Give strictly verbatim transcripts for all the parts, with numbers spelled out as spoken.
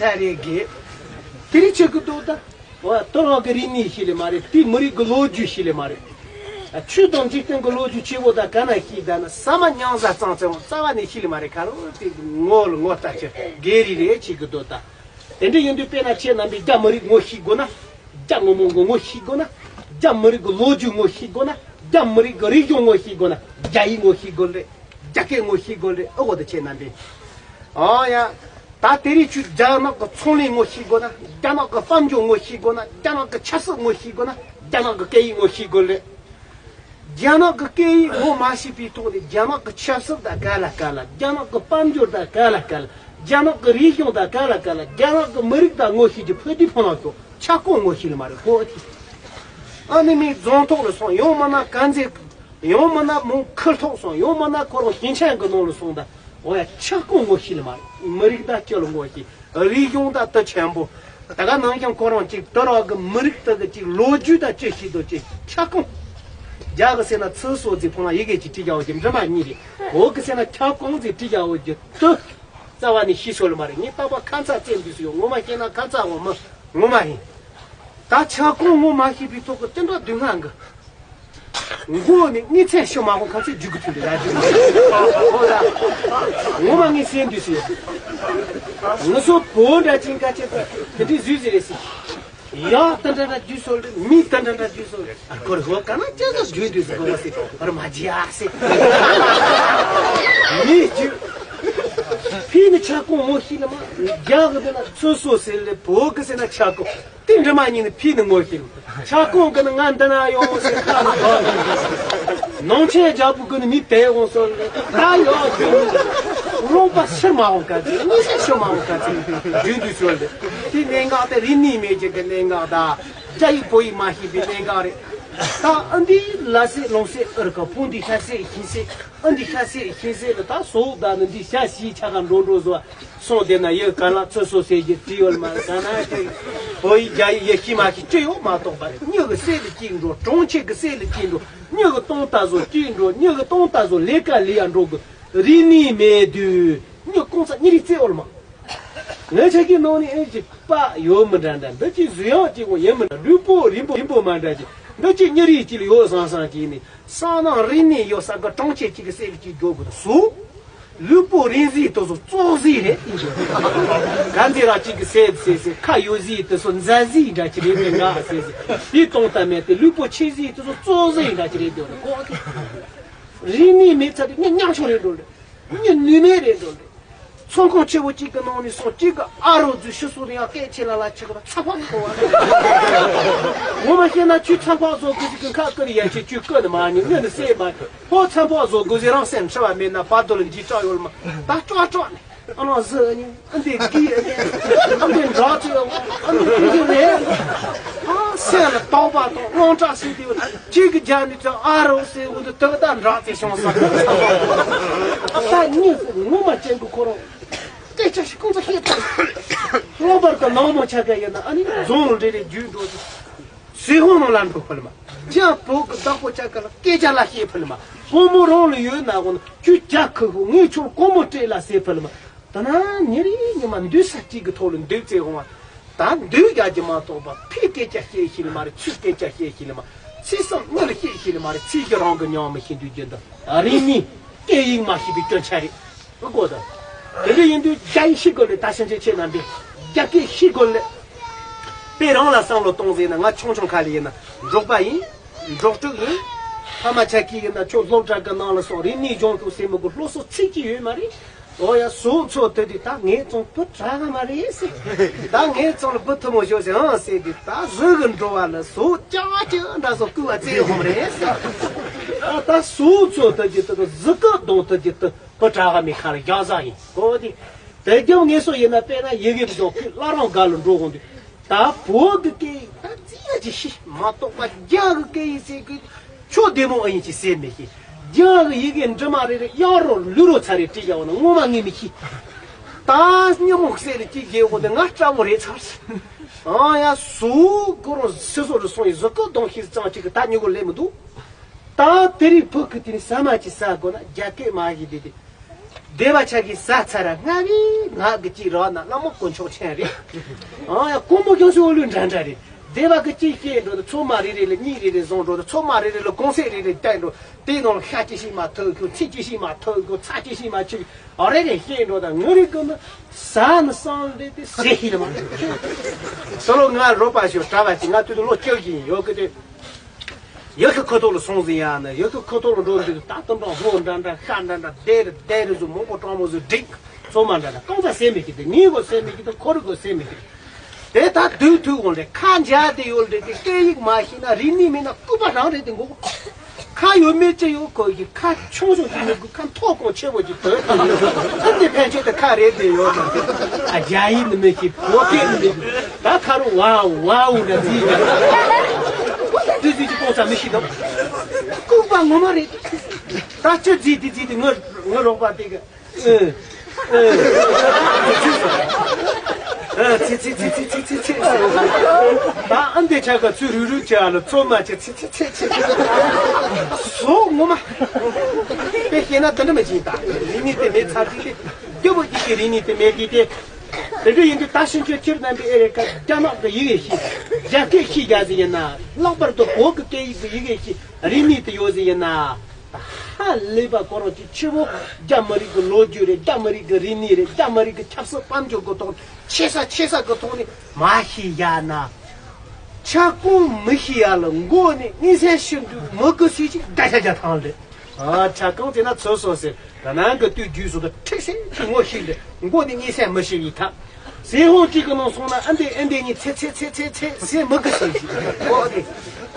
ད་རེ་གི། དེ་རིགས་ཆེ་གི་འདུག་ད། འོ་ད་རང་གི་རིག་གནས་ཤེས་ལེ་མ་རེད། དེ་མི་རིགས་གི་ལོ་རྒྱུས་ཤེས་ལེ་མ་རེད། ཆོས་དང་འཇིག་རྟེན་གི་ལོ་རྒྱུས་ཆེ་བོ་ད་ག་ན་ཤེས་ད་ན་ཟ་མ་མྱང་ཟ་གཙང་ཚེ་བོ་རྩ་བ་ནས་ཤེས་ལེ་མ་རེད། ཁ་རོ་དེ་ངོ་ལ་ངོ་ལྟ་ཆེ་གེ་རི་རེ་ཆེ་གི་འདུག་ད། དེ་འདྲ་ཡིན་དུས་དཔེར་ན་ཁྱེད་རྣམ་པས་རྒྱ་མི་རིགས་ངོ་ཤེས་དགོས་ན། རྒྱ་སྔོན་མོ་གི་ངོ་ཤེས་དགོས་ན། རྒྱ་མི་རིགས་གི་ལོ་རྒྱུས་ངོ་ཤེས་དགོས་ན། རྒྱ་མི་རིགས་གི་རིག་གཞུང་ངོ་ཤེས་དགོས་ན། རྒྱ་ཡིག་ངོ་ཤེས་དགོས་རེད། རྒྱ་སྐད་ངོ་ཤེས་དགོས་རེད། ཨོ་གོ་ད་ཁྱེད་རྣམ་པས། ཨོ་ཡ། ད་དེ་རིང་ཁྱོད་རྒྱ་ནག་གི་ཚོང་ལས་ངོ་ཤེས་དགོས་ན། རྒྱ་ནག་གི་དཔལ་འབྱོར་ངོ་ཤེས་དགོས་ན། རྒྱ་ནག་གི་ཆབ་སྲིད་ངོ་ཤེས་དགོས་ན། རྒྱ་ནག་གི་སྐད་ཡིག་ངོ་ཤེས་དགོས་རེད། རྒྱ་ནག་གི་སྐད་ཡིག་ངོ་མ་ཤེས་པའི་ཐོག་ནས་རྒྱ་ནག་གི་ཆབ་སྲིད་དང་ག་ལ་ག་ལ། རྒྱ་ནག་གི་དཔལ་འབྱོར་དང་ག་ལ་ག་ལ། རྒྱ་ནག་གི་རིག་གཞུང་དང་ག་ལ་ག་ལ། རྒྱ་ནག་གི་མི་རིགས་དང་ངོ་ཤེས་ཀྱི་ཕུ་དུས་ཕུ་ལང་ཤོག་ཁྱབ་ཁོངས་ངོ་ཤེས་ལེ་མ་རེད་ཁོ་ཨ་ཐི། ཨ་ནི་མི་རྫོང་ཐོག་ལ་སོང་ཡང་མིན་ན་དཀར་མཛེས། ཡང་མིན་ན་མོ་ཁུལ་ཐོག་སོང་ཡང་མིན་ན་ཁོ་རང་ཞིང་ཆེན་གི་ནང་ལ་སོང་ད། འོ་ཡ་ཁྱབ་ཁོངས་ངོ་ཤེས་ལེ་མ་རེད། མི་རིགས་དང་སྤྱི་ལ་ངོ་ཤེས། རིག་གཞུང་དང་དུ་ཆེན་པོ། ད་ག་ནང་བཞིན་ཁོ་རང་གཅིག་དུ་རག་གི་མི་རིགས་དག་གི་གཅིག་ལོ་རྒྱུས་དང་ཅི་ཞིག་དང་ཅི་ཁྱབ་ཁོངས། རྒྱ་གི་ཟེར་ན་ཚུལ་སོ་ཟིག་ཕོ་ལ་ཡི་གེ་གཅིག་བྲིས་རྒྱ་བོ་གི་འབྲི་མ་གཉིས་རེད། བོད་གི་ཟེར་ན་ཁྱབ་ཁོངས་ཟིག་བྲིས་རྒྱ་བོ་གི་དུ། རྩ་བ་ནས་ཤེས་སོ་ལེ་མ་རེད། ངས་རྟག་པར་ཁ་མཚར་བཙལ་འདུག་སུ་ཡོད་ངོ་མ་ཤེས་ན་ཁ་མཚར་འོང་མི་ངོ་མ་ཡིན། ད་ཁྱབ་ཁོངས་ངོ་མ་ཤེས་པའི་ཐོག་གི་དེ་འདྲ་སྡུག་བསྔལ་གི་མགོ་ནས་གཉིད་ཚད་ཤོ་མ་ཧོ་ཁ་ཚོད་རྒྱུག་གི་ཐུབ་འདུག་ཡ་རྒྱུག་གི་ངོ་མ་ངས་ཟེར་འདུག་ཟེར། ང་ཚོ་བོད་འདྲ་ཅན་ག་ཅེ་ད་དེ་འདྲའི་ཟུས་ཟེར་རེད་ཟེར། ཡག་ད་འདྲ་འདྲ་རྒྱུ་སོ་རེད། མི་ད་འདྲ་འདྲ་རྒྱུ་སོ་རེད། ཨ་ཁོ་རེ་ཧོ་ག་ན་ཅེ་ད་རྒྱུ་འདུག་ཟེར་གོ་བ་ཟེར་བར་མ་ཇི་ཨ་ཟེར། མི་རྒྱུ་ཕི་ནི་ཁྱབ་ཁོངས་ངོ་ཤེས་ལེ་མ། རྒྱ་གི་དེ་ན་ཚོད་སོ་ཟེར་ལེ་བོད་གི་ཟེར་ན་ཁྱབ་ཁོངས། དེ་འདྲ་མ་ཉིད་ནི་ཕི་ནི་ངོ་ཤེས། ཁྱབ་ཁོངས་ཀྱི་ནི་ང་འདི་ན་ཡོང་ཟེར་ཁ་ནང་ཆེན་རྒྱལ་པོ་ཀུན་ནི་མི་དེ་འོང་སོང་ད་ཡོང་རྒྱུ་ནི་རློམ་པ་ཕྱིར་མ་འོང་ག་ཚེ་གཉིད་སད་ཕྱིར་མ་འོང་ག་ཚེ་རྒྱུན་དུ་ཤོར་འདི་དེ་གནད་འགག་དེ་རིག་གནས་མེད་ཀྱི་གི་གནད་འགག་ད་རྒྱ་ཡིག་བོད་ཡིག་མ་ཤེས་པའི་གནད་འགག་རེད། ད་ཨ་འདི་ལ་སེ་ལོང་སེ་ཨར་ཀ་ཕུང་འདི་ཤ་སེ་ཤིང་སེ་ཨ་འདི་ཤ་སེ་ཤིང་སེ་ལ་ད་སོ་ད་ནི་འདི་ཤ་ཤིའི་ཆ་ག་འགྲོ་འགྲོ་བཟོ། སོང་དེ་ན་ཡོད་ག་ལ་ཚོད་སོ་ཟེར་གྱི་ཏི་ཡོད་མ་ག་ན་ཅི་བོད་ཡིག་རྒྱ་ཡིག་ཡེ་ཤི་མ་ཤི་ཅི་ཡོད་མ་གཏོགས་པ་མྱི་གི་སྲས་ལ་སྐྱིད་འགྲོ། གྲོང་ཁྱེར་གི་སྲས་ལ་སྐྱིད་འགྲོ། མྱི་གི་སྟོང་ལྟ་བཟོ་སྐྱིད་འགྲོ། མྱི་གི་སྟོང་ལྟ་བཟོ་ལས་ཀ་ལས་ཡ་འགྲོ་གི་རིག་གནས་མེད་དུས་མྱི་གོང་ས་མྱི་རིགས་རྩེ་འོར་མ། ངའི་ཆ་གི་ནང་ནས་ཨེ་ཅི་པ་ཡོད་མི་འདྲ་འདྲ་འདི་ཅི་བཟོས་ཡང་ཅི་གོ་ཡིན་མི་འདྲ་ལུས་པོ་རིང་པོ་རིང་པོ་མ་འདྲ་ཅི་འདི་ཅི་མྱི་རིགས་ཅི་ལ་ཡོད་བཟང་བཟང་ཅི་ནི། སང་ནང་རིག་གནས་ཡོད་ས་གི་གྲོང་ཁྱེར་གཅིག་གི་སྲས་ལ་གཅིག་འགྱོ་དགོས་སུ། ལུས་པོ་རིང་ཟིག་དེ་ཚོ་ཙོག་ཟིག་རེད། ག་འདི་ར་གཅིག་གི་སྲས་སྲས་སྲས་ཁ་ཡོད་ཟིག་དེ་ཚོ་མཛའ་ཟིག་འདྲ་གི་རེད་དེ་ང་སྲས་སྲས་དེ་གཏོང་ལྟ་མེད་དེ་ལུས་པོ་ཆེ་ཟིག་དེ་ཚོ་ཙོག་ཟིག་འདྲ་གི་རེད་དེ་གོ། རིག་གནས་མེད་ཚར་དེ་ངས་ཉམ་ཆུང་རེད་འགྲོ་རེད། ངས་ནུས་མེད་རེད་འགྲོ་རེད། ཚོང་ཁང་ཆེ་བོ་གཅིག་གི་ནང་ནས་སོང་གཅིག་གི་ཨ་རོ་ཛུ་ཤི་སོ་རེ་ཡང་སྐད་ཆེ་ལ་ལ་ཆེ་གི་ཚ་བ་ཁོ་བ། ངོ་མ་བཤད་ན་ཁྱོད་ཚ་བ་བཟོ་དགོས་ཟིག་གི་ཁ་ཀི་རི་ཡ་ཆེ་ཁྱོད་ཀི་ནི་མ་ཉི་ངི་ནི་སེ་མ་ཁོ་ཚ་བ་བཟོ་དགོས་ཟིག་རང་སེམས་འཁྲི་བ་མེད་ན་བར་དོ་ལ་འཇིགས་སྐྲག་ཡོད་ལ་མ་ད་སྐྲག་སྐྲག་ནི་ཨ་ནོ་ཟི་ཨ་ནི་ཨ་འདི་གི་ཨ་ནི་ཨ་འདི་འདྲ་ཚོད་ཨ་ནི་ཀི་ཀི་རེད། ཨ་སེམས་ལ་དོགས་པ་དང་དངངས་སྐྲག་སེམས་དེ་བ་གཅིག་གི་རྒྱ་ནི་ཚ་ཨ་རོ་སེ་འུ་དུ་དག་ད་འདྲ་ཚེ་བྱུང་ས་ཨ་ད་ཉི་ངོ་མ་ཅན་གི་ཁོ་རང་སྐད་ཆ་ཞིག་ཁོང་ཚོ་ཤེས་ཐུབ། སློབ་པར་དང་ནང་མོ་ཆ་ག་ཡིན་ན་ཨ་ནི་རྫོང་འབྲེལ་རེ་རྒྱུད་འགྲོ་ཚེ་སྲིད་དབང་ནང་ལ་འགྲོ་ཕུལ་མ། ཅང་བོད་ཀྱི་བདག་པོ་ཆ་ག་ལ་སྐད་ཆ་ལ་ཤེས་ཕུལ་མ། ཕོ་མོ་རང་ལ་ཡོད་ན་འོ་ན་ཁྱོད་རྒྱ་ཁུ་ཁུ་ངས་ཁྱོད་གོང་མོ་སྤྲད་ལ་ཟེར་ཕུལ་མ། ད་ན་ཉེ་རིང་ཉི་མ་འདུག་ས་གཅིག་གི་ཐོག་ལ་འདུག་ཚེ་འོང་བ། ད་འདུག་རྒྱག་གི་མ་གཏོགས་པ་ཕི་སྐད་ཆ་བཤད་ཤེས་ལ་མ་རེད། ཚུར་སྐད་ཆ་བཤད་ཤེས་ལ་མ། ཚིག་གསུམ་དངུལ་ཤེས་ཤེས་ལ་མ་རེད། ཚིག་གི་རང་གི་ཉམས་མི་ཤེས་འདུག་རྒྱུ་འདི་རིག་གནས་སྐད་ཡིག་མ་ཤེས་པའི་སྐྱོན་ཆ་རེད། ཨུ་གོ་ད། དེ་འདྲ་ཡིན་དུས་རྒྱ་ཡིག་ཤེས་དགོས་ལེ། ད་ཕྱིན་ཆད་ཁྱེད་རྣམ་པས་རྒྱ་སྐད་ཤེས་དགོས་ལེ། དཔེ་རང་ལ་བསམ་བློ་གཏོང་ཟེར་ན་ང་ཆུང་ཆུང་ཁ་ལ་ཡིན་ན་འབྲོག་པ་ཡིན། འབྲོག་ཕྲུག་ཡིན། ཕ་མ་ཆ་ཁྱི་ཡིན་ན་ཁྱོད་སློབ་གྲྭ་གི་ནང་ལ་སོང་རིག་གནས་སྦྱོང་དགོས་ཟེར་མི་དགོས་སློབ་གསོ་ཚིག་གཅིག་ཡོད་མ་རེད། ཨོ་ཡ་ཟོ་ཚོ་དེ་དུས་ད་ངའི་ཚོང་བུ་དྲག་ག་མ་རེད་ཟེར། ད་ངའི་ཚོང་ལ་བུ་ཐུ་མོ་ཞོ་ཟེར་ཨང་ཟེར་དུས་ད་ཟོ་གི་འགྲོ་བ་ལ་ཟོ་ཅག་ཅག་འདྲ་ཟོ་ཀུ་བ་ཙེ་ཧོམ་རེད་ཟེར། ད་ཟོ་ཚོ་དེ་ཀྱི་དུ་ཟི་ཀི་གདོང་དེ་ཀྱི་དུ། བུ་དྲག་མི་ཁ་ལ་རྒྱག་ཟ་ཡིན་གོ་དེ། དེ་རྒྱབ་ངེས་སོ་ཡིན་ན་དཔེར་ན་ཡི་གེ་བཟོ་ཁུལ་བླ་རང་སྒང་ལ་འགྲོ་འོང་དུས། ད་བོད་ཀྱི་སྐད་ཡིག་ད་རྩིས་ཡ་ཅི་ཤེས་མ་གཏོགས་པ་རྒྱ་གི་སྐད་ཡིག་ཟེར་གི་ཆོ་བདེ་མོ་ཨ་ཡིན་ཅི་ཟེར་མི་ཤེས། རྒྱ་གི་ཡི་གེ་འབྲི་མ་རེ་རེ་གཡག་རོ་ལུས་རོ་ཚ་རེ་བྲིས་ཡ་འོ་ན་ངོ་མ་ངས་མི་ཤེས། ད་སྙི་མོ་གསེར་རེ་ཅི་རྒྱལ་འོ་དེ་ང་སྐྲ་བོ་རེ་ཚར། ཨ་ཡ་སུ་ཁོ་རང་སི་སོ་རུ་སོང་ཡི་གཟུགས་ཀ་གདོང་ཤེས་ཙང་ཅིག་གི་ད་མྱི་གོ་ལེ་མི་འདུག་ད་དེ་རིང་བོད་ཀྱི་དེ་ནི་ཟ་མ་ཅི་ཟ་དགོས་ན་རྒྱ་སྐད་མ་ཡི་དེ་དེ། སྡེ་པ་ཆ་གི་ཟ་ཚ་ར་ང་བི་ང་གི་ཅི་ར་ན་བླ་མ་དཀོན་མཆོག་མཁྱེན་རེད། ཨ་ཡ་ཀོང་པོ་ཀྱང་སུ་ལུས་འདྲ་འདྲ་རེད། སྡེ་པ་གི་ཅི་སྐྱེས་འགྲོ་ད་ཚོ་མ་རེ་རེ་ལ་གཉིས་རེ་རེ་བཟུང་འགྲོ་ད་ཚོ་མ་རེ་རེ་ལ་གོང་ཚད་རེ་རེ་བཏང་འགྲོ། དེའི་ནང་ལ་ཤ་ཅི་ཞིག་མ་ཐུག་གི་ཚིལ་ཅི་ཞིག་མ་ཐུག་གི་ཚྭ་ཅི་ཞིག་མ་ཆུ་ཨ་རེ་རེ་སྐྱེས་འགྲོ་ད་ངུ་རེ་གི་ནི་ཟ་ནི་སང་རེ་དེ་ཟེ་ཤི་ལ་མ་ཚོ་ལོ་ང་རོ་པ་ཞོ་གྲྭ་བ་ཅི་ང་དུས་དུ་ལོ་བཅུ་བཞི་ཡིན་ཡོད་གི་དེ། ཡོད་གི་ཁོ་ཐོག་ལ་སོང་ཟིན་ཡ་ནི་ཡོད་གི་ཁོ་ཐོག་ལ་འགྲོ་འདུག་ད་དུང་འགྲོ་ཧོ་འདྲ་འདྲ་ཤ་འདྲ་འདྲ་དེ་རེ་དེ་རེ་བཟོ་མང་པོ་གྲོང་མོ་བཟོ་འགྲིག་ཚོ་མ་འདྲ་འདྲ་གང་ཚ་ཟེ་མི་གི་དེ་ངའི་གོ་ཟེ་མི་གི་དེ་ཁོ་རི་གོ་ཟེ་མི་གི་དེ་ད་དུས་དུས་འོང་རེ་ཁ་འཇའ་དེ་ཡོད་རེ་དེ་སྐད་ཡིག་མ་ཤེས་ན་རིག་གནས་མེད་ན་སྐུད་པ་རང་རེད་དེ་མགོ་ཁ་ཡོད་མེད་ཅི་ཡོད་ཁོ་གི་ཁ་ཆུང་ཆུང་ཅིག་མི་དགོས་ཁ་མཐོ་གོང་ཆེ་བོ་ཅིག་དོད་དེ་ཡོད་ཨ་འདི་ཕན་ཆད་དེ་ཁ་རེད་དེ་ཡོད་ན་ཨ་རྒྱ་ཡིག་ནི་མི་ཤེས་བོད་སྐད་ནི་མི་ཤེས་ད་ཁ་རུ་ཝའོ་ཝའོ་འདྲ་ཟིག་ཡོད་དེ་ཟིག་ཅིག་གོང་ས་མི་ཤེས་དང་སྐུག་པ་ངོ་མ་རེད་ད་ཅི་ཟིག་དེ་ཟིག་དེ་ངོ་ངོ་རོགས་པ་དེ་གི་ཨ་ཨ་ཚི་ཚི་ཚི་ཚི་ཚི་ཚི་ཚི་ད་ཨ་འདི་ཆ་ག་ཚུ་རུ་རུ་ཆ་ལ་ཚོ་མ་ཆ་ཚི་ཚི་ཚི་ཚི་ཚི་སོ་ངོ་མ་དཔེ་བཤད་ན་དེ་འདྲ་མི་བྱེད་ད་རིག་གནས་དེ་མེད་ཚར་གི་དེ་སྐྱོ་བོ་གཅིག་གི་རིག་གནས་དེ་མེད་གི་དེ་དེ་འདྲ་ཡིན་དུས་ད་ཕྱིན་ཆད་ཁྱེད་རྣམ་པའི་ཨེ་རེ་ཀ་རྒྱ་ནག་གི་ཡི་གེ་ཤེས་རྒྱ་སྐད་ཤེས་རྒྱ་ཟིག་ཡིན་ན་ལྷག་པར་དུ་བོད་ཀྱི་སྐད་ཡིག་གི་ཡི་གེ་ཤེས་རིག་གནས་དེ་ཡོད་ཟིག་ཡིན་ན། ཧ་ལས་པ་ཁོ་རང་གི་ཆེ་བོ་རྒྱ་མི་རིགས་ཀྱི་ལོ་རྒྱུས་རེད། རྒྱ་མི་རིགས་ཀྱི་རིག་གནས་རེད། རྒྱ་མི་རིགས་ཀྱི་ཆབ་སྲིད་དཔལ་འབྱོར་གྱི་ཐོག་ཆེ་ས་ཆེ་ས་གི་ཐོག་ནས་མ་ཤེས་ཡ་ན། ཆ་ཀུང་མི་ཤེས་ཡ་ལ་མགོ་ནས་གཉིད་སད་ཤི་འདུག་མི་གི་སུས་ཅིག་བརྡ་ཆ་རྒྱ་ཐང་ལས། ཨ་ཆ་ཀུང་དེ་ན་ཚོད་སོ་ཟེར་ད་ནང་གི་དུས་རྒྱུས་སུ་གི་ཁྲིག་སེ་ཁྱི་ངོ་ཤེས་འདི་མགོ་ནས་གཉིད་སད་མི་ཤེས་ཡི་ཐ། ཟས་ཧོང་གཅིག་གི་ནང་སོང་ན་ཨ་འདི་ཨ་འདི་གཉིས་ཚེ་ཚེ་ཚེ་ཚེ་ཚེ་ཟས་མི་གི་ཟས་ཤིག་ཨོ་དེ།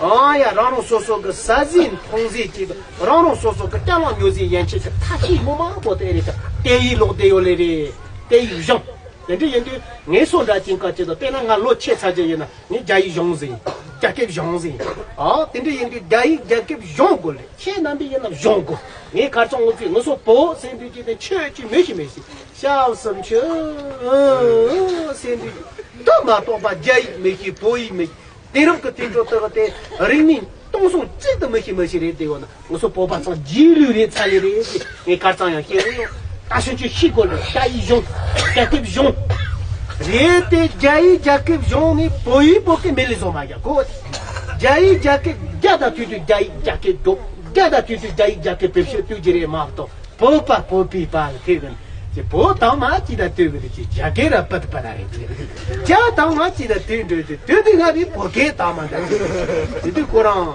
ཨང་ཡ་རང་རང་སོ་སོ་གི་ཟ་ཟིན་འཐུང་ཟིན་གྱིས་རང་རང་སོ་སོ་གི་སྐྱ་ལང་ཉོ་ཟིན་ཡན་ཆད་ཀྱི་ཐ་ཤི་མོ་མང་པོ་དེ་རེད་ཀ་དེ་ཡི་ལོག་དེ་ཡོད་ལེ་རེད། དེ་ཡི་གཞུང་དེ་འདྲ་ཡིན་དུས་ངས་སོ་འདྲ་ཅིང་ཀ་ཅི་དང་དཔེར་ན་ང་ལོ་ཆེ་ཚ་ཅན་ཡིན་ན་ངས་རྒྱ་ཡིག་གཞུང་ཟིན་རྒྱ་སྐད་གཞུང་ཟིན་ཨ་དེ་འདྲ་ཡིན་དུས་རྒྱ་ཡིག་རྒྱ་སྐད་གཞུང་དགོས་ལེ་ཁྱེད་རྣམ་པས་ཡིན་ན་གཞུང་དགོས་ངས་ཁར་ཚང་ངོ་ཚོས་ངུ་སོ་པོ་ཟིན་དུས་ཅི་དེ་ཆོས་ཅི་མི་ཤི་མི་ཤི། ཤ་སུམ་ཆུ། སེ་འདི། དུ་མ་གཏོགས་པ་རྒྱ་ཡིག་མི་ཤེས་བོད་ཡིག་མི་ཤེས། དེང་རབས་ཀྱི་དུས་ཚོད་དག་དེ་རིག་གནས་སྟོང་སོང་གཅིག་ཏུ་མི་ཤེས་མི་ཤེས་རེད་དེ་ཡོད་ན་ང་ཚོ་བོད་པ་ཚང་རྗེས་ལུས་རེད་ཚ་ལེ་རེད་ཅེས་ངས་གར་ཚང་ཡང་བཤད་རེད་ཡོད། ད་ཕྱིན་ཆད་ཤེས་དགོས་ལེ་རྒྱ་ཡིག་གཞུང་རྒྱ་སྐད་གཞུང་། རེད་དེ་རྒྱ་ཡིག་རྒྱ་སྐད་གཞུང་ནི་བོད་ཡིག་བོད་སྐད་མེད་ལེ་བཟོ་མ་རྒྱག་གོ། རྒྱ་ཡིག་རྒྱ་སྐད་རྒྱ་དང་མཐུན་དུས་རྒྱ་ཡིག་རྒྱ་སྐད་སྒྲོག་རྒྱ་དང་མཐུན་དུས་རྒྱ་ཡིག་རྒྱ་སྐད་བེད་སྤྱོད་གཏོང་རྒྱུ་རེད་མ་གཏོགས། བོད་པ་བོད་པའི་བར་ལ་ཐེབས་ཀྱི་ཅེས་བོད་དང་མ་ཅི་ད་ལྟོས་ཀྱི་རེད་ཅེས་རྒྱ་སྐད་ར་པད་པ་ན་རེད་ཅེས་རྒྱ་དང་མ་ཅི་ད་ལྟོས་འགྲོ་ཅེས་དུས་དུས་ང་རེད་བོད་སྐད་དང་མ་འདྲ་དེ་དུས་ཁོ་རང་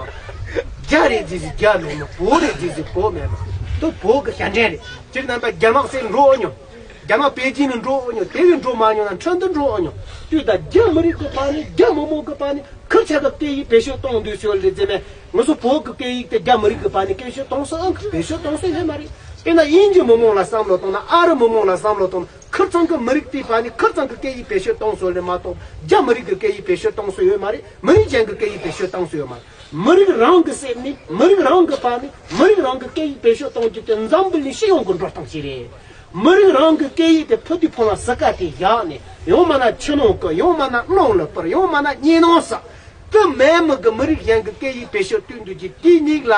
རྒྱ་རེད་ཅེས་རྒྱ་མེད་ན་བོད་རེད་ཅེས་བོད་མེད་ན་དུ་བོད་ཀྱི་ཞབས་འདྲེན་རེད་སྤྱིར་རྣམ་པ་རྒྱ་དམག་སེ་འགྲོ་འོ་མྱོང་རྒྱ་དམག་པེ་ཅིན་ནས་འགྲོ་འོ་མྱོང་དེ་བས་འགྲོ་མ་མྱོང་ན་ཁྲིན་ཏུ་འགྲོ་འོ་མྱོང་དུས་ད་རྒྱ་མི་རིགས་ཀྱི་བར་ནས་རྒྱ་མི་མང་གི་བར་ནས། ཁིར་ཆ་གི་སྐད་ཡིག་བེད་སྤྱོད་གཏོང་འདོད་ཤོར་ལེ་ཟེར་ནས་ང་ཚོ་བོད་ཀྱི་སྐད་ཡིག་དེ་རྒྱ་མི་རིགས་ཀྱི་བར་ནས་སྐད་སྤྱོད་གཏོང་སྲོལ་ཨང་བེད་སྤྱོད་གཏོང་སྲོལ་ཡོད་མ་རེད། དཔེར་ན་དབྱིན་ཇི་མི་མང་ལ་བསམ་བློ་བཏང་ན་ཨ་རི་མི་མང་ལ་བསམ་བློ་བཏང་ན་ཁིར་ཚང་གི་མི་རིགས་དེའི་བར་ནས་ཁིར་ཚང་གི་སྐད་ཡིག་བེད་སྤྱོད་གཏོང་སྲོལ་ལས་མ་གཏོགས་རྒྱ་མི་རིགས་ཀྱི་སྐད་ཡིག་བེད་སྤྱོད་གཏོང་སྲོལ་ཡོད་མ་རེད། མི་རིགས་གཞན་གྱི་སྐད་ཡིག་བེད་སྤྱོད་གཏོང་སྲོལ་ཡོད་མ་རེད། མི་རིགས་རང་གི་སེམས་ནས་མི་རིགས་རང་གི་བར་ནས་མི་རིགས་རང་གི་སྐད་ཡིག་བེད་སྤྱོད་གཏོང་རྒྱུ་དེ་འཛམ་བུ་གླིང་སྤྱི་ཡོངས་ཀྱི་འགྲོ་སྟངས་ཤིག་རེད། མི་རིགས་རང་གི་སྐད་ཡིག་དེ་ཕུ་དུས་ཕུ་ལ་ཟི་ཀ་དེ་བཞག་ནས་ཡང་མ་ན་ཆུ་ནང་བསྐོལ་ཡང་མ་ན་གློང་ལ་སྤུར་ཡང་མ་ན་གཉེན་ནང་ཟ། དེ་མེད་མི་གི་མི་རིགས་གཞན་གྱི་སྐད་ཡིག་བེད་སྤྱོད་བཏོན་འདུག་ཅིག་དེའི་མིང་ལ་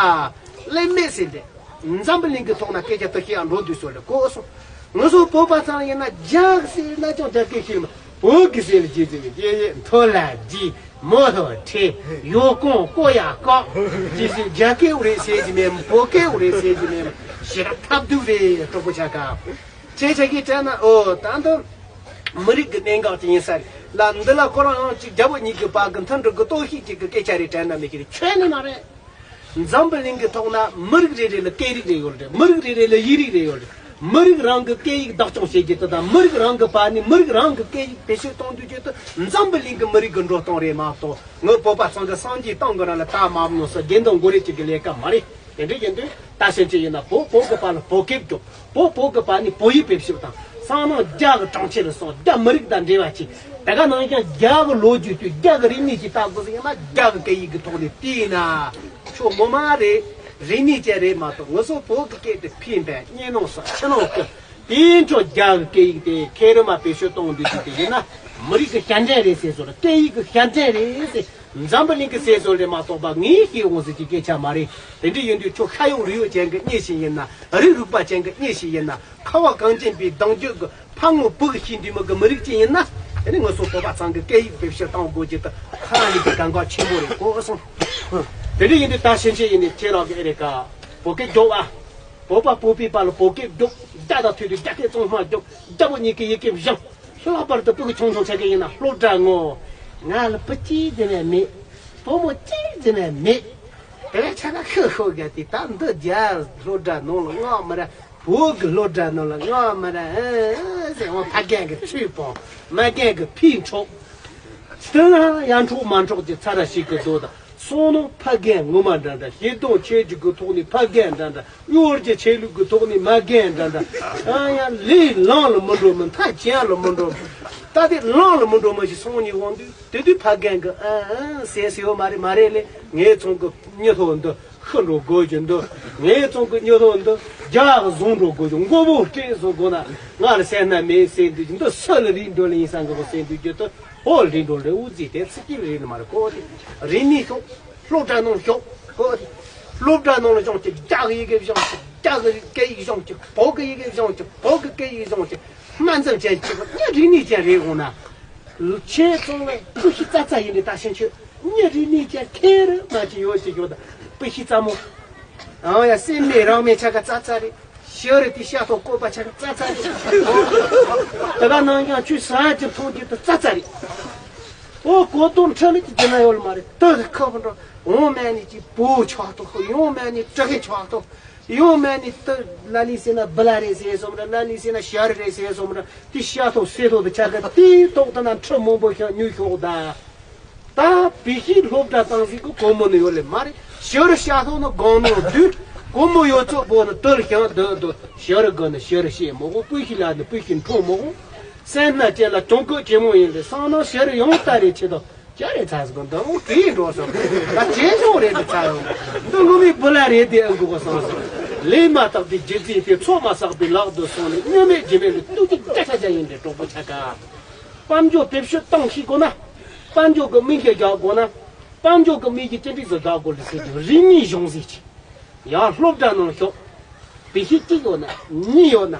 ལེན་མེད་ཟེར་ཏེ། འཛམ་བུ་གླིང་གི་ཐོག་ན་སྐད་ཆ་དུ་ཤེས་ཨ་འགྲོ་དུས་སོ་ལ་གོ་སོང་། ང་ཚོ་བོད་པ་ཚང་ཡིན་ན་རྒྱ་ཟེར་ན་ཀྱང་རྒྱ་སྐད་ཤེས་མ་བོད་ཀྱི་ཟེར་ལ་རྗེས་ཟེར་ལ་རྗེས་ཡེ་མཐོ་ལ་རྗེས། མོ་ལྷོ་ཁྲེ། ཡོ་ཀོང་ཀོ་ཡ་ཀོ། ཅི་ཞིག་རྒྱ་སྐད་རེད་ཟེར་གྱི་མེད་བོད་སྐད་རེད་ཟེར་གྱི་མེད་ཞེ་དྲག་ཐབས་སྡུག་རེད་གྲོགས་པོ་ཆ་ག་ཅེས་བྱ་གི་དྲན་ན་ཨོ་ད་འདི་མི་རིགས་ཀྱི་གནད་འགག་ཅིག་ཡིན་ས་རེད་ལ། འདི་ལ་ཁོ་རང་ཡང་ཅིག་རྒྱ་བོད་གཉིས་ཀྱི་བར་གྱི་མཐུན་སྒྲིལ་གྱི་རྟོག་ཞིབ་ཅིག་གི་སྐད་ཆ་རེད་དྲན་ན་མི་ཤེས་རེད་ཁྱོན་ནས་མ་རེད། འཛམ་བུ་གླིང་གི་ཐོག་ན་མི་རིགས་རེ་རེ་ལ་སྐད་རིགས་རེ་ཡོད་རེད། མི་རིགས་རེ་རེ་ལ་ཡིག་རིགས་རེ་ཡོད་རེད། མི་རིགས་རང་གི་སྐད་ཡིག་བདག་སྐྱོང་བྱེད་རྒྱུ་དེ་དང་མི་རིགས་རང་གི་བར་ནས་མི་རིགས་རང་གི་སྐད་ཡིག་བེད་སྤྱོད་གཏོང་རྒྱུ་དེ་འཛམ་བུ་གླིང་གི་མི་རིགས་ཀྱི་འགྲོ་སྟངས་རེད་མ་གཏོགས་ངའི་བོད་པ་ཚང་གི་སངས་རྒྱས་བཏང་གི་རང་ལ་ད་མ་མནོ་ས་དགེ་འདུན་མགོ་རེད་ཅིག་གི་ལས་ཀ་མ་རེད། དེ་འདྲ་ཡིན་དུས་ད་ཕྱིན་ཆད་ཡིན་ན་བོད་བོད་ཀྱི་བར་ལ་བོད་སྐད་སྐྱོབ། བོད་བོད་ཀྱི་བར་ནས་བོད་ཡིག་བེད་སྤྱོད་དང་སང་ནང་རྒྱ་གི་གྲོང་ཁྱེར་ལ་སོང་རྒྱ་མི་རིགས་དང་འབྲེལ་བ་ཆེ། དེ་ག་ནང་བཞིན་རྒྱ་གི་ལོ་རྒྱུས་དུས་རྒྱ་གི་རིག་གནས་ཀྱི་ལྟ་དགོས་སུ་ཡིན་ན་རྒྱ་གི་སྐད་ཡིག་གི་ཐོག་ནས་བལྟས་ན་ཆོ་ངོ་མ་རེད། རིག་གནས་ཅན་རེད་མ་གཏོགས་ང་ཚོ་བོད་ཀྱི་སྐད་དེ་ཕན་པས་གཉེན་ནོ་ས་ཕྱི་ནང་ཀི་དེ་འཕྲོ་རྒྱ་གི་སྐད་ཡིག་དེ་ཁེ་རི་མ་བེད་སྤྱོད་གཏོང་འདོད་ཀྱི་དེ་ཡིན་ན་མི་རིགས་ཀྱི་ཞབས་འདྲེན་རེད་ཟེར་སོ་ར་སྐད་ཡིག་གི་ཞབས་འདྲེན་རེད་ཟེར། འཛམ་བུ་གླིང་གི་སྲས་སུ་རེད་མ་གཏོགས་པ་ངས་ཤེས་འོང་ཟེར་གྱི་སྐད་ཆ་མ་རེད། དེ་འདྲ་ཡིན་དུས་ཁྱོད་ཤ་ཡོང་རུས་ཡོང་ཅན་གྱི་མྱི་ཞིག་ཡིན་ན། རུས་རུས་པ་ཅན་གྱི་མྱི་ཞིག་ཡིན་ན། ཁ་བ་གངས་ཅན་པའི་གདུང་རྒྱུད་ཀྱི་ཕ་ངོ་བུ་གི་ཤེས་འདུས་མི་གི་མི་རིགས་ཅིག་ཡིན་ན། དེ་ནི་ངུ་སོ་བོད་པ་ཚང་གི་སྐད་ཡིག་བེད་སྤྱོད་གཏོང་དགོས་རྒྱུ་དེ་ཁ་རང་ལས་ཀྱི་གང་ག་ཆེན་པོ་རེད་གོ་སོང་། དེ་འདྲ་ཡིན་དུས་ད་ཕྱིན་ཆད་ཡིན་ནི་ཁྱེད་རང་གི་ཨེ་རེད་ཀ། བོད་སྐད་རྒྱོབ་ཨ། བོད་པ་བོད་པའི་བར་ལ་བོད་སྐད་རྒྱོབ། རྒྱ་དང་ཐུག་དུས་རྒྱ་སྐད་གཙང་མ་རྒྱོབ། རྒྱ་བོད་གཉིས་ཀྱི་ཡི་གེ་སྦྱང་། ལྷག་པར་དུ་སྤུ་གུ་ཆུང་ཆུང་ཆ་གི་ཡིན་ན་སློབ་གྲྭ་ངོ་། ང་ལ་སྤུ་གཅིག་ཙམ་ཡང་མེད། བུ་མོ་གཅིག་ཙམ་ཡང་མེད། དེ་བས་ཆ་ན་ཤི་ཤོག་ག་དེ་ད་འདི་རྒྱ་སློབ་གྲྭ་ནང་ལ་མངགས་མི་ར། བོད་ཀྱི་སློབ་གྲྭ་ནང་ལ་མངགས་མི་ར། ཨེ་ཟེར་འོང་ཕ་རྒན་གྱི་ཚུལ་སྤོང་། མ་རྒན་གྱི་ཕིས་འཕྲོག། དེ་ན་ཡར་འཕྲོག་མར་འཕྲོག་གི་ཚ་ར་ཞིག་གི་རྡོ་དང་། སོང་ནོ་ཕ་རྒན་ངོ་མ་འདྲ་འདྲ། ཞེ་སྡང་ཆེ་རྒྱུ་གི་ཐོག་ནས་ཕ་རྒན་འདྲ་འདྲ། གཡོ་སྒྱུ་ཆེ་ལུགས་གི་ཐོག་ནས་མ་རྒན་འདྲ་འདྲ། ཨ་ཡ་ལས་ལམ་ལ་མི་འགྲོ་མི། མཐའ་ཅན་ལ་མི་འགྲོ་མི། ད་དེ་ལམ་ལ་མི་འགྲོ་མི་ཞིག་སོང་ནས་འོང་དུས། དེ་དུས་ཕ་རྒན་གྱི་ཨ་ཨ་ཟེར་ཟེར་ཡོད་མ་རེད་མ་རེད་ལེ། ངའི་ཚང་གི་མྱི་ཐོག་འདི་ཤི་འགྲོ་དགོས་ཀྱི་འདུག། ངའི་ཚང་གི་མྱི་ཐོག་འདི་རྒྱ་གི་བཟུང་འགྲོ་དགོས་ཀྱི། མགོ་བོ་སྤྲད་བཟོ་དགོས་ན་ང་ལ་སེམས་ན་མེད་ཟེར་འདུག་ཀྱི་འདུག། སུ་ལ་རིག་འགྲོ་ལེ་ཡིན་ས་འགི་བོ་ཟེར་འདུག་ཀྱི་འདུག། ཧོ་རིག་འགྲོ་ལེ་འུ་ཟི་དེ་ཚིག་གི་རིག་ནི་མ་རེད་གོ། དེ་རིག་ནི་ཤོག། སློབ་གྲྭ་ནང་ཤོག་གོ། དེ་སློབ་གྲྭ་ནང་ལ་སྦྱོང་ཅིག། རྒྱ་གི་ཡི་གེ་སྦྱོང་ཅིག། རྒྱ་གི་སྐད་ཡིག་སྦྱོང་ཅིག། བོད་གི་ཡི་གེ་སྦྱོང་ཅིག། བོད་གི་སྐད་ཡིག་སྦྱོང་ཅིག། སྨན་འཛོམས་ཅན་ཅིག་གི་རིག་ནི་ཅན་རེད་འོང་ན། ཁྱེད་ཚང་ལ་སྤུ་ཤི་ཙ་ཙ་ཡིན་ནི་ད་ཕྱིན་ཆོད། མྱི་རིག་ནི་ཅན་ཁེ་རི་མ་ཅིག་ཡོད་ཅིག་ཡོད་ད། སྤུ་ཤི་ཙ་མོ། ཨང་ཡ་སེམས་མེད་རང་མེད་ཆ་ག་ཙ་ཙ་རེད། ཤི་རི་དེ་ཤ་ཐོག་བཀོད་པ་ཆ་ག་ཙ་ཙ་རེད། དེ་ག་ནང་ཀྱང་ཆུ་ས་ཅི་མཐོང་རྒྱུ་དེ་ཙ་ཙ་རེད། ཨོ་གོ་དོན་ཁྲ་ལི་ཅི་ན་ཡོད་ལ་མ་རེད། ཏི་ཁ་བུ་འགྲོ། འོང་མེད་ནི་ཅི་བུ་ཆགས་ཐོག། ཡོང་མེད་ནི་དྲི་གི་ཆགས་ཐོག། ཡོང་མེད་ནི་ཏི་ལ་ལི་ཟེར་ན་བུ་ལ་རེད་ཟེར་སོང་ར། ལ་ལི་ཟེར་ན་ཤ་རི་རེད་ཟེར་སོང་ར། དེ་ཤ་ཐོག་སེ་ཐོག་དེ་ཆ་ག་དེའི་ཐོག་ཏུ་ན་ཁྲི་མང་པོ་ཤ་ཉུལ་ཤོག་ད། ད་བི་ཤི་སློབ་གྲྭ་བཏང་ཟིག་གི་གོ་མོ་ནི་ཡོད་ལེ་མ་རེད། ཤ་རི་ཤ་ཐོག་ནི་གང་ནོ་དུས། གོ་མོ་ཡོད་ཚོད་པོ་ནི་ཏི་ལ་ཤང་དུ་དུ། ཤ་རི་གི་ནི་ཤ་རི་ཤེས་མོ་གོ། སྤུ་ཤི་ལ་ནི་སྤུ་ཤི་འཕྲོ་མོ་གོ། སེམས་ན་ཅེ་ལ་གྱོང་གོ་ཅེ་མོ་ཡིན་ལེ། སང་ན་ཤ་རི་ཡོང་ལྟ་རེ་ཆེ་དོ། ཅ་རེ་ཚ་སོང་འདི་མོ་གི་འགྲོ་སོང་། ད་ཅེ་ཅོང་རེད་འདི་ཚ་ཡོང་། འདི་ངུ་མི་བུ་ལ་རེད་དེ་ཨ་འགུག་གོ་སོང་སོང་། ལས་མ་བཏགས་པའི་རྒྱུ་རྫས་དེ། ཚོགས་མ་བསགས་པའི་ལག་ཏུ་སོང་ནས། སྨྱོན་མེད་རྒྱུ་མེད་ལ་སྡུག་ཅིག་ཅ་ཆ་ཅ་ཡིན་ཏེ་གྲོགས་པོ་ཆ་ག། དཔལ་འབྱོར་བེད་སྤྱོད་གཏོང་ཤེས་དགོས་ན། དཔལ་འབྱོར་གྱི་མིང་གི་རྒྱག་དགོས་ན། དཔལ་འབྱོར་གྱི་མིང་གི་ཅི་འགྲིག་ཟེར་རྒྱག་དགོས་ལ་ཟེར་དུས་རིག་གནས་གཞུང་ཟེར་གྱི། ཡང་སློབ་གྲྭ་ནང་ཤོག། བི་ཤི་གཅིག་ཡོད་ན་གཉིས་ཡོད་ན།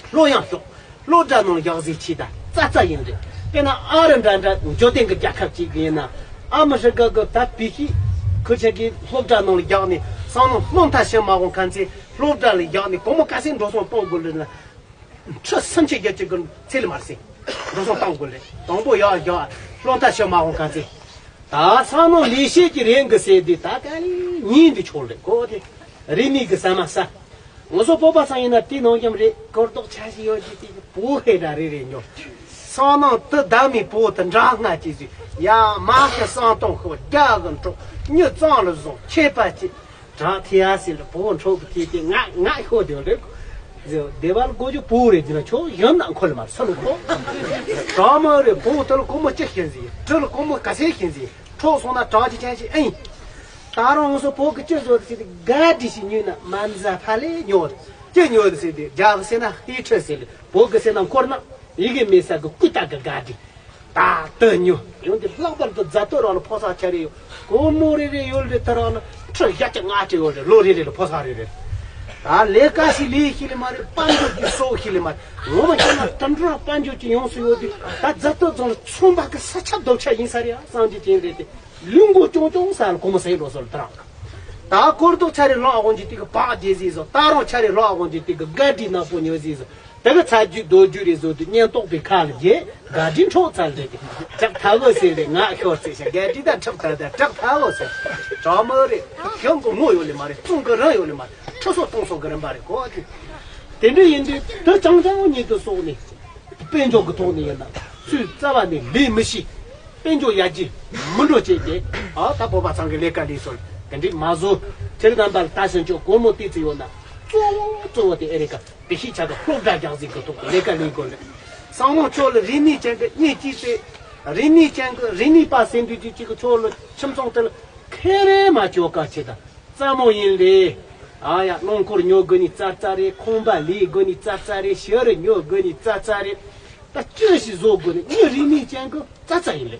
སློབ་ཡང་ཤོག། སློབ་གྲྭ་ནང་ཡག་ཟིག་ཆི་ད་ཙ་ཙ་ཡིན་རེད། དཔེར་ན་ཨ་རི་འདྲ་འདྲ་འབྱོར་ལྡན་གྱི་རྒྱལ་ཁབ་ཅིག་ཡིན་ན། ཨ་མི་ཧྲི་ཀ་གི་ད་བི་ཤི་ཁུ་ཆ་གི་སློབ་གྲྭ་ནང་ལ་རྒྱག་ནས་སང་ནོ་སློབ་མཐར་ཕྱིན་མ་འོང་ཁ་ཚེ་སློབ་གྲྭ་ལ་རྒྱག་ནས་སྒོར་མོ་ག་ཚད་འགྲོ་སོང་གཏོང་དགོས་ལ་ན། ཁྲི་སུམ་ཅུ་བརྒྱད་ཅུ་གི་ཚད་ལ་མར་སེང་། འགྲོ་སོང་བཏང་དགོས་རེད། དང་པོ་ཡག་ཡག་སློབ་མཐར་ཕྱིན་མ་འོང་ག་ཚེ། ད་སང་ནོ་ལས་བྱེད་ཀྱི་རེད་འགི་ཟེར་དུས་ད་ག་ལེ་ཉིན་འདི་ཆོག་རེད་གོ་དེ། རིག་གནས་ཀྱི་ཟ་མ་ཟ། ང་ཚོ་བོད་པ་ཚང་ཡིན་ན་དེ་ནང་རྒྱམ་རེད། གོ་རྟོགས་ཆ་ཞིག་ཡོད་ཀྱི་དེ་བོད་ཧེ་ར་རེ་རེ་ཉོ། སང་ནོ་དུ་ད་མི་བོད་དུ་འདྲ་ང་ཅི་ཟིག་ཡ་མ་ཤི་སང་གཏོང་ཤོག་རྒྱ་གི་འཕྲོག་མྱི་གཙང་ལ་བཟུང་ཁྱད་པར་ཅི། དྲག་ཐེ་ཡ་སི་ལ་བོ་འཕྲོག་གི་ཐེ་ཏེ་ང་ང་ཤོ་དེ་རེད། སྡེ་བ་ལ་གོ་རྒྱུ་བོ་རེད་ཟེར་ན་ཆོག་ཡོད་ན་འཁོར་ལ་མ་སོ་ལ་ཁོ། གྲོག་མོ་རེད། བོ་དེ་ལ་སྒོར་མོ་གཅིག་ཤིན་ཟིན་དྲི་ལ་སྒོར་མོ་ག་ཚད་ཤིན་ཟིན་འཕྲོག་སོང་ན་དྲག་ཅི་ཅན་ཞིག་ཨེ་ཡིན། ད་རུང་ང་ཚོ་བོ་གི་ཅི་བཟོ་ཟེར་ཏེ་ག་དྲི་ཞིག་ཉོས་ན་མ་འཛའ་ཕ་ལས་ཉོ། ཅི་ཉོ་ཟེར་ཏེ་རྒྱ་གི་ཟེར་ན་ཧི་ཁྲི་ཟེར་ལ་བོ་གི་ཟེར་ན་འཁོར་ན་ཡི་གེ་མེད་ས་གི་ཀུ་ཏ་གི་ག་དྲི། ད་ལྟ་ཉོ་ཡོང་དེ་ལྷག་པར་དུ་རྫ་སྟོད་རང་ལ་ཕོ་གསར་ཆ་རེ་ཡོད། སྒོར་མོ་རེ་རེ་ཡོད་རེད། ད་རང་ལ་ཁྲི་བརྒྱད་ཅུ་ལྔ་བཅུ་ཡོད་རེད། ལོ་རེ་རེ་ལ་ཕོ་གསར་རེ་རེ། ད་ལས་ཀ་ཞིག་ལས་ཤེས་ལེ་མ་རེད། དཔལ་འབྱོར་གྱི་སྲོག་ཤེས་ལེ་མ་རེད། ངོ་མ་བཤད་ན་དྲིན་དྲང་དཔལ་འབྱོར་གྱི་ཡོངས་སུ་ཡོད་དུས་ད་རྫ་སྟོད་རྫོང་ལ་ཚོང་པ་གི་ས་ཆ་རྡོབ་ཆ་ཡིན་ས་རེད་ཨ་སངས་རྒྱས་ཅན་རེད་དེ། ལུས་མགོ་ཅོང་ཅོང་ས་ལ་སྒོར་མོ་ཟས་འགྲོ་སོང་ལ་ད་རང་། ད་སྐོར་ཐོག་ཆ་རེ་ལོག་འོང་གི་དེ་གི་བག་རྒྱས་ཟིག་བཟོ། ད་རུང་ཆ་རེ་ལོག་འོང་གི་དེ་གི་ག་དྲི་ནག་པོ་ཉོ་ཟིག་བཟོ། དེ་གི་ཚ་རྒྱུད་རྡོ་རྒྱུད་རེ་བཟོ་དུས་གཉེན་རྟོག་པའི་ཁ་ལ་རྒྱས་ག་དྲི་འཕྲོག་ཚར་རེད་དེ། ཁྲག་ཐལ་བོ་ཟེར་རེད། ང་ཤོར་ཚེ་ཤ་ག་དྲི་ད་ཁྲག་ཐལ་ད་ཁྲག་ཐལ་བོ་ཟེར། གྲོག་མོ་རེད། ཤང་གི་ངོ་ཡོད་ལེ་མ་རེད། བཙོང་གི་རང་ཡོད་ལེ་མ་རེད། ཁྲི་སོ་སྟོང་སོ་གི་རིན་པ་རེད་གོ་དེ། དེ་འདྲ་ཡིན་དུས་དེ་ཅང་ཅང་ཉིད་དུ་སོགས་ནས། དཔལ་འབྱོར་གྱི་ཐོག་ནས་ཡིན་ན་ཚུལ་རྩ་བ་ནས་ལས་མི་ཤེས། དཔལ་འབྱོར་ཡར་རྒྱས་མི་འགྲོ་བྱས་ཏེ། ཨ་ད་བོད་པ་ཚང་གི་ལས་ཀ་ལས་སོང་དེ་འདྲས་མ་བཟོ། ཁྱེད་རྣམ་པ་ལ་ལྟ་ཞིང་ཆོག་སྒོར་མོ་ཏོག་ཙམ་ཡོད་ན་གཙོ་བོ་གཙོ་བོ་དེ་ཨེ་རེད་ཀ། བི་ཤི་ཆ་ག་སློབ་གྲྭ་རྒྱག་ཟིག་གི་ཐོག་ལས་ཀ་ལས་དགོས་རེད། སང་ནོ་ཆོག་ལ་རིག་གནས་ཅན་གི་གཉེན་སྐྱིད་ཟེར། རིག་གནས་ཅན་གི་རིག་གནས་པ་ཟེར་འདུག་ཅིག་ཅིག་གི་ཆོག་ལ་ཁྱིམ་ཚང་དེ་ལ་ཁེ་རེ་མ་ཆོག་ག་ཆེ་ད། རྩ་མོ་ཡིན་ལེ། ཨ་ཡ་རླངས་འཁོར་ཉོ་དགོས་ནི་རྩ་རྩ་རེད། ཁང་པ་ལས་དགོས་ནི་རྩ་རྩ་རེད། ཤི་རི་ཉོ་དགོས་ནི་རྩ་རྩ་རེད། ད་ཅི་ཞིག་བཟོ་དགོས་ནི། མྱི་རིག་གནས་ཅན་གི་ཙ་ཙ་ཡིན་ལེ།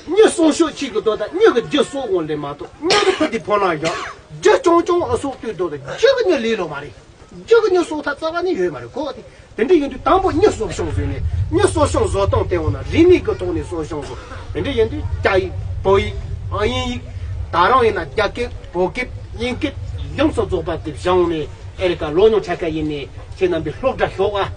མྱི་གསོ་སྐྱོང་བྱེད་དགོས་དོ། ད་མྱི་གི་རྒྱུ་གསོ་དགོས་ལེ་མ་གཏོགས། མྱི་གི་ཕུ་དེ་ཕོ་ལང་བཞག་རྒྱུ་ཅུང་ཅུང་ཨ་སོགས་ལྟོས་དོ། ད་རྒྱུ་གི་མྱི་ལས་ལོ་མ་རེད། རྒྱུ་གི་མྱི་གསོ་ཐབས་རྩ་བ་ནས་ཡོད་མ་རེད་གོ། དེ་དེ་འདྲ་ཡིན་དུས་དང་པོ་མྱི་གསོ་སྐྱོང་བཟོས་ནས། མྱི་གསོ་སྐྱོང་བཟོ་སྟངས་དེ་འོང་ན་རིག་གནས་ཀྱི་ཐོག་ནས་གསོ་སྐྱོང་བཟོ། དེ་འདྲ་ཡིན་དུས་རྒྱ་ཡིག་བོད་ཡིག་དབྱིན་ཡིག་ད་རུང་ཡིན་ན་རྒྱ་སྐད་བོད་སྐད་དབྱིན་སྐད་ཡོངས་སུ་རྫོགས་པ་དེ་སྦྱངས་ནས། ཨེ་རི་ཀ་ལོ་ཉུང་ཆ་ཁ་ཡིན་ནས་ཁྱེད་རྣམ་པའི་སློབ་གྲྭ་ཤོག་ཨ།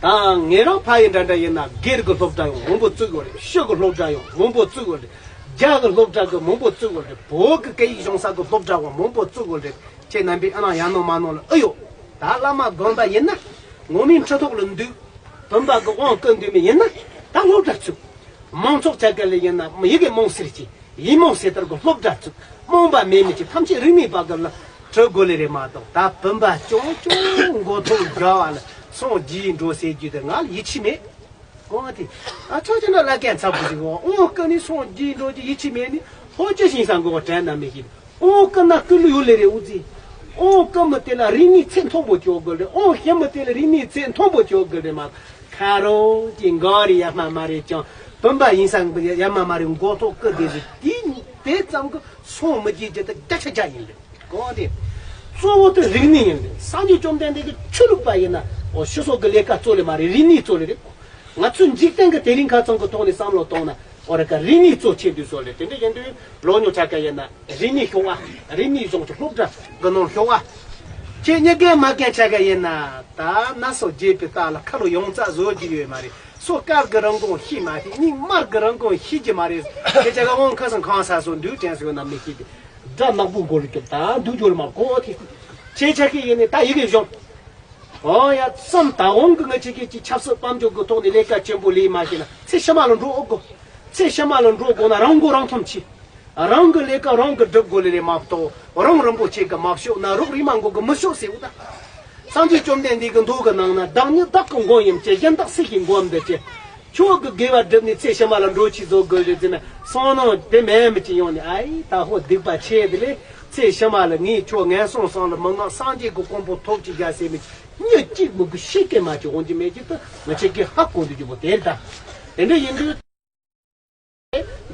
ད་ངེད་རང་ཕ་ཡི་འདྲ་འདྲ་ཡིན་ན་སྒེར་གྱི་སློབ་གྲྭ་ཡང་མང་པོ་བཙུགས་ཡོད་རེད། ཕྱི་གི་སློབ་གྲྭ་ཡང་མང་པོ་བཙུགས་ཡོད་རེད། རྒྱ་གི་སློབ་གྲྭ་གི་མང་པོ་བཙུགས་ཡོད་རེད། བོད་གི་སྐད་ཡིག་སྦྱོང་ས་གི་སློབ་གྲྭ་བ་མང་པོ་བཙུགས་ཡོད་རེད། ཁྱེད་རྣམ་པས་ཨ་ནང་ཡར་ནང་མར་ནང་ལ་ཨེ་ཡོད། ད་བླ་མ་དགོན་པ་ཡིན་ན་ངོ་མའི་ཁྲི་ཐོག་ལ་འདུག་བུམ་པ་གི་དབང་བསྐུར་འདུག་མི་ཡིན་ན་ད་སློབ་གྲྭ་ཚུགས། མང་ཚོགས་ཆ་ག་ལ་ཡིན་ན་ཡི་གེ་མང་སེར་གྱི་ཡིག་མང་སེར་ལྟར་གྱི་སློབ་གྲྭ་ཚུགས། རྨོངས་པ་མེད་མི་གྱི་ཐམས་ཅད་རིག་གནས་པ་གི་ལ་ཁྲིད་དགོས་ལེ་རེད་མ་གཏོགས། ད་བུམ་པ་ཅུང་ཅུང་མགོ་ཐོག་སྒྲ་བ་ལ་སངས་རྒྱས་འགྲོ་ཟེར་རྒྱུ་དེ་ང་ལ་ཡིད་ཆེས་མེད། འོ་དེ། ཨ་ཆོག་ཅི་ན་ལ་ཀན་ཚ་བུ་ཞིག་འོ་འོ་ཀ་ནི་སངས་རྒྱས་འགྲོ་རྒྱུ་ཡིད་ཆེས་མེད་ནི། ཧོ་ཅི་ཞིང་ས་མགོ་བ་དྲན་ན་མི་ཤེས། འོ་ཀ་ན་ཀུན་ལུ་ཡོད་ལེ་རེ་འུ་ཙི། འོ་ཀ་མི་དེ་ལ་རིག་གནས་ཚད་མཐོན་པོ་ཅོག་དགོས་རེད། འོ་ཤི་མི་དེ་ལ་རིག་གནས་ཚད་མཐོན་པོ་ཅོག་དགོས་རེད་མ། ཁ་རོ་ཅི་འགའ་རེ་ཡ་མ་མ་རེད་ཀྱང་བུམ་པ་ཡིན་ས་ཡ་མ་མ་རེད། མགོ་ཐོག་ཀི་དེ་ཟིག་དེ་དེ་ཙམ་གི་སོང་མི་རྒྱུ་རྒྱུ་དེ་བརྒྱ་ཆ་བརྒྱ་ཡིན་ལེ། གོ་དེ། གཙོ་བོ་དེ་རིག་གནས་ཡིན་ལེ། སངས་རྒྱས་བཅོམ་ལྡན་འདས་ཀྱི་ཆོས་ལུགས་པ་ཡིན་ན་འོ་ཕྱི་སོགས་ཀྱི་ལས་ཀ་གཙོ་ལེ་མ་རེད། རིག་གནས་གཙོ་ལེ་རེད། ང་ཚོས་འཇིག་རྟེན་གྱི་དེ་རིང་ཁ་ཚང་གི་ཐོག་ནས་བསམ་བློ་གཏོང་ན་འོ་ར་ཀ་རིག་གནས་གཙོ་ཆེ་དུས་སོགས་ལེ། དེ་འདྲ་ཡིན་དུས་ལོ་ཉུང་ཆ་ག་ཡིན་ན་རིག་གནས་ཤོག་ཨ། རིག་གནས་གཞུང་གི་སློབ་གྲྭ་གི་ནང་ཤོག་ཨ། ཁྱེད་གཉིས་ཀའི་མ་རྒན་ཆ་ག་ཡིན་ན་ད་ན་སོ་རྒྱས་པའི་རྟགས་ལ་ཁ་ལོ་ཡོངས་རྩ་བཟོ་རྒྱུ་ཡོད་མ་རེད། སོ་དཀར་གི་རིན་གོང་ཤེས་མ་ཤེས། གཉིས་དམར་གི་རིན་གོང་ཤེས་ཀྱི་མ་རེད། ཁྱེད་ཆ་ག་དབང་ཁ་སང་གང་ས་སོ་འདུག་དྲན་སོ་ཡོད་ན་མི་ཤེས་ཏེ། དགྲ་ནག་པོ་མགོ་རུ་སྐྱོབ་དང་འདུག་འགྱོ་ལ་མ་གོ་ཐེ། ཁྱེད་ཆ་གི་ཡིན་ནི་ད་ཡི་གེ་གཞུང་། ཨོ་ཡ་བསམ་ད་འོང་གི་ང་ཆེ་གེ་ཅིག་ཆབ་སྲིད་དཔལ་འབྱོར་གི་ཐོག་ནས་ལས་ཀ་ཆེན་པོ་ལས་མ་ཤེས་ན་ཚེ་ཕྱི་མ་ལ་འགྲོ་ཨོ་གོ། ཚེ་ཕྱི་མ་ལ་འགྲོ་དགོས་ན་རང་མགོ་རང་ཐོམ་ཆེ། རང་གི་ལས་ཀ་རང་གི་སྒྲུབ་དགོས་ལེ་ལེ་མ་གཏོགས་རང་རིན་པོ་ཆེ་གི་མ་ཤོག་ན་རོགས་རིན་མ་མགོ་གི་མི་ཤོག་ཟེར་འུ་ད། སངས་རྒྱས་བཅོམ་ལྡན་འདས་ཀྱི་མདོ་གི་ནང་ན་བདག་ཉིད་བདག་གི་མགོན་ཡིན་གྱི། གཞན་བདག་སུ་ཞིག་མགོན་འདི་ཅི། ཁྱོད་ཀྱི་དགེ་བ་བསྒྲུབས་ནས་ཚེ་ཕྱི་མ་ལ་འགྲོ་ཆེད་བཟོ་དགོས་རེད་ཟེར་ན། བསམ་ནོ་དེ་མེད་མི་ཅི་ཡོང་ནས་ཨ་ཡི་ད་ཧོ་སྡིག་པ་ཆེ་དེ་ལས་ཚེ་ཕྱི་མ་ལ་ངས་ཁྱོད་ངན་སོང་གསུམ་ལ་མི་མངགས། སངས་རྒྱས་ཀྱི་གོ་འཕང་ཐོབ་ཅིག་བྱ་ཟེར་མི་མྱི་གཅིག་མི་དགོས་ཤེས་ཀྱི་མ་ཅི་འོང་གི་མེད་ཀྱི། ད་ང་ཆེ་གེ་ཧ་གོ་འདུག་རྒྱུ་པོ་དེ་རེད་ད། དེ་འདྲ་ཡིན་དུས།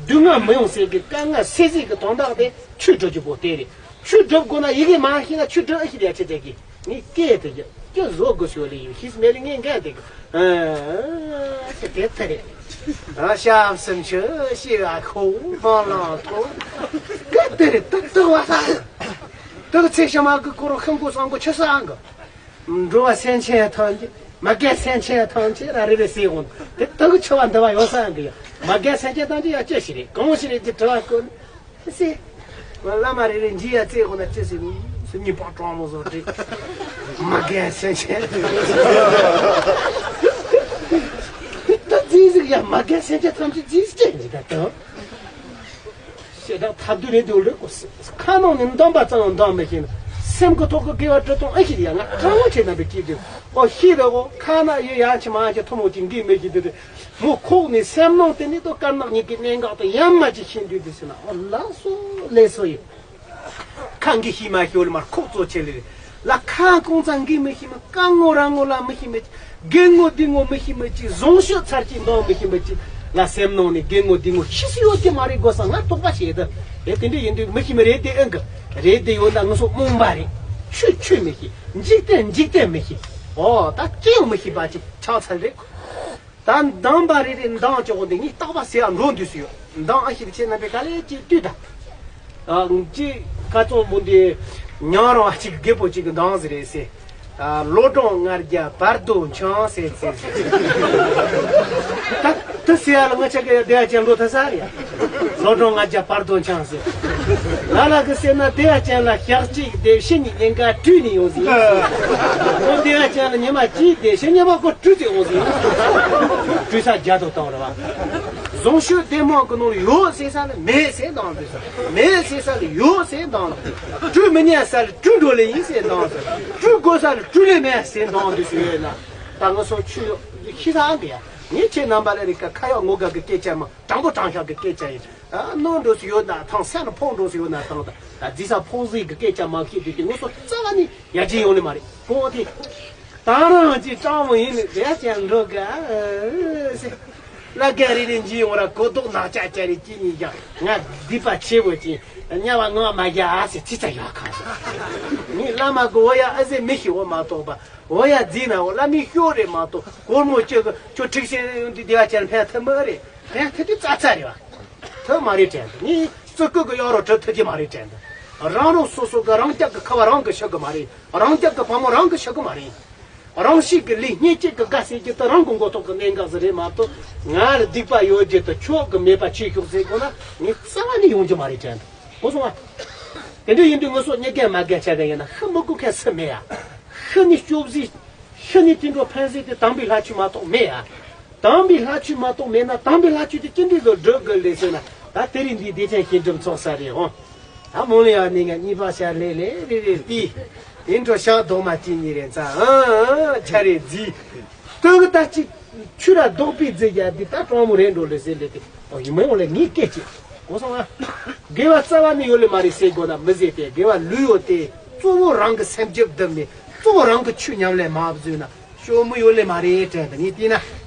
སྡུག་བསྔལ་མི་ཡོང་ཟེར་གི་དཀའ་ངལ་སེལ་ཟེར་གི་དོན་དག་དེ་ཆོས་སྒྲུབ་རྒྱུ་པོ་དེ་རེད། ཆོས་སྒྲུབ་དགོས་ན་ཡི་གེ་མ་ཤེས་ན་ཆོས་སྒྲུབ་ཨེ་ཤེས་ཡ་ཆེ་ཆེ་གི་ངས་སྐད་དེ་ཡ་སྐད་བཟོ་དགོས་ཤོག་ལེ་ཡིན་ཤེས་མེད་ལེ་ངས་འགན་དེ་གི་ཨ་ཆེ་དེ་ལྟ་རེད། ཨ་ཞབས་སུ་མཆི་ཞེས་ཨ་ཁོ་བ་ལ་ཐོ་སྐད་དེ་རེད། ཏག་ཏག་བ་ས་ཏག་ཚེ་ཤ་མ་གི་ཁོ་རོ་ཤིང་ཀུ་སང་ཀུ་ཆི་ས་ཨང་གི། འགྲོ་བ་སེམས་ཅན་ཐམས་ཅད། མ་རྒན་སེམས་ཅན་ཐམས་ཅད་ར་རེ་རེ་ཟེར་འོང་། དེ་ལྟ་བུ་ཆེ་བ་འདི་བ་ཡོད་ས་ཡང་གི་ཡ། མ་རྒན་སེམས་ཅན་ཐམས་ཅད་ཡ་ཅི་ཞིག་རེད། གང་ཞིག་རེད་ཅེས་དྲི་བ་བཀོད་ན། ཅི་ཟེར། བླ་མ་རེ་རེ་འཇིགས་ཡ་བཙལ་འོང་ན་ཅི་ཟེར་ནི། སུ་གཉིས་པ་དྲང་མོ་བཟོ་རེད། མ་རྒན་སེམས་ཅན། དེ་ལྟ་རྫིས་ཟིག་ཡ་མ་རྒན་སེམས་ཅན་ཐམས་ཅད་རྫིས་ཅི་ཡིན་ད་དོ། ཞེ་དྲག་ཐབས་སྡུག་རེད་འདུག་ལོས་གོ། ཁ་ནང་ནས་འདམ་པ་ཙམ་ཡང་འདམ་མི་ཤེས་ན་སེམས་ཀྱི་ཐོག་གི་དགེ་བ་དྲི་དང་ཨེ་ཤེས་ཡ་ང་དྲང་བོ་བྱས་ན་བི་སྐྱིད་འདུག་ཨོ་ཤེས་རེད་གོ། ཁ་ན་ཡོད་ཡང་ཆེ་མ་ཆེ་ཐུ་མོ་ཅིག་འགིག་མི་ཤེས་འདུག་དེ་མོ་ཁོག་ནས་སེམས་ནང་དེ་ནི་ཏོ་དཀར་ནག་གཉིས་ཀྱི་གནད་འགག་དང་ཡང་མ་ཅིག་ཤེས་འདུག་དེ་ཟེར་ན་ཨོ་ལགས་སོ་ལས་སོ་ཡིན། ཁ་འགི་ཤི་མ་ཤོར་མར་ཁོག་ཙོ་ཆེ་ལེ། ལ་ཁ་ཀོང་ཙང་འགི་མི་ཤི་མི་ཀ་ངོ་ར་ངོ་ལ་མི་ཤི་མི་ཅི། དགེ་ངོ་སྡིག་ངོ་མི་ཤི་མི་ཅི། བཟང་སྤྱོད་ཚར་གཅིག་འདང་མི་ཤི་མི་ཅི། ལ་སེམས་ནང་ནས་དགེ་ངོ་སྡིག་ངོ་ཤི་སི་ཡོད་ཀྱི་མ་རེད་གོ་ས་ང་དོགས་པ་བྱེད་དུ། ཨེ་དེ་འདྲ་ཡིན་དུས་མི་ཤི་མི་རེད་དེ་ཨེ་འགི་རེད་དེ་ཡོད་ན་ང་ཚོ་རྨོངས་པ་རེད། ཆོས་ཆོས་མི་ཤི། འཇིག་རྟེན་འཇིག་རྟེན་མི་ཤི། ཨོ་ད་ཅི་ཡང་མི་ཤི་བ་ཅིག་ཆགས་ཚར་རེད། ད་འདང་པ་རེ་རེ་འདང་ཅོག་འདི་ཉིད་རྟག་པ་ཟེར་ཡ་འགྲོ་འདུག་སུ་ཡོད། འདང་ཨ་ཤི་ཆེ་ན་པའི་ག་ལེ་ཅིག་བཏུས་ད། ཨ་ཅི་ཁ་ཚོང་བུ་འདི་ཉང་རོང་ཨ་ཅིག་རྒད་པོ་ཅིག་གི་འདང་ཟེར་རེད་ཟེར། ཨ་ལོ་གྲངས་ལྔ་བརྒྱ་བར་དོ་འཆང་ཟེར་ཟེར་ཟེར། ད་དུ་ཟེར་ཡ་ལ་ང་ཆ་ག་ཡ་བསྡད་ཡ་ཅན་འགྲོ་ཐ་ས་རེད་ཡ། ལོ་གྲངས་ལྔ་བརྒྱ་བར་དོ་འཆང་ཟེར། ལ་ལ་གི་ཟེར་ན་བསྡད་ཡ་ཅན་ལ་ཞག་གཅིག་བསྡད་ཕྱི་ཉིན་ཉིན་དཀར་བཀྲུས་ནས་ཡོང་ཟེར། ཁོ་བསྡད་ཡ་ཅན་ལ་ཉི་མ་གཅིག་བསྡད་ཕྱི་ཉི་མ་ཁོ་བཀྲུས་ཏེ་ཡོང་ཟེར། བཀྲུས་ས་རྒྱ་དོ་བཏང་ར་བ། བཟང་སྤྱོད་ལྡན་མང་གི་ནང་ལ་ཡོད་ཟེར་ས་ལ་མེད་ཟེར་འདང་དུས་ས། མེད་ཟེར་ས་ལ་ཡོད་ཟེར་འདང་དུས། བཀྲུས་མི་ཉན་ས་ལ་བཀྲུས་འགྲོ་ལེ་ཡིན་ཟེར་འདང་ཟེར། བཀྲུས་དགོས་ས་ལ་བཀྲུས་ལེ་མེད་ཟེར་འདང་དུས་སུ་ཡོད་ན། ད་ང་ཚོ་ཆུ་ཤི་ས་ཨང་གི་ཡ། ངས་ཁྱེད་རྣམ་པ་ལ་རིག་ཀ་ཁ་ཡག་ངོ་དགའ་གི་སྐད་ཆ་མ་དྲང་པོ་དྲང་བཞག་གི་སྐད་ཆ་ཡིན། ཨ་ནོར་འགྲོ་སུ་ཡོད་ན་ཐང་སེམས་ལ་ཕོག་འགྲོ་སུ་ཡོད་ན་ཐང་ད་ད་རྫི་ས་ཕོག་ཟིག་གི་སྐད་ཆ་མ་བཤད་དུས་དེ་ང་ཚོ་རྩ་བ་ནས་ཡར་རྒྱས་ཡོང་ནི་མ་རེད་ཕོག་དེ། ད་རང་གི་སྤྲང་བོ་ཡིན་ནི་རེད་ཅན་འགྲོ་ག་ཨ་ཟེར། བླ་རྒན་རེ་རེ་འཇིག་ཡོང་ར་གོ་ལྡོག་ནག་ཅག་ཅག་རེ་ཅི་ཉིད་ཀྱང་ང་སྡིག་པ་ཆེ་བོ་ཅིག་དམྱལ་བ་ངོ་མ་རྒྱ་ཨ་ཟེར་ཅི་ཙམ་ཡག་གང་ཟེར། ངས་བླ་མ་གི་འོ་ཡ་ཨ་ཟེར་མི་ཤི་འོ་མ་གཏོགས་པ། འོ་ཡ་རྫིས་ན་འོ་བླ་མའི་ཤོག་རེད་མ་གཏོགས་སྒོར་མོ་ཅི་གི་ཁྱོད་ཁྲིག་ཤེས་འདི་བདེ་བ་ཅན་ཕན་ཐུབ་མི་རེད། ཕན་ཐུབ་དུས་ཙག་ཙག་རེད་བ། ཐུབ་མ་རེད་དྲན་འདུག་ངས་བརྩི་བཀུར་གི་གཡོག་རོ་གྲུབ་ཐུབ་ཀྱི་མ་རེད་དྲན་འདུག་རང་རང་སོ་སོ་གི་རང་སྐྱབས་ཀྱི་ཁ་བ་རང་གིས་ཤི་གི་མ་རེད། རང་སྐྱབས་ཀྱི་བུ་མོ་རང་གིས་ཤི་གི་མ་རེད། རང་ཤི་གི་ལས་སྙེད་ཅིག་གི་དགའ་སེ་རྒྱུ་དེ་རང་གི་མགོ་ཐོག་གི་གནད་འགག་ཟིག་རེད་མ་གཏོགས་ང་ལ་སྡིག་པ་ཡོད་རྒྱུ་དེ་ཁྱོད་ཀྱི་མེད་པ་ཆེ་ཤོག་ཟེར་དགོས་ན་ངས་རྩ་བ་ནས་ཡོང་རྒྱུ་མ་རེད་དྲན་འདུག་གོ་སོང་ང་། དེ་འདྲ་ཡིན་དུས་ང་ཚོ་མྱི་རྒན་མ་རྒན་ཆ་ག་ཡིན་ན་ཤི་མི་དགོས་མཁན་སུ་མེད་ཡ། ཤི་ནི་སྐྱོབ་ཟིག་ཤི་ནི་དེ་འགྲོ་ཕན་ཟིག་དེ་དམ་པའི་ལྷ་ཆོས་མ་གཏོགས་མེད་ཡ། དམ་པའི་ལྷ་ཆོས་མ་གཏོགས་མེད་ན་དམ་པའི་ལྷ་ཆོས་དེ་ཅི་འདྲའི་ལོ་སྒྲུབ་དགོས་ལས་ཟེར་ན། ད་དེ་རིང་འདི་བདེ་ཆེན་ཞི་འགྲིམ་ཚོགས་ས་རེད་འོང་། ད་མོ་ལ་ཡང་ནི་ང་གཉིས་པ་ཤར་ལེ་ལེ་རེ་རེ་ཏི། དེ་འགྲོ་ཤག་རྡོག་མ་གཅིག་གཉིས་རེ་ཚ་ཨ་ཆ་རེ་རྫི། སྟོན་གི་ད་ཅི་ཆུ་ར་རྡོག་པའི་རྫི་རྒྱ་འདི་ད་གྲོང་མོ་རེད་འགྲོ་ལེ་ཟེར་ལེ་ཏི། ཨོ་ཡི་མོ་ལ་ངས་སྐད་ཅིག་གོ་སོང་ཨ། དགེ་བ་རྩ་བ་ནས་ཡོད་ལེ་མ་རེད་ཟེར་དགོས་ན་མི་ཟེར་ཏེ་དགེ་བ་ལུས་ཡོད་དེ་གཙོ་བོ་རང་གི་སེམས་རྒྱུད་བསྡུམ་ནས་གཙོ་བོ་རང་གི་ཆོས་ཉམས་ལེན་མ་བཟོས་ན་ཤོ་མི་ཡོད་ལེ་མ་རེད་དྲན་ད་ངས་བལྟས་ན།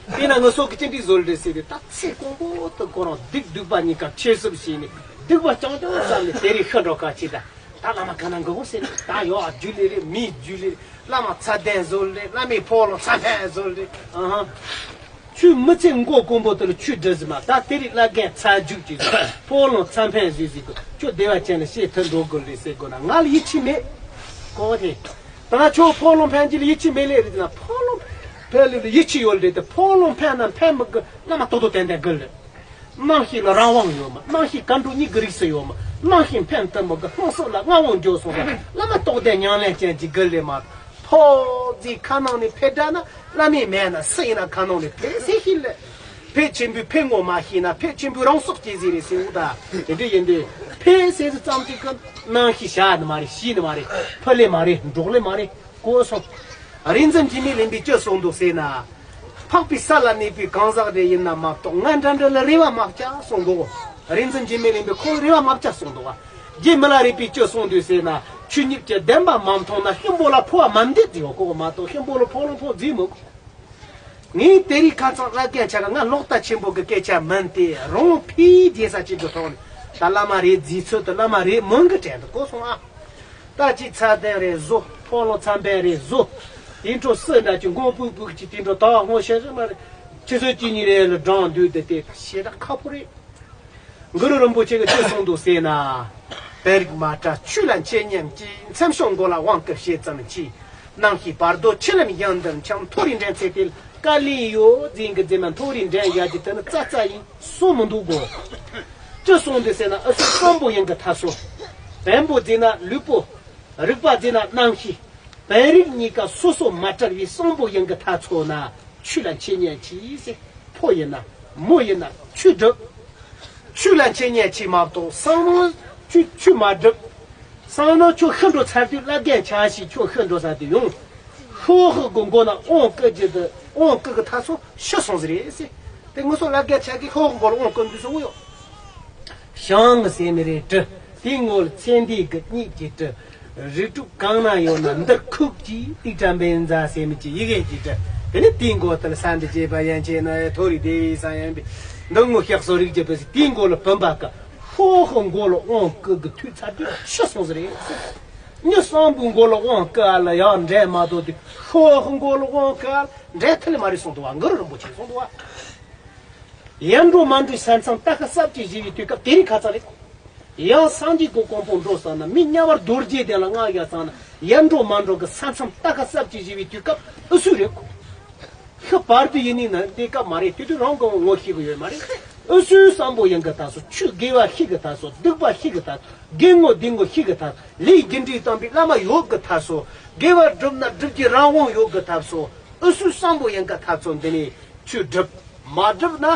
དེས་ན་ངུ་སོགས་ཀྱི་ཅི་འདྲའི་བཟོ་ལེ་ཟེར་ཏེ་ད་ཚེ་གང་པོ་དུ་ཁོ་རང་སྡིག་སྡིག་པ་གཉིས་ཀ་ཆེ་སུབ་བྱས་ནས་སྡིག་པ་རྐྱང་རྐྱང་བསམ་ནས་དེ་རིང་ཤི་འགྲོ་ཁ་ཆེ་ད། ད་བླ་མ་ག་ན་འགོ་གོ་ཟེར་ད་ཡོ་ཨ་རྒྱུ་ལས་རེད་མིའི་རྒྱུ་ལས་རེད་བླ་མ་ཚ་གདན་བཟོ་ལེ་བླ་མའི་ཕོ་ལོ་ཚ་ཕན་བཟོ་ལེ་ཨ་ཧ། ཆུ་མི་ཚེ་མགོ་དཀོན་པོ་དེ་ལ་ཆུ་འདྲི་ཟི་མ་ད་དེ་རིང་བླ་རྒན་ཚ་རྒྱུག་ཅིག་ཕོ་ལོ་ཚ་ཕན་བཟོས་ཟིག་གི་ཁྱོད་བདེ་བ་ཅན་ལ་བཤད་ཐུབ་འགྲོ་དགོས་རེད་ཟེར་དགོས་ན་ང་ལ་ཡིད་ཆེས་མེད་གོ་དེ། ད་ང་ཁྱོད་ཕོ་ལོང་ཕན་གྱི་ལ་ཡིད་ཆེས་མེད་ལེ་རེད་ན་ཕོ་ལོང་ཕན་ལེ་ལ་ཡིད་ཆེས་ཡོད་རེད་དེ་ཕོ་ལོང་ཕན་ན་ཕན་མི་དགོས་བླ་མ་ཏོག་ཏོ་ཏན་ཏན་དགོས་ལེ། རྣམ་ཤེས་ལ་རང་དབང་ཡོད་མ་རྣམ་ཤེས་ག་འགྲོ་གཉིས་ཀྱི་རིགས་སུ་ཡོད་མ་རྣམ་ཤེས་ཕན་ཐོགས་མི་དགོས་ལྷུང་སོགས་ལ་མངའ་དབང་འཇོག་སོང་བ་བླ་མ་ཏོག་ཏན་ཉམས་ལེན་ཅན་གྱི་དགོས་ལེ་མ་ཕོ་རྫིའི་ཁ་ནང་ནས་ཕེ་དྲག་ན་བླ་མའི་མེད་ན་སུ་ཡིན་ན་ཁ་ནང་ནས་ཕེ་སེ་ཤིན་ལེ། ཕེ་ཆེན་པོའི་ཕེ་ངོ་མ་ཤེས་ན་ཕེ་ཆེན་པོའི་རང་སྲོག་སྐྱེལ་ཟིན་རེད་ཟེར་འུ་ད། དེ་འདྲ་ཡིན་དུས་ཕེ་ཟེར་ཙམ་གཅིག་གི་ནང་ཤི་བྱ་ནི་མ་རེད་ཤི་ནི་མ་རེད་ཕུ་ལེ་མ་རེད་འབྲོག་ལེ་མ་རེད་གོ་སོང་། རིག་འཛིན་འཇིགས་མེད་གླིང་པས་ཅི་གསུངས་འདུག་ཟེར་ན། འཕགས་པའི་ས་ལ་གནས་པའི་གང་ཟག་རེ་ཡིན་ན་མ་གཏོགས་ང་འདྲ་འདྲ་ལ་རེ་བ་མ་བཅའ་གསུངས་འདུག་རིག་འཛིན་འཇིགས་མེད་གླིང་པས་ཁོ་རེ་བ་མ་བཅའ་གསུངས་འདུག་བ། རྗེ་མི་ལ་རས་པས་ཅི་གསུངས་འདུག་ཟེར་ན་ཆོས་ཉིད་ཀྱི་བདེན་པ་མ་མཐོང་ན་ཤི་འབོ་ལ་འཕོ་བ་མ་འདེད་ཟེར་བ་གོ་བ་མ་གཏོགས་ཤི་འབོ་ལ་འཕོ་ལ་འཕོ་རྫིས་མོ། ངས་དེ་རིང་ཁ་སང་བླ་རྒན་ཆ་ག་ང་ལོག་ལྟ་ཆེན་པོ་གི་སྐད་ཆ་མིན་ཏེ་རང་ཕིའི་རྒྱལ་ས་ཅིག་ཏུ་ཐོག་ནས་ད་བླ་མ་རེད་རྫིས་ཚོད་དུ་བླ་མ་རེད་མོན་གི་དྲན་དུ་གོ་སོང་ཨ། ད་ཅིག་ཚ་ལྡན་རེད་བཟོ་ཕོ་ལོ་ཚ་འབན་རེད་བཟོ། དེ་འཕྲོ་སུ་འདྲ་ཅིག་མགོ་ཕུག་ཕུག་ཅིག་དེ་འཕྲོ་ད་བ་སྔོ་ཤ་ཤ་མ་རེད་ཆུ་ཚོད་གཅིག་གཉིས་རེ་ལ་འགྲང་འདུག་དེ་དེ་ཞེ་དྲག་ཁག་པོ་རེད། གུ་རུ་རིན་པོ་ཆེ་གིས་ཅི་གསུངས་འདུག་ཟེར་ན། དཔོན་རིགས་མ་བཀྲ་ཆོས་ལ་འཆད་ཉན་གྱིས། མཚན་བྱང་མགོ་ལ་དབང་བསྐུར་བྱེད་ཙམ་གྱིས། རྣམ་ཤེས་བར་དོ་ཆུ་ལམ་ཡང་འདིར་འཁྱམས། མཐོ་རིས་འགྲན་ཚད་དེ་ལ་དཀའ་ལས་ཡོད། རྫིང་གི་རྫི་མ་མཐོ་རིས་འགྲན་ཡ་གྱི་དེ་ནི་རྩ་རྩ་ཡིན་གསུང་མི་འདུག་གོ། ཅི་གསུངས་འདུག་ཟེར་ན་ཨུ་ཚུགས་བསམ་པོ་ཡིན་གི་ཐ་སོ། བེམ་པོ་རྫི་ན་ལུས་པོ། རིག་པ་རྫི་ན་རྣམ་ཤེས། བེམ་རིག་གཉིས་ཀ་སོ་སོ་མ་བྲལ་བའི་བསམ་པོ་ཡིན་གི་ཐ་ཚོ་ན་ཆོས་ལ་འཆད་ཉན་གྱིས་ཟེར། ཕོ་ཡིན་ན་མོ་ཡིན་ན་ཆོས་སྒྲུབ། ཆོས་ལ་འཆད་ཉན་གྱིས་མ་གཏོགས་སང་ནོ་ཆོས་ཆོས་མ་སྒྲུབ། སང་ནོ་ཁྱོད་ཤི་འགྲོ་ཚར་དུས་བླ་རྒན་ཆ་ཞིག་ཁྱོད་ཤི་འགྲོ་ས་དུ་ཡོང་། ཤོག་ཤོག་གི་མགོ་ན་དབང་བསྐུར་རྒྱུ་དུ་དབང་བསྐུར་གི་ཐ་ཚོ་ཤི་སོང་ཟེར་རེད་ཟེར། དེ་ངུ་སོ་བླ་རྒན་ཆ་གི་ཤོག་ཤོག་མགོ་ལ་དབང་བསྐུར་འདུག་སོ་ཡོ། ཞང་ངི་ཟེར་མི་རེད་དྲི། དེའི་ངོ་ལ་ཚེ་འདས་ཀྱི་གཉིད་ཀྱི་དྲི། རིགས་དྲུག་གང་ན་ཡོད་ན་འདིར་ཁུག་ཅིག་ཏིག་ཏྲ་བན་ཛ་ཟེར་མི་གྱི་ཡི་གེ་ཀྱི་དྲི། དེ་ནི་དེའི་མགོ་ལྟར་ས་འདི་བྱེད་པ་ཡན་ཆད་ན་མཐོ་རིས་བདེ་བའི་ས་ཡན་པའི་འདི་ངོ་ཤག་སོ་རིགས་ཀྱི་བུ་ཟེར་དེའི་མགོ་ལ་བུམ་པ་ཀ་ཤོག་ཤོག་མགོ་ལ་དབང་བསྐུར་གི་ཐུག་ཚར་དུས་ཤི་སོང་ཟེར་རེད། མྱི་སྲང་བུའི་མགོ་ལ་དབང་བསྐུར་ཨ་ལ་ཡང་འདྲེ་མ་གཏོགས་དེ་ཤོག་ཤོག་མགོ་ལ་དབང་བསྐུར་ཨ་ལ་འདྲེ་ཐི་ལི་མ་རེད་གསུངས་འདུག་བ། གུ་རུ་རིན་པོ་ཆེ་གསུངས་འདུག་བ། ཡར་འགྲོ་མར་འགྲོའི་ས་མཚམས་རྟ་ཁ་གསབ་ཀྱི་བཞི་བའི་དུས་སྐབས་དེ་རིང་ཁ་ཚ་རེད། ཡང་སངས་རྒྱས་ཀྱི་གོ་འཕང་འགྲོ་ས་ན་མི་དམྱལ་བར་རྡོ་རྗེ་གདན་ལ་སྔགས་ཡ་ཚང་ན་ཡར་འགྲོ་མར་འགྲོ་གི་ས་མཚམས་རྟ་ཁ་གསབ་ཀྱི་བཞི་བའི་དུས་སྐབས་ཨུ་སུ་རེད། ཤི་བར་དུ་ཡིན་ནི་ན་དེ་སྐབས་མ་རེད་དེ་དུས་རང་གི་ངོ་ཤེས་གི་ཡོད་མ་རེད། ཨུ་སུའི་བསམ་པོ་ཡིན་གི་ད་སོ་ཆོས་དགེ་བ་ཤེས་གི་ད་སོ་སྡིག་པ་ཤེས་གི་ད་དགེ་ངོ་སྡིག་ངོ་ཤེས་གི་ད་ལས་རྒྱུ་འབྲས་དམ་པའི་བླ་མ་ཡོད་གི་ད་སོ་དགེ་བ་བསྒྲུབ་ན་བསྒྲུབ་ཀྱི་རང་དབང་ཡོད་གི་ད་སོ་ཨུ་སུའི་བསམ་པོ་ཡིན་གི་ད་སོ་འདི་ནས། ཆོས་སྒྲུབ། མ་སྒྲུབ་ན་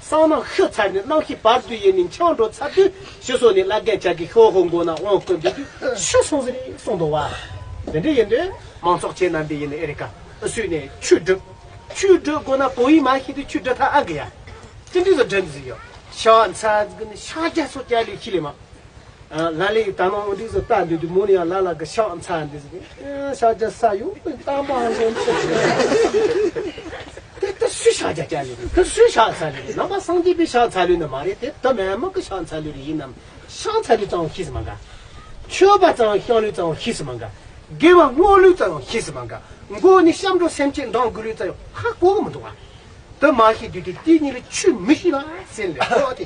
སང་ནང་ཤི་ཚར་ནས་རྣམ་ཤེས་བར་དུ་ཡེ་ནས་འཆང་འགྲོ་ཚར་དུས་ཕྱི་སོ་ནས་བླ་རྒན་ཆ་གི་ཤོག་ཧོ་མགོ་ན་དབང་བསྐུར་འདུག་དུས་ཤི་སོང་ཟེར་གསུངས་འདུག་བ། དེ་འདྲ་ཡིན་དུས་མང་ཚོགས་ཁྱེད་རྣམ་པས་ཡིན་ནས་ཨེ་རི་ཀ་ཨུ་སུས་ནས་ཆོས་སྒྲུབ། ཆོས་སྒྲུབ་དགོས་ན་བོད་ཡིག་མ་ཤེས་དུས་ཆོས་སྒྲུབ་ཐབས་ཨ་གི་ཡ། ཅི་འདྲ་ཟེར་སྒྲུབ་ཟིག་ཡོད། ཤ་ཚ་གི་ནི་ཤ་རྒྱ་སོ་རྒྱ་ལུས་ཁྱི་ལས་མ། ལ་ལས་ད་ནང་འདི་ཚོ་ལྟ་འདི་དུས་མོ་ནི་ཡང་ལ་ལ་གི་ཤག་ཚ་འདི་ཚོ་ཤག་རྒྱ་ས་ཡོད་པའི་གཏམ་པ་ཧང་སང་ཆེ། དེ་ད་སུས་ཤག་རྒྱ་རྒྱ་ཡོད། ད་སུས་ཤག་ཚ་ལུས་རེད། ནང་པ་སངས་རྒྱས་པའི་ཤག་ཚ་ལུས་ནི་མ་རེད། དེ་ད་མེད་མ་གི་ཤག་ཚ་ལུས་རེད། ཡིན་ནམ་ཤག་ཚ་ལུས་ཙང་ཤེས་སུ་མ་འགའ། ཆོས་པ་ཙང་ཤག་ལུས་ཙང་ཤེས་སུ་མ་འགའ། དགེ་བ་བསྔོ་ལུས་ཙང་ཤེས་སུ་མ་འགའ། མགོ་ནི་སྐྱབས་འགྲོ་སེམས་བསྐྱེད་འདང་དགོས་ལུས་ཙང་ཧ་གོ་གི་མི་འདུག་ཨ། དེ་མ་ཤེས་དུས་དེ་དེ་གཉིས་ལ་ཆོས་མི་ཤེས་ལ་ཟེར་ལེ་ཁོ་དེ།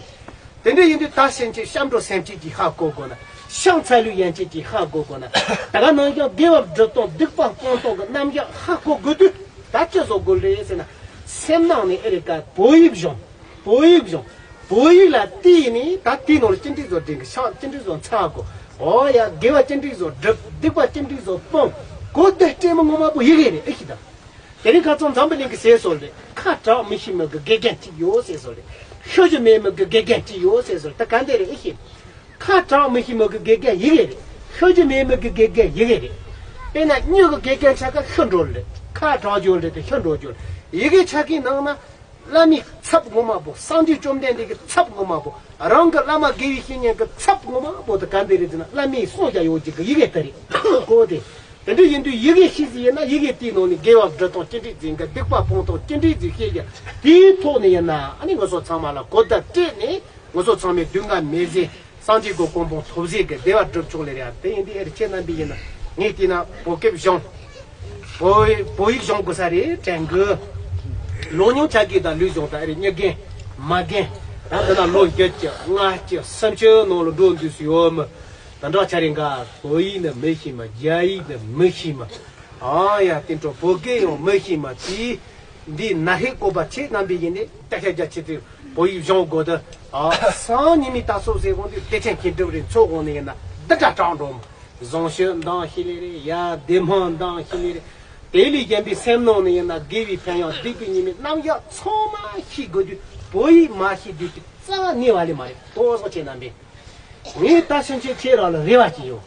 དེ་འདྲ་ཡིན་དུས་ད་ཕྱིན་ཆད་སྐྱབས་འགྲོ་སེམས་བསྐྱེད་ཀྱི་ཧ་གོ་དགོས་ན། ཤག་ཚ་ལུས་ཡན་ཆད་ཀྱི་ཧ་གོ་དགོས་ན། ད་ག་ནང་བཞིན་དགེ་བ་སྒྲུབ་སྟངས་སྡིག་པ་སྤོང་སྟངས་ཀྱི་རྣམ་གཞག་ཧ་གོ་དགོས་དུས་ད་ཅི་བཟོ་དགོས་རེད་ཟེར་ན། སེམས་ནང་ནས་ཨེ་རེད་ཀ་བོད་ཡིག་སྦྱོང་། བོད་ཡིག་སྦྱོང་། བོད་ཡིག་ལ་བལྟས་ནས་ད་དེའི་ནང་ལ་ཅི་འདྲ་བཟོ་འདྲེན་གི། ཤག་ཅི་འདྲ་བཟོ་ཚ་གོ། འོ་ཡ། དགེ་བ་ཅི་འདྲ་བཟོ་སྒྲུབ། སྡིག་པ་ཅི་འདྲ་བཟོ་སྤོང་། གོ་བདེ་སྤྲད་མི་ངོ་མ་པོ་ཡི་གེ་རེད་ཨེ་ཤི་ད། དེ་རིང་ཁ་སང་འཛམ་བུ་གླིང་གི་ཟེར་སྲོལ་རེད། ཁ་གྲག་མི་ཤེས་མི་གི་དགེ་རྒན་གཅིག་ཡོད་ཟེར་སྲོལ་རེད། ཤོད་རྒྱུ་མེད་མི་གི་དགེ་རྒན་གཅིག་ཡོད་ཟེར་སྲོལ་ད་ག་འདི་རེད་ཨེ་ཤེས། ཁ་གྲག་མི་ཤེས་མི་གི་དགེ་རྒན་ཡི་གེ་རེད། ཤོད་རྒྱུ་མེད་མི་གི་དགེ་རྒན་ཡི་གེ་རེད། དཔེར་ན་སྨྱུ་གུ་དགེ་རྒན་ཆ་ག་ཤོད་འགྲོ་རེད། ཁ་གྲག་རྒྱུ་རེད་དེ་ཤོད་འགྲོ་རྒྱུ་རེད། ཡི་གེ་ཆ་གའི་ནང་ན་བླ་མའི་ཚབ་ངོ་མ་པོ། སངས་རྒྱས་བཅོམ་ལྡན་འདས་ཀྱི་ཚབ་ངོ་མ་པོ། རང་གི་བླ་མ་དགེ་བའི་བཤེས་གཉེན་གྱི་ཚབ་ངོ་མ་པོ་དེ་ག་འདི་རེད་ཟེར་ན་བླ་མའི་གསུང་རྒྱ་ཡོད་ཅིག་གི་ཡི་གེ་དེ་རེད་གོ་དེ། དེ་འདྲ་ཡིན་དུས་ཡི་གེ་ཤེས་ཟིན་ཡིན་ན་ཡི་གེ་དེའི་ནང་ནས་དགེ་བ་སྒྲུབ་སྟངས་ཅི་འདྲ་ཟིན་གི། སྡིག་པ་སྤོང་སྟངས་ཅི་འདྲ་ཟིན་ཤེས་ཀྱི། དེའི་ཐོག་ནས་ཡིན་ན་ཨ་ནི་ང་ཚོ་ཚང་མ་ལ་གོ་བརྡ་སྤྲད་ནས་ང་ཚོ་ཚང་མས་སྡུག་བསྔལ་མི་བཟོད། སངས་རྒྱས་ཀྱི་གོ་འཕང་ཐོབ་ཟེར་གི་བདེ་བ་སྒྲུབ་ཆོག་ལེ་རེད། དེ་ཡིན་དུས་ཨེ་རེད་ཁྱེད་རྣམ་པས་ཡིན་ན་ངས་བལྟས་ན་བོད་སྐད་སྦྱོང་། བོད་བོད་ཡིག་སྦྱོང་དགོས་ས་རེད་དྲན་གི། ལོ་ཉུང་ཆ་གི་དང་ལུས་སྦྱོང་དང་ཨེ་རེད་མྱི་རྒན་མ་རྒན། ད་འདི་ན་ལོ་བརྒྱད་ཅུ་ལྔ་བཅུ་སུམ་ཅུ་ནང་ལ་འགྲོ་འདུག་སུ་ཡོད་མི། ད་འདྲ་ཆ་རེ་འགའ་བོད་ཡིག་ནི་མི་ཤེས་མ། རྒྱ་ཡིག་ནི་མི་ཤེས་མ། ཨ་ཡ་དེ་འཕྲོ་བོད་སྐད་ཡང་མི་ཤེས་མ་དེ། འདི་ན་ཧེ་བཀོད་པ་ཆེ་རྣམ་པའི་ཡིན་ནི་ད་ཤ་རྒྱ་ཆེ་དུས་བོད་ཡིག་སྦྱོང་དགོས་དུ། ཨ་སང་ཉི་མའི་ད་སོ་ཟེར་གོང་དུ་བདེ་ཆེན་མཁྱེན་གྲུབ་རེ་ཚོགས་གོང་ནས་ཡིན་ན་འདི་འདྲ་དྲག་འགྲོ་མ། བཟང་སྤྱོད་འདང་ཤེས་ལེ་རེད་ཡ། བདེ་སྨོན་འདང་ཤེས་ལེ་རེད། དེ་ལས་གཞན་པའི་སེམས་ནང་ནས་ཡིན་ན་དགེ་བའི་ཕན་ཡོན་སྡིག་པའི་ཉེས་དམིགས་རྣམ་གཞག་ཚང་མ་ཤེས་དགོས་དུས་བོད་ཡིག་མ་ཤེས་དུས་ཀྱི་རྩ་བ་ནས་བ་ལས་མ་རེད། ཏོག་ཙམ་ཆེ་རྣམ་པའི། ངས་ད་ཕྱིན་ཆད་ཁྱེད་རང་ལ་རེ་བ་ཅིག་ཡོད།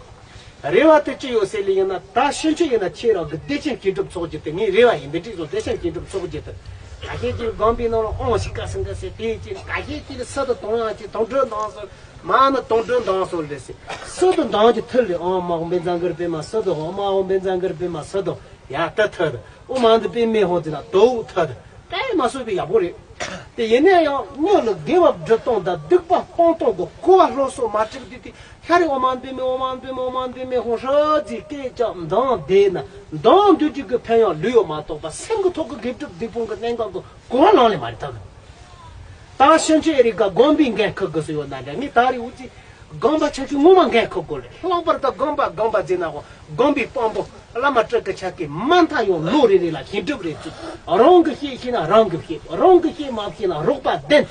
རེ་བ་དེ་ཅི་ཡོད་ཟེར་ལེ་ཡིན་ན་ད་ཕྱིན་ཆད་ཡིན་ན་ཁྱེད་རང་གི་བདེ་ཆེན་མཁྱེན་གྲུབ་ཚོགས་རྒྱུ་དེ་ངའི་རེ་བ་ཡིན། འདི་འདྲ་བཟོ་བདེ་ཆེན་མཁྱེན་གྲུབ་ཚོགས་རྒྱུ་དེ། ཁ་ཤས་ཀྱིས་དགོན་པའི་ནང་ལ་ཨོང་ཞིག་ཀ་སང་ཀ་ཟེར་དེ་ཅི་ཁ་ཤས་ཀྱིས་ལ་སུ་དང་དོང་ཡང་ཅི་དོང་གྲོད་འདང་སོ། མ་ནི་དོང་གྲོད་འདང་སོ་ལེ་ཟེར། སུ་དང་འདང་གི་ཐུར་ལེ་ཨོང་མ་ཧོ་བན་ཛང་གར་པེ་མ་སུ་དང་ཧོ་མ་ཧོ་བན་ཛང་གར་པེ་མ་སུ་དང་། ཡ་ད་ཐད། ཨོ་མ་འདི་པེ་མེ་ཧོ་ཙི་ན་དོ་ཐད། ད་མ་སོ་པའི་ཡག་པོ་རེད། དེ་ཡིན་ན་ཡང་སྔོན་ལ་དགེ་བ་སྒྲུབ་སྟངས་དང་སྡིག་པ་སྤོང་སྟངས་ཀྱི་གོ་བ་སློབ་གསོ་མ་སྤྲད་དུས་དེ་ཤ་རེ་ཨོ་མ་འདི་པེ་མེ་ཨོ་མ་འདི་པེ་མེ་ཨོ་མ་འདི་པེ་མེ་ཧོ་ཧྲ་ཙི་སྐད་ཅག་འདང་བསྡད་ན་འདང་འདུས་ཀྱི་གི་ཕན་ཡོན་ལུས་ཡོད་མ་གཏོགས་པ་སེམས་ཀྱི་ཐོག་གི་དགེ་སྒྲུབ་སྡིག་སྤོང་གི་གནད་འགག་གི་གོ་བ་ལོན་ལེ་མ་རེད་ད་གི། ད་ཕྱིན་ཆད་རིག་ག་དགོན་པའི་འགན་ཁུར་དགོས་སུ་ཡོད་ན་འདྲ། ངས་ད་རེ་འུ་ཚོས་དགོན་པ་ཆ་ཁྱུ་ངོ་མ་འགན་ཁུར་དགོས་རེད། ལྷག་པར་དུ་དགོན་པ་དགོན་པ་ཟེར་ན་འོ་དགོན་པའི་དཔོན་པོ་བླ་མ་སྤྲུལ་སྐུ་ཆ་ཁྱུ་མ་མཐའ་ཡང་ལོ་རེ་རེ་ལ་བཤད་སྒྲུབ་རེ་བྱེད། རང་གི་བཤད་ཤེས་ན་རང་གི་བཤད། རང་གི་བཤད་མ་ཤེས་ན་རོགས་པ་བདེན།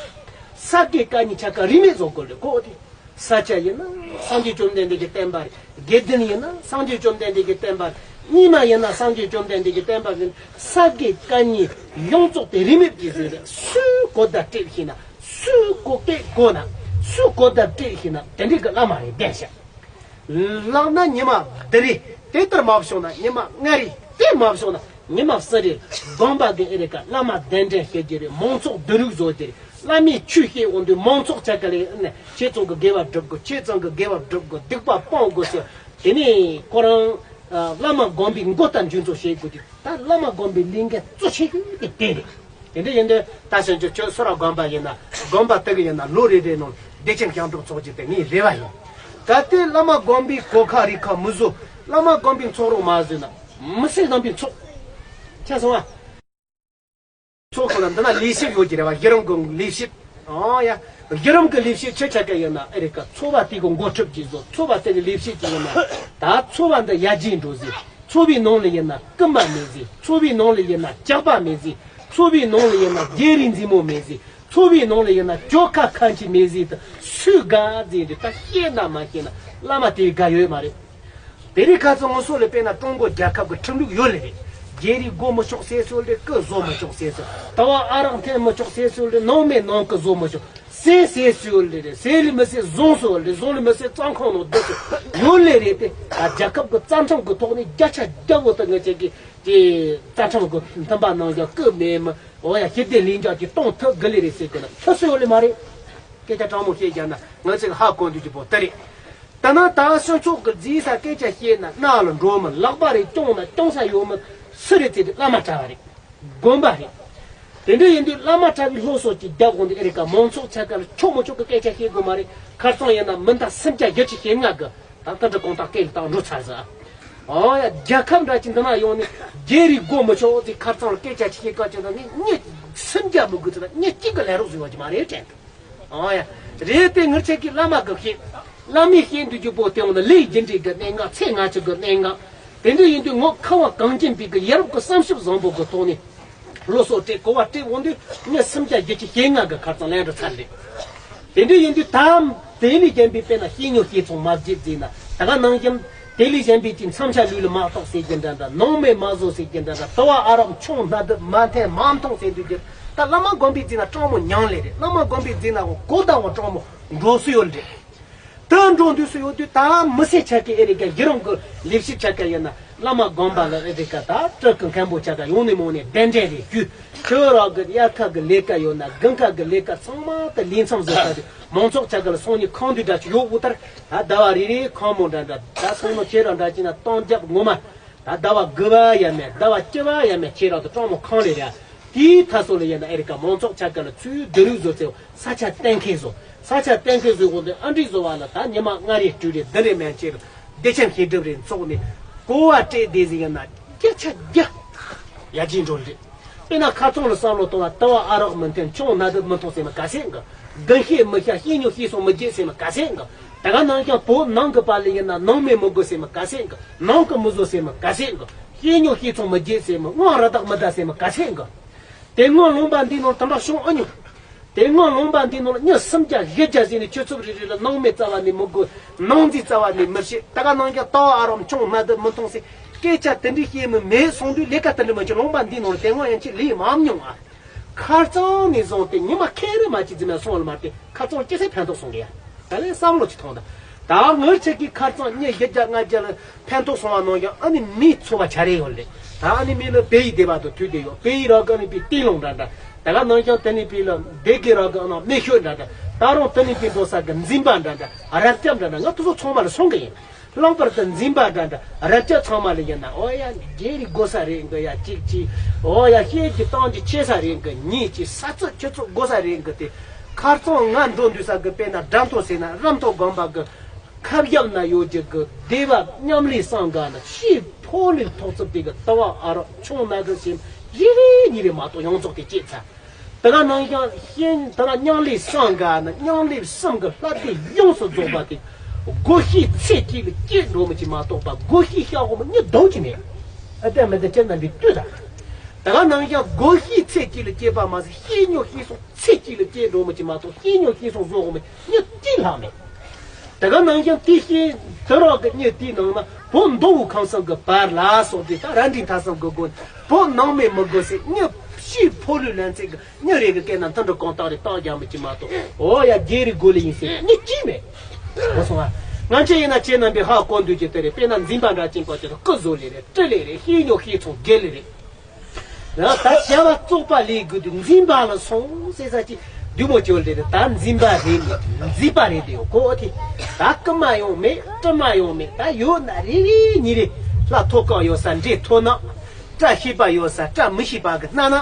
ས་དགེ་བཀའ་རྙིང་ཆ་ཁ་རིས་མེད་བཟོ་དགོས་རེད་གོ་དེ། ས་སྐྱ་ཡིན་ན་སངས་རྒྱས་བཅོམ་ལྡན་འདས་ཀྱི་བསྟན་པ་རེད། དགེ་ལྡན་ཡིན་ན་སངས་རྒྱས་བཅོམ་ལྡན་འདས་ཀྱི་བསྟན་པ་རེད། རྙིང་མ་ཡིན་ན་སངས་རྒྱས་བཅོམ་ལྡན་འདས་ཀྱི་བསྟན་པ་རེད། ས་དགེ་བཀའ་རྙིང་ཡོངས་རྫོགས་དེ་རིས་མེད་ཀྱི་ཟེར་རེད། སུས་གོ་བརྡ་སྤྲད་ཤེས་ན། སུས་གོ་སྐད་གོ་ན། སུས་གོ་བརྡ་སྤྲད་ཤེས་ན་དེ་འདྲའི་གི་བླ་མ་རེད་བདེན་ཤག་ལགས་ན་ཉི་མ་འདི་རེད། དེ་ལྟར་མ་བྱུང་ན་ཉི་མ་ལྔ་རེད། དེ་མ་བྱུང་ན་ཉི་མ་གསུམ་རེད། དགོན་པ་གི་ཨེ་རེད་ཀ་བླ་མ་གདན་འདྲེན་བྱེད་རྒྱུ་རེད། མང་ཚོགས་བསྡུ་རུག་བཟོ་རྒྱུ་རེད། བླ་མས་ཆོས་བཤད་འོང་དུས་མང་ཚོགས་ཆ་ག་ལས་ཨེ་ནས་ཁྱེད་ཚང་གི་དགེ་བ་སྒྲུབ་དགོས། ཁྱེད་ཚང་གི་དགེ་བ་སྒྲུབ་དགོས། སྡིག་པ་སྤོང་དགོས་ཟེར། དེ་ནས་ཁོ་རང་བླ་མ་དགོན་པའི་མགོ་ལྟར་འཇུ་ཚོགས་བྱེད་དགོས་དུས་ད་བླ་མ་དགོན་པའི་ལས་འགན་གཙོ་ཆེ་ཤོས་དེ་དེ་རེད། དེ་འདྲ་ཡིན་དུས་ད་ཕྱིན་ཆད་ཁྱོད་སོ་ར་དགོན་པ་ཡིན་ན་དགོན་པ་དེ་གི་ཡིན་ན་ལོ་རེ་རེ་ནང་བདེ་ཆེན་མཁྱེན་གྲུབ་ཚོགས་རྒྱུ་དེ་ངའི་རེ་བ་ཡིན། གལ་ཏེ་བླ་མ་དགོན་པའི་གོ་ཁ་རི་ཁ་མི་བཟོ། བླ་མ་དགོན་པའི་ཚོགས་རོགས་མ་བཟོས་ན་མི་སེར་རྣམ་པའི་ཚོགས་ཆ་སོང་བ། ཚོགས་ཁོ་ན་འདི་ན་ལས་བྱེད་ཡོད་ཀྱི་རེད་བ། གཞི་རིམ་གྱི་ལས་བྱེད། ཨང་ཡ། གཞི་རིམ་གྱི་ལས་བྱེད་ཆེ་ཆ་ག་ཡིན་ན་ཨེ་རེད་ཀ་ཚོགས་པ་དེ་གི་འགོ་ཁྲིད་ཀྱིས་བཟོ། ཚོགས་པ་དེ་གི་ལས་བྱེད་ཀྱིས་ཡིན་ན་ད་ཚོགས་པ་འདི་ཡར་རྒྱས་འགྲོ་ཟེར། ཚོགས་པའི་ནང་ལ་ཡིན་ན་རྐུན་མ་མེད་ཟེར། ཚོགས་པའི་ནང་ལ་ཡིན་ན་ཇག་པ་མེད་ཟེར། ཚོགས་པའི་ནང་ལ་ཡིན་ན་རྒྱལ་རིགས་འཛིན་མོ་མེད་ཟེར། ཚོགས་པའི་ནང་ལ་ཡིན་ན་གྱོད་ཁ་ཁ་འཆི་མེད་ཟེར། ད་སུས་དགའ་ཟེར་དེ་ད་ཤེས་ན་མ་ཤེས་ན་བླ་མ་དེ་དགའ་ཡོད་མ་རེད། དེ་རིང་ཁ་སང་ང་ཚོ་ལ་དཔེར་ན་ཀྲུང་གོ་རྒྱལ་ཁབ་ཀྱི་ཁྲིམས་ལུགས་ཡོད་ལེ་རེད། རྒྱལ་རིགས་དགོ་མི་ཆོག་ཟེར་སྲོལ་རེད། རྐུ་བཟོ་མི་ཆོག་ཟེར་སྲོལ། ད་བ་ཨ་རག་འཐེན་མི་ཆོག་ཟེར་སྲོལ་རེད། ནང་མི་ནང་རྐུ་བཟོ་མི་ཆོག་ཟེར་ཟེར་སྲོལ་ལེ་རེད། ཟེར་ལེ་མི་ཟེར་བཟུང་སྲོལ་རེད། བཟུང་ལེ་མི་ཟེར་བཙོན་ཁང་ནང་བསྡུ་སྲོལ་ཡོད་ལེ་རེད། དེ་ད་རྒྱལ་ཁབ་ཀྱི་རྩ་ཁྲིམས་ཀྱི་ཐོག་ནས་བརྒྱ་ཆ་བརྒྱ་བོ་ད་ང་ཅག་གི་དེ་རྩ་ཁྲིམས་ཀྱི་མཐུན་པ་ནང་བཞག་རྐུ་མེད་མི་འོ་ཡ་ཞི་བདེ་ལྷིང་འཇགས་ཀྱི་གཏོང་ཐུབ་གི་ལེ་རེད་ཟེར་གི་ན་ཐུབ་སྲོལ་ཡོད་ལེ་མ་རེད། སྐད་ཆ་དྲང་མོ་བཤད་རྒྱ་ན་ང་ཚོས་ཧ་གོ་འདུག་ཀྱི་པོ་དེ་རེད། ད་ནང་ད་སྤྱི་ཚོགས་ཀྱི་རྫིས་ས་སྐད་ཆ་བཤད་ན་རྣ་ལ་འགྲོ་མི། ལག་པ་རེ་རྐྱོང་ན་རྐྱོང་ས་ཡོད་མི་སུ་རེད་ཟེར་དུས་བླ་མ་གྲྭ་བ་རེད། དགོན་པ་རེད། དེ་འདྲ་ཡིན་དུས་བླ་མ་གྲྭ་བའི་སློབ་གསོ་ཅིག་རྒྱབ་འོང་དུས་ཨེ་རེད་ཀ། མང་ཚོགས་ཆ་ག་ལ་ཆོག་མི་ཆོག་གི་སྐད་ཆ་བཤད་དགོས་མ་རེད། ཁ་རྩང་ཡིན་ན་མི་འདང་སུམ་བརྒྱ་བཞི་བཅུ་ཞེ་ལྔ་གི་ད་ལྟ་འདྲ་གང་དག་སྐད་ལ་བཏང་འགྲོ་ཚར་ཟ། ཨོ་ཡ། རྒྱལ་ཁབ་འདྲ་ཅིག་འདི་ན་ཡོང་ནས་རྒྱལ་རིགས་དགོས་མི་ཆོག་ཅིག་ཁ་རྩང་ལ་སྐད་ཆ་ཅིག་བཤད་ག་ཅིག་ན་ནི་མི་སུམ་བརྒྱ་མི་དགོས་ཚེ་ན་མི་གཅིག་གི་ལས་རོགས་བཟོས་པ་ཅིག་མ་རེད་དྲན། ཨོ་ཡ། རེད་དེ་ངར་ཆེ་གི་བླ་མ་གི་བཤད། བླ་མའི་བཤད་འདུག་རྒྱུ་པོ་དེ་འོང་ན་ལས་རྒྱུ་འབྲས་ཀྱི་གནད་འགག་ཚེ་སྔ་ཕྱི་གི་གནད་འགག་དེ་འདྲ་ཡིན་དུས་ངོ་ཁ་བ་གངས་ཅན་པའི་གི་ཡ་རབས་ཀྱི་བསམ་ཞིབ་བཟང་པོ་གི་ཐོག་ནས་སློབ་གསོ་སྤྲད། གོ་བ་སྤྲད་འོང་དུས་ངས་སུམ་བརྒྱ་བརྒྱད་ཅུ་ཞེ་ལྔ་གི་ཁ་རྩང་ལན་འགྲོ་ཚར་རེད། དེ་འདྲ་ཡིན་དུས་ད་དེ་ལས་གཞན་པའི་དཔེར་ན་བཤད་ཉོ་བཤད་ཚོང་མ་བརྗེད་ཟེར་ན་ད་ག་ནང་བཞིན་དེ་ལས་གཞན་པའི་ཅིག་མཚམས་ཆ་ལུས་ལ་མ་གཏོགས་ཟེར་གྱི་འདྲ་འདྲ། ནང་མེད་མ་བཟོ་ཟེར་གྱི་འདྲ་འདྲ། དུ་བ་ཨ་རག་མཆོང་སྣ་དུ་མ་འཐེན་མ་མཐོང་ཟེར་འདུག་གི། ད་བླ་མ་དགོན་པའི་རྫིང་ན་སྤྲང་མོ་མྱང་ལེ་རེད། བླ་མ་དགོན་པའི་རྫིང་ན་གོ་ད་འོ་སྤྲང་མོ་འགྲོ་སུ་ཡོད་རེད། ད་འགྲོ་འདུག་སུ་ཡོད་དུས་ད་མི་སེར་ཆ་གི་ཨེ་རེད་ཀ། གཞི་རང་གི་ལས་བྱེད་ཆ་ག་ཡིན་ན་བླ་མ་དགོན་པ་ལ་ཨེ་རེད་ཀ། ད་སྤྲུལ་སྐུ་མཁན་པོ་ཆ་ག་ཡོང་ནས་མོ་ནས་གདན་འདྲེན་རེ་ཞུ། ཁྱོད་རང་གི་དབྱར་ཁ་གི་ལས་ཀ་ཡོད་ན་དགུན་ཁ་གི་ལས་ཀ་ཚང་མ་ད་ལས་མཚམས་བཟོ་ས་དུས་མང་ཚོགས་ཆ་ག་ལ་སོང་ནས་ཁང་དུས་འདྲ་ཅིག་ཡོད་འུ་ཐར། ད་ཟླ་བ་རེ་རེའི་ཁང་མོ་འདྲ་འདྲ། ད་སོང་ནོ་ཁྱེད་རང་འདྲ་ཅིག་ན་སྟོང་རྒྱབ་ངོ་མ། ད་ཟླ་བ་དགུ་བ་ཡ་མེད་ཟླ་བ་བཅུ་བ་ཡ་མེད་ཁྱེད་རང་ཚོ་སྤྲང་མོ་ཁང་ལས་ར། དེའི་མཐའ་སོ་ལ་ཡིན་ན་ཨེ་རི་ཀ་མང་ཚོགས་ཆ་ག་ལ་ཚུལ་བསྡུ་རུག་བཟོ་ཚེ་ས་ཆ་གཏན་འཁེལ་བཟོ། ས་ཆ་གཏན་འཁེལ་བཟོས་འོང་དུས་ཨ་འདྲི་བཟོ་བ་ལ་ད་ཉི་མ་ལྔ་རེ་དྲུག་རེ་བདུན་རེ་མན་ཆད་ལ་བདེ་ཆེན་ཤེས་སྒྲུབ་རེ་འཚོགས་ནས་གོ་བ་སྤྲད་བསྡད་ཟིན་ཡིན་ན་བརྒྱ་ཆ་བརྒྱ་ཡར་རྒྱས་འགྲོ་རེད། དཔེར་ན་ཁ་ཚོང་ལ་བསམ་བློ་གཏོང་བ་དུ་བ་ཨ་རག་མི་འཐེན་ཆུང་སྣ་དུ་མི་འཐུང་ཟེར་མི་ག་ཚད་འགའ། དགུན་ཤེས་མི་ཤ་ཤེས་ཉོ་ཤེས་སོང་མི་རྒྱས་ཟེར་མི་ག་ཚད་འགའ། ད་ག་ནང་ཀྱང་བོད་ནང་གི་པ་ལི་ཡིན་ན་ནང་མི་མི་དགོས་ཟེར་མི་ག་ཚད་འགའ། ནང་གི་མི་བཟོ་ཟེར་མི་ག་ཚད་འགའ། ཤེས་ཉོ་ཤེས་ཚོང་མི་རྒྱས་ཟེར་མི་དངོས་ར་དག་མི་ད་ཟེར་མི་ག་ཚད་འགའ། དེ་སྔོན་ལུང་པ་འདི་ནང་དམ་པ་བྱུང་ཨ་ཉོ། དེ་སྔོན་ལུང་པ་འདི་ནང་ལ་མྱི་སུམ་བརྒྱ་བཞི་བརྒྱ་ཟིན་ནས་ཆུ་ཚོད་རེ་རེ་ལ་ནང་མི་རྩ་བ་ནས་མི་དགོས། ནང་འཛིན་རྩ་བ་ནས་མི་བྱེད། ད་ག་ནང་ཀྱང་ལྟ་བ་ཨ་རོམ་ཆུང་སྣ་དུ་མི་མཐོང་ཟེར། སྐད་ཆ་དེ་འདྲའི་བཤད་མི་མེད་སོང་དུས་ལས་ཀ་དེ་འདྲ་མི་བྱེད། ལུང་པ་འདི་ནང་ལ་དེ་སྔོན་ཡང་ཅི་ལས་མ་མྱོང་ཨ། ཁ་རྩང་ནས་བཟུང་སྟེ་ཉི་མ་ཁེ་རེ་མ་གཅིག་ཙམ་ཡང་སོང་བ་མ་སྟེ་ཁ་རྩང་ཅི་སེ་ཕན་ཐོགས་སོང་གི་ཡ། ད་ལས་བསམ་བློ་ཅིག་ཐོངས་དང་། ད་ངར་ཆེ་གི་ཁ་རྩང་ཉིན་བཞི་བརྒྱ་ལྔ་བརྒྱ་ལ་ཕན་ཐོགས་སོང་བ་ནང་ཀྱང་ཨ་ནི་མིའི་འཚོ་བ་ཆ་རེ་ཡོད་ལེ། ད་ཨ་ནི་མི་ལ་བེ་ཡི་སྡེ་བ་དང་དུས་དེ་ཡོད། བེ་ཡི་ར་ག་ནི་པའི་ཏི་ལོང་འདྲ་འདྲ། ད་ག་ནང་ཀྱང་དེ་ནི་པའི་ལ་བེ་གི་ར་ག་ནང་མེ་ཤོད་འདྲ་འདྲ། ད་རུང་དེ་ནི་པའི་འགྲོ་ས་གི་འཛིན་པ་འདྲ་འདྲ། རབ་སྐྱབས་འདྲ་འདྲ། ང་དེ་ཚོ་ཚང་མ་ལ་སོང་གི་ཡིན། ལྷག་པར་དུ་འཛིན་པ་འདྲ་འདྲ་རབ་སྐྱབས་ཚང་མ་ལ་ཡིན་ན་ཨོ་ཡ་རྒྱལ་རིགས་དགོས་ས་རེད་འགི་ཡ་གཅིག་གཅིག་ཨོ་ཡ་ཤེས་ཀྱི་སྟངས་ཀྱི་ཆེ་ས་རེད་འགི་གཉིས་གཅིག་ས་ཚོད་ཆུ་ཚོད་དགོས་ས་རེད་འགི་དེ་ཁ་རྩང་ང་འགྲོ་འདུག་ས་གི་དཔེར་ན་དགྲ་མཐོ་ཟེར་ན་རམ་མཐོ་དགོན་པ་གི་ཁ་བཞག་ན་ཡོད་ཀྱི་གི་སྡེ་བ་མཉམ་ལས་སང་ག་ན་ཤི་ཕོ་ལུས་ཐོག་ཚུབ་དེ་གི་ལྟ་བ་ཨ་རག་ཆུང་ན་གི་སེམས་རེ་རེ་གཉིས་རེ་མ་གཏོགས་ཡོངས་རྫོགས་དེ་སྐྱེས་ཚར། དེ་ག་ནང་བཞིན་ཤེས་དེ་ན་མཉམ་ལས་སང་ག་ན་མཉམ་ལས་གསུམ་གི་ལྷ་སྡེ་ཡོངས་སུ་རྫོགས་པ་དེ་སྒོ་ཤེས་ཚེ་གཅིག་ལ་སྐྱེས་འགྲོ་མི་ཅིག་མ་གཏོགས་པ་སྒོ་ཤེས་ཤ་འོ་མི་གཉིས་ལྡོག་ཅི་མེད། ཨ་ཏེ་མི་དེ་ཁྱེད་རྣམ་པས་ལྟོས་དང་། དེ་ག་ནང་བཞིན་སྒོ་ཤེས་ཚེ་གཅིག་ལ་སྐྱེས་པ་མ་ཟད་ཤེས་ཉོ་ཤེས་སོང་ཚེ་གཅིག་ལ་སྐྱེས་འགྲོ་མི་ཅིག་མ་གཏོགས་ཤེས་ཉོ་ཤེས་སོང་བཟོ་འོ་མི་གཉིས་གཅིག་ལྷག་མེད། དེ་ག་ནང་བཞིན་དེ་བཞིན་དུ་རང་གི་གཉེར་དེའི་ནང་ན་བོད་མདོ་དབུས་ཁམས་གསུམ་གྱི་བར་ལ་སོགས་ཏེ་ད་ར་འདྲའི་མཐའ་གསུམ་གྱི་སྒོ་ནས་བོད་ནང་མི་མི་དགོས་ཟེར་གཉེར་ཕྱིའི་ཕོ་ལུས་ལེན་ཚད་ཀྱི་གཉེར་རེ་གི་སྐད་ན་མཐུན་སྒྲིལ་གང་དག་རེ་བཏང་རྒྱ་མི་ཅི་མ་གཏོགས་འོ་ཡ་རྒྱལ་རིགས་དགོས་ལེ་ཡིན་ཟེར་གཉེར་ཅི་མེད། གོ་སོང་ང་། ང་ཚོ་ཡིན་ན་ཁྱེད་རྣམ་པས་ཧ་གོ་འདུག་ཀྱི་དེ་རེད། དཔེར་ན་འཛིན་པ་འདྲ་ཅན་པ་ཅིག་ལ་སྐུ་བཟོ་ལེ་རེད། སྤྲུལ་ལེ་རེད། ཤེས་ཉོ་ཤེས་ཚོང་དགེ་ལེ་རེད། ཡང་ད་བྱ་བ་བཙོག་པ་ལས་དགོས་དུས་འཛིན་པ་ལ་སོང་ཟེར་ས་ཅིག་བདུད་མོ་བཅོལ་དེ་ད་འཛིན་པ་རེད་མེད་འཛིན་པ་རེད་དེ་ཡོད་གོ་དེ། ད་རྐུ་མ་ཡོང་མེད་དཀྲུག་མ་ཡོང་མེད་ད་ཡོད་ན་རེ་རེ་གཉིས་རེ་ལྷ་ཐོ་བཀག་ཡོད་ས་འདྲེ་ཐོ་ནག་བཀྲ་ཤིས་པ་ཡོད་ས་བཀྲ་མི་ཤིས་པ་གི་སྣ་ནག་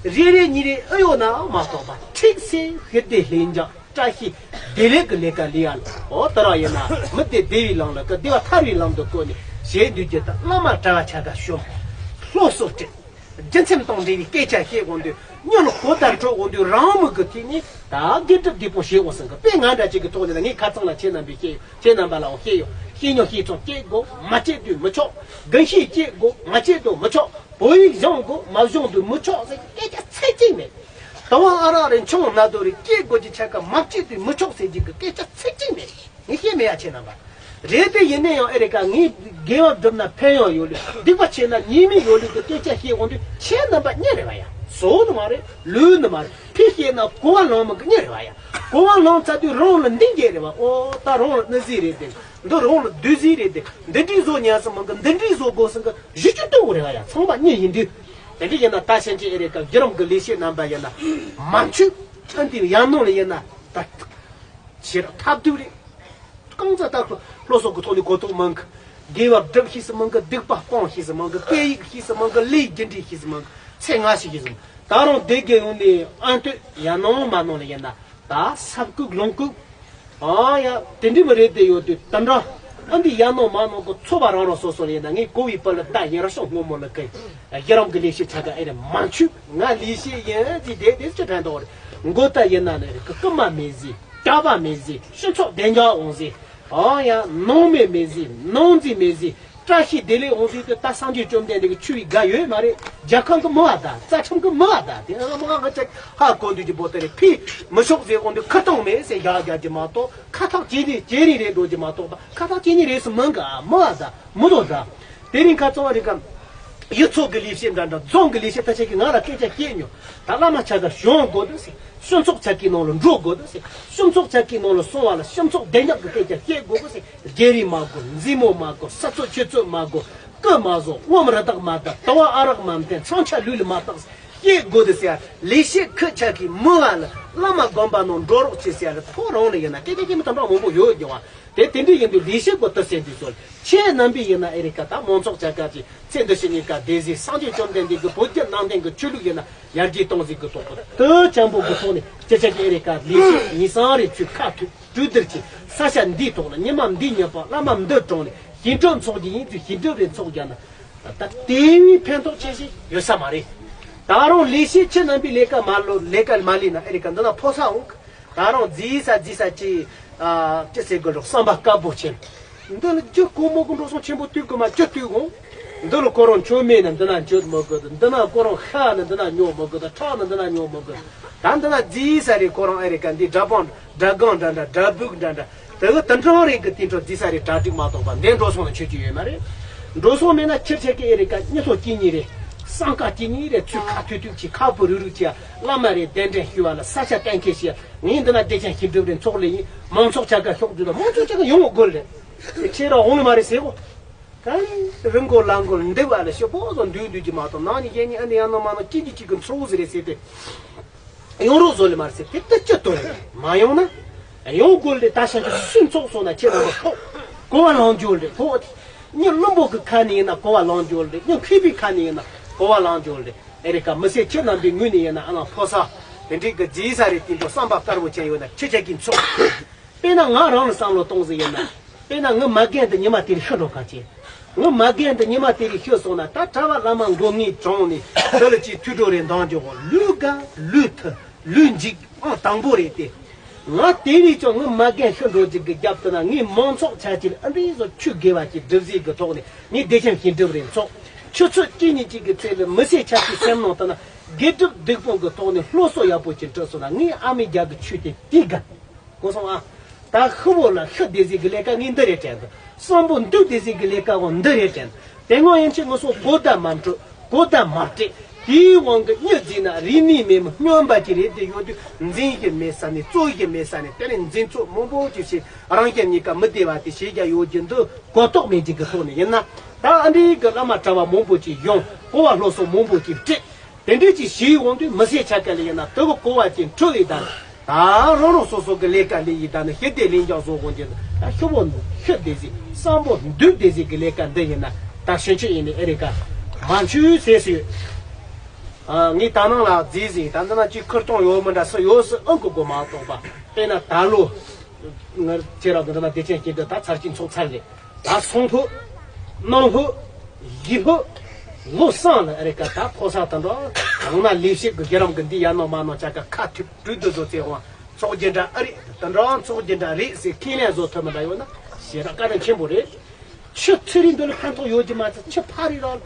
རེ་རེ་གཉིས་རེ་ཨེ་ཡོད་ན་མ་གཏོགས་པ་ཁྲིག་སེ་ཤི་བདེ་ལྷིང་འཇགས། བཀྲ་ཤིས་བདེ་ལེགས་ཀྱི་ལས་ཀ་ལས་ཡ་ལ་འོ་ད་ར་ཡིན་ན་མི་བདེ་བདེ་བའི་ལམ་ལ་ཀི་བདེ་བ་ཐར་བའི་ལམ་དུ་བཀོད་ནས་བྱེད་འདུག་ཀྱི་ད་བླ་མ་གྲྭ་བ་ཆ་ག་ཤོམ་སློབ་གསོ་སྤྲད། རྒྱུ་མཚན་དང་འབྲེལ་བའི་སྐད་ཆ་བཤད་འོང་དུས་སྨྱོ་ལ་གོ་ལྟར་འཕྲོད་འོང་དུས་རང་མི་གི་ཐིག་ནི་ད་དགེ་སྒྲུབ་བདེ་པོ་བྱེད་འོང་ཟིན་གི་དཔེ་ང་འདྲ་ཅིག་གི་ཐོག་ནས་ལ་ངས་ཁ་ཚང་ལ་ཁྱེད་རྣམ་པས་བཤད་ཡོད། ཁྱེད་རྣམ་པ་ལའང་བཤད་ཡོད། ཤེས་ཉོ་ཤེས་ཚོང་སྐྱེས་དགོས་མ་སྐྱེས་དུས་མི་ཆོག་དགུན་ཤེས་སྐྱེས་དགོས་མ་སྐྱེས་དུས་མི་ཆོག་བོད་ཡིག་སྦྱོང་དགོས་མ་སྦྱོང་དུས་མི་ཆོག་ཟེར་སྐད་ཆ་ཚིག་གཅིག་མེད། དུ་བ་ཨ་རག་རེ་མཆོང་སྣ་དོ་རེ་སྐྱེ་དགོས་ཀྱི་ཆ་ག་མ་སྐྱེ་དུས་མི་ཆོག་ཟེར་གྱི་གི་སྐད་ཆ་ཚིག་གཅིག་མེད། ངས་བཤད་མེད་ཡ་ཁྱེད་རྣམ་པ། རེད་དེ་ཡིན་ན་ཡང་ཨེ་རེད་ཀ་ངས་དགེ་བ་བསྒྲུབ་ན་ཕན་ཡོན་ཡོད་ལུགས་སྡིག་པ་ཆེ་ན་ཉེས་དམིགས་ཡོད་ལུགས་ཀྱི་སྐད་ཆ་བཤད་འོང་དུས་ཁྱེད་རྣམ་པ་གཉེར་རེ་བ་ཡ་བཟོ་ནི་མ་རེད་ལུས་ནི་མ་རེད་ཕི་བཤད་ན་གོ་བ་ལོང་མི་གི་གཉེར་རེ་བ་ཡ་གོ་བ་ལོང་ཚར་དུས་རང་ལ་འདི་འགྱེད་རེ་བ་ཨོ་ད་རང་ལ་གནོད་ཟིག་རེད་དེ་འདི་རང་ལ་བདུད་ཟིག་རེད་དེ་འདི་འདྲའི་བཟོ་ཉན་སི་མི་གི་འདི་འདྲའི་བཟོ་དགོས་སི་གི་གཞི་བཅུ་ལྟོས་རེ་བ་ཡ་ཚང་མ་གཉེར་ཡིན་དུས། དེ་འདྲ་ཡིན་ན་ད་ཕྱིན་ཆད་ཨེ་རེད་ཀ་བརྒྱུད་རིམ་གི་ལས་བྱེད་རྣམ་པ་ཡིན་ན་མ་མཆུ་ཨ་འདི་ཡང་ནང་ལ་ཡིན་ན་ད་ཆེ་ར་ཐབས་སྡུག་རེད། ཙམ་ལྟ་སློབ་གསོ་གི་ཐོག་ནས་གོ་རྟོགས་མང་གི། དགེ་བ་སྒྲུབ་ཤེས་སུ་མང་གི། སྡིག་པ་སྤང་ཤེས་སུ་མང་གི། སྐད་ཡིག་ཤེས་སུ་མང་གི། ལས་རྒྱུ་འབྲས་ཤེས་སུ་མང་གི། ཚེ་སྔ་ཤེས་ཤེས་སུ་མང་། ད་རུང་སྡེ་དགེ་ཡོང་ནས་ཨན་སྟོད་ཡར་ནང་མར་ནང་ལ་ཡིན་ན། ད་ས་བཀུག་ལུང་བཀུག་ཨ་ཡ། དེ་འདྲི་མི་རེད་དེ་ཡོད་དུས་དེ་འདྲ། ཨ་འདི་ཡར་ནང་མར་ནང་གི་ཚོ་བ་རང་རང་སོ་སོ་ལ་ཡིན་ན། ངས་གོ་བའི་བར་ལ་ད་ཡིན་ར་ཤོག་སྔོན་མོ་ལ་ཀའི་རྒྱལ་རབས་ཀྱི་ལས་བྱེད་ཆ་ག་ཨེ་རེད་མ་འཆུག་ང་ལས་བྱེད་ཡིན་ཟིག་དེ་དེ་ཅི་དྲན་དོ་རེད། མགོ་ད་ཡིན་ན་ནི་རེད་ཀི་རྐུན་མ་མེད་ཟིག་གྲྭ་པ་མེད་ཟིག་སྤྱི་ཚོགས་བདེ་འཇགས་འོང་ཟིག་ཨ་ཡ། ནང་མི་མེད་ཟིག་ནང་འཛིང་མེད་ཟིག་བཀྲ་ཤིས་བདེ་ལེགས་འོང་ཟིག་དེ་ད་སངས་རྒྱས་བཅོམ་ལྡན་འདས་ཀྱི་ཆོས་པའི་དགའ་ཡོད་མ་རེད། རྒྱལ་ཁང་གི་མི་བ་ད་རྩ་ཁྲིམས་ཀྱི་མི་བ་ད་དེ་ཨ་མ་ང་ཅག་ཧ་གོ་འདུག་གི་བོ་དེ་རེད། ཕི་མི་ཤོག་ཟེར་གོ་འདུག་ཁ་བཏང་མེད་ཟེར་རྒྱག་རྒྱག་གི་མ་གཏོགས་ཁ་ཐག་ཇེ་རིང་ཇེ་རིང་རེད་འགྲོ་གི་མ་གཏོགས་ད་ཁ་ཐག་ཇེ་རིང་རེད་སུ་མིན་ག་མི་བ་ད་མི་དོ་ད། དེ་རིང་ཁ་ཚང་བ་རེད་གམ། ཡུལ་ཚོ་གི་ལས་བྱེད་འདྲ་འདྲ་རྫོང་གི་ལས་བྱེད་ད་ཆ་གི་ང་ལ་སྐད་ཆ་བཤད་མྱོང་། ད་བླ་མ་ཆ་ག་གཞུང་དགོས་འདུག་ཟེར། སྤྱི་ཚོགས་ཆ་གི་ནང་ལ་འགྲོ་དགོས་འདུག་ཟེར། སྤྱི་ཚོགས་ཆ་གི་ནང་ལ་སོང་བ་ལ་སྤྱི་ཚོགས་བདེ་འཇགས་ཀྱི་སྐད་ཆ་བཤད་དགོས་གོ་ཟེར། སྒེར་རི་མ་དགོས། མཛེས་མོ་མ་དགོས། ས་ཚོད་ཆུ་ཚོད་མ་དགོས། རྐུ་མ་བཟོ། ངོམ་རི་དྭགས་མ་བདའ། དུ་བ་ཨ་རག་མ་འཐེན། མཚོན་ཆ་ལུས་ལ་མ་བཏགས། བཤད་དགོས་འདུག་ཟེར། ལས་བྱེད་ཁུལ་ཆ་གི་མི་བ་ལ་བླ་མ་དགོན་པ་ནང་འགྲོ་རོགས་བྱེད་ཟེར་ལ་ཐོ་རང་ལ་ཡིན་ན་སྐད་ཆ་སྐད་མི་དམ་པ་མང་པོ་ཡོད་ཀྱང་བ། དེ་དེ་འདྲ་ཡིན་དུས་ལས་བྱེད་པོ་དུ་སེམས་དུས་ཚོད་ཁྱེད་རྣམ་པས་ཡིན་ན་ཨེ་རི་ཀ་ད་མང་ཚོགས་ཆ་ག་ཅིག་ཚེ་འདི་ཕྱི་གཉིས་ཀ་བདེ་ཟིག་སངས་རྒྱས་བཅོམ་ལྡན་འདས་ཀྱི་བོད་བརྒྱུད་ནང་བསྟན་གྱི་ཆོས་ལུགས་ཡིན་ན་ཡར་རྒྱས་གཏོང་ཟིག་གི་ཐོག་གི་དུ་ཅན་པོ་གི་ཐོག་ནས་སྤྱི་ཆ་གི་ཨེ་རི་ཀ་ལས་བྱེད་ཉིན་སང་རེ་ཚུལ་ཁ་ཐུག་གྲོས་བསྡུར་གྱིས་ས་ཆ་འདིའི་ཐོག་ལ་ཉི་མ་འདིའི་ཉི་པ་བླ་མ་འདི་གྲོངས་ནས་ཞི་འགྲིག་འཚོགས་རྒྱུ་ཡིན་ཚུལ་ཞི་འགྲིག་རེ་འཚོགས་རྒྱུ་ན་ད་དེ་བས་ཕན་ཐོགས་ཆེ་ཞིག་ཡོད་ས་མ་རེད། ད་རུང་ལས་བྱེད་ཁྱེད་རྣམ་པས་ལས་ཀ་མ་ལོ་ལས་ཀ་མ་ལས་ན་ཨེ་རི་ཀ་འདི་ན་ཕོ་ས་འོང་གི། ད་རུང་རྫིས་ས་རྫིས་ས་ཅི། ཨ་ཅི་ཟེར་དགོས་རོགས་བསམ་པ་དཀར་པོ་ཆེན། འདི་ལ་རྒྱུ་ཀོ་མོ་གི་འགྲོ་སོང་ཆེན་པོ་དུས་གི་མ་ཅི་དུས་འོང་། འདི་ལ་ཁོ་རང་མཆོད་མེ་ན་འདི་ན་མཆོད་མི་དགོས། འདི་ན་ཁོ་རང་ཤ་ན་འདི་ན་ཉོ་མི་དགོས། ཁྲག་ན་འདི་ན་ཉོ་མི་དགོས། ད་འདི་ན་རྫིས་ས་རེད། ཁོ་རང་ཨེ་རི་ཀ་འདི་དགྲ་པང་དགྲ་སྒང་འདྲ་འདྲ་དགྲ་སྦུག་འདྲ་འདྲ་དེ་གི་དུ་འགྲོ་རེད་གི་དེ་འགྲོ་རྫིས་ས་རེད། གྲ་སྒྲིག་མ་གཏོགས་པ་འདི་འགྲོ་སོང་ལ་མཆོད་ཀྱི་ཡོད་མ་རེད། འགྲོ་སོང་མེད་ན་ཁྱེར་ཁྱེར་གི་ཨེ་རི་ཀ་མྱི་ཐོ་སྐྱིད་ཉིད་རེད། སང་ཀ་སྐྱིད་ཉིད་རེད། ཚུལ་ཁ་ཐུག་ཐུག་ཅིག་ཁ་བུ་རུག་རུག་ཅིག་བླ་མ་རེད། གདན་འདྲེན་ཞུ་བ་ལ་ས་ཆ་གཏན་འཁེལ་བྱས། ངས་འདི་ན་བདེ་ཆེན་ཞི་འགྲིག་རེ་འཚོགས་ལེ་ཡིན། མང་ཚོགས་ཆ་ག་ཤོག་རྒྱུ་ལ་མང་ཚོགས་ཆ་ག་ཡོང་དགོས་རེད། ཁྱེད་རང་འོང་ལེ་མ་རེད་ཟེར་གོ། གང་རི་མགོ་ལ་མགོ་འདི་བ་ལ་ཤོག་པོ་ཟོ་འདུས་འདུས་ཀྱི་མ་གཏོགས་ནང་ནས་གཞན་ནས་ཨ་ནི་ཡང་ན་མ་ན་ཅི་ཅི་ཅི་གི་འཚོ་བ་ཟེར་རེད་ཟེར་ཏེ། ཡོང་རོགས་བཟོ་ལེ་མ་རེད་ཟེར་དེ་ལྟ་ཅི་ལྟོས་རེད། མ་ཡོང་ན། ཡོང་དགོས་ལེ་ད་ཤ་ཆུ་སུན་ཚོགས་སོང་ན་ཁྱེད་རང་གི་ཕོག་གོ་བ་ལང་འཇོག་ལེ་ཕོག་མྱི་བླུན་པོ་གི་ཁ་ནས་ཡིན་ན་གོ་བ་ལང་འཇོག་ལེ། མྱི་མཁས་པའི་ཁ་ནས་ཡིན་ན་གོ་བ་ལང་འཇོག་ལེ། ཨེ་རི་ཀ་མི་སེར་ཁྱེད་རྣམ་པའི་ངོས་ནས་ཡིན་ན་ཨ་ལང་ཕོ་ས། དེ་འགྲིག་གི་རྫིས་ས་རེད། དེ་འགྲོ་བསམ་པ་དཀར་པོ་ཅན་ཡོད་ན་ཁྱེད་ཅག་གིས་འཚོགས། དཔེར་ན་ང་རང་ལ་བསམ་བློ་གཏོང་ཟིག་ཡིན་ན། དཔེར་ན་ངའི་མ་རྒན་དེ་ཉི་མ་དེ་རིང་ཤི་འགྲོ་ག་ཅེ། ངའི་མ་རྒན་དེ་ཉི་མ་དེ་རིང་ཤི་སོང་ན་ད་གྲྭ་བ་བླ་མ་མགོ་ངའི་གྲོང་ནས་དེ་ལ་ཅིག་ཐུགས་སྤྲོ་རེ་འདང་རྒྱོ་གོ། ལུས་དགའ་ལུས་ཐུ་ལུས་འཇིགས་ཨང་དང་པོ་རེད་དེ། ང་དེ་རིང་ཅང་ངའི་མ་རྒན་ཤི་འགྲོ་ཅིག་གི་རྒྱབ་ཏུ་ན་ངའི་མང་ཚོགས་ཆ་ཅིག་ཨ་འདྲི་བཟོ་ཆུ་དགེ་བ་ཅིག་སྒྲུབ་ཟིག་གི་ཐོག་ནས་ངས་བདེ་ཆེན་ཞི་འགྲིག་རེ་འཚོགས། ཆུ་ཚོད་གཅིག་གཉིས་ཅིག་གི་ཚེ་ལ་མི་སེར་ཆ་ཅིག་སེམས་ནང་དུ་ན་དགེ་སྒྲུབ་སྡིག་སྤོང་གི་ཐོག་ནས་སློབ་གསོ་ཡག་པོ་ཅིག་སྤྲོད་སོང་ན་ངའི་ཨ་མའི་རྒྱ་གི་ཆོས་དེ་དེ་དགའ། གོ་སོང་ཨ། ད་ཤི་བོ་ལ་ཤི་བདེ་ཟིག་གི་ལས་ཀ་ངས་འདི་རེད་དྲན་འདུག་བསམ་པོ་འདུག་བདེ་ཟིག་གི་ལས་ཀ་བོ་འདི་རེད་དྲན་འདུག་དེ་སྔོན་ཡན་ཆད་ངུ་སོ་གོ་བརྡ་མ་འཕྲོད་གོ་བརྡ་མ་སྤྲད། དེའི་དབང་གི་མྱི་རྫིས་ན་རིག་གནས་མེད་མི་སྨྱོན་པ་ཅིག་རེད་དེ་ཡོད་དུས་འཛིན་གི་མེད་ས་ནས་རྩོད་གི་མེད་ས་ནས་དེ་ནས་འཛིན་རྩོད་མང་པོ་ཅིག་བྱས་རང་གཞན་གཉིས་ཀ་མི་བདེ་བ་དེ་བྱེད་རྒྱ་ཡོད་ཀྱི་འདུག་གོ་རྟོགས་མེད་ཅིག་གི་ཐོག་ནས་ཡིན་ན་ད་ཨ་འདྲའི་གི་བླ་མ་གྲྭ་བ་མང་པོ་ཅིག་ཡོང་གོ་བ་སློབ་གསོ་མང་པོ་ཅིག་སྤྲད། དེ་འདྲའི་ཅིག་ཞིག་འོང་དུས་མི་སེར་ཆ་ག་ལ་ཡིན་ན་དེ་གི་གོ་བ་ཅིག་འཕྲོད་ཡི་ད། ད་རང་རང་སོ་སོ་གི་ལས་ཀ་ལས་ཡི་ད་ནི་ཤི་བདེ་ལེན་རྒྱག་བཟོ་དགོས་ཀྱི་ད་ཤི་བོ་ཤི་བདེ་ཟིག་བསམ་པོ་འདུག་བདེ་ཟིག་གི་ལས་ཀ་འདི་ཡིན་ན་ད་ཕྱིན་ཆད་ཡིན་ནི་ཨེ་རི་ཀ་མ་འཆུ་ཟེར་སྲིད། ངས་ད་ནང་ལ་རྫིས་ཟིག་ད་འདི་ན་ཅིག་ཁུར་གཏོང་ཡོད་མི་འདྲ་སུ་ཡོད་སུ་ཨང་གི་གོ་མ་གཏོགས་པ་དཔེར་ན་ད་ལོ། ང་ཁྱེད་རང་གི་འདི་ན་བདེ་ཆེན་སྐྱིད་འདི་ད་ཚར་གཅིག་འཚོགས་ཚར་རེད། ད་སོང་ཕུ། གནང་ཕུ། བཞི་ཕུ། ལོ་གསང་ལ་ཨ་རི་ཀ་ད་ཕོ་གསང་དང་འགྲོ། ཡང་ན་ལས་བྱེད་ཀྱི་རྒྱལ་རབས་ཀྱི་འདི་ཡར་ནང་མར་ནང་ཆ་ག་ཁ་ཐུག་གྲོས་བསྡུར་བཟོ་ཚེ་དབང་ཚོགས་རྒྱུ་འདྲ་ཨ་རི་དང་འགྲོ་ཚོགས་རྒྱུ་འདྲ་རེད་ཟེར་ཁས་ལེན་བཟོ་ཐུབ་མི་འདྲ་ཡོད་ན་ཞེ་དྲག་བཀའ་དྲིན་ཆེན་པོ་རེད། ཆུ་ཚེ་རིང་འདི་ལ་ཕན་ཐོགས་ཡོད་ཀྱི་མ་ཚད་ཆུ་ཕ་རི་རང་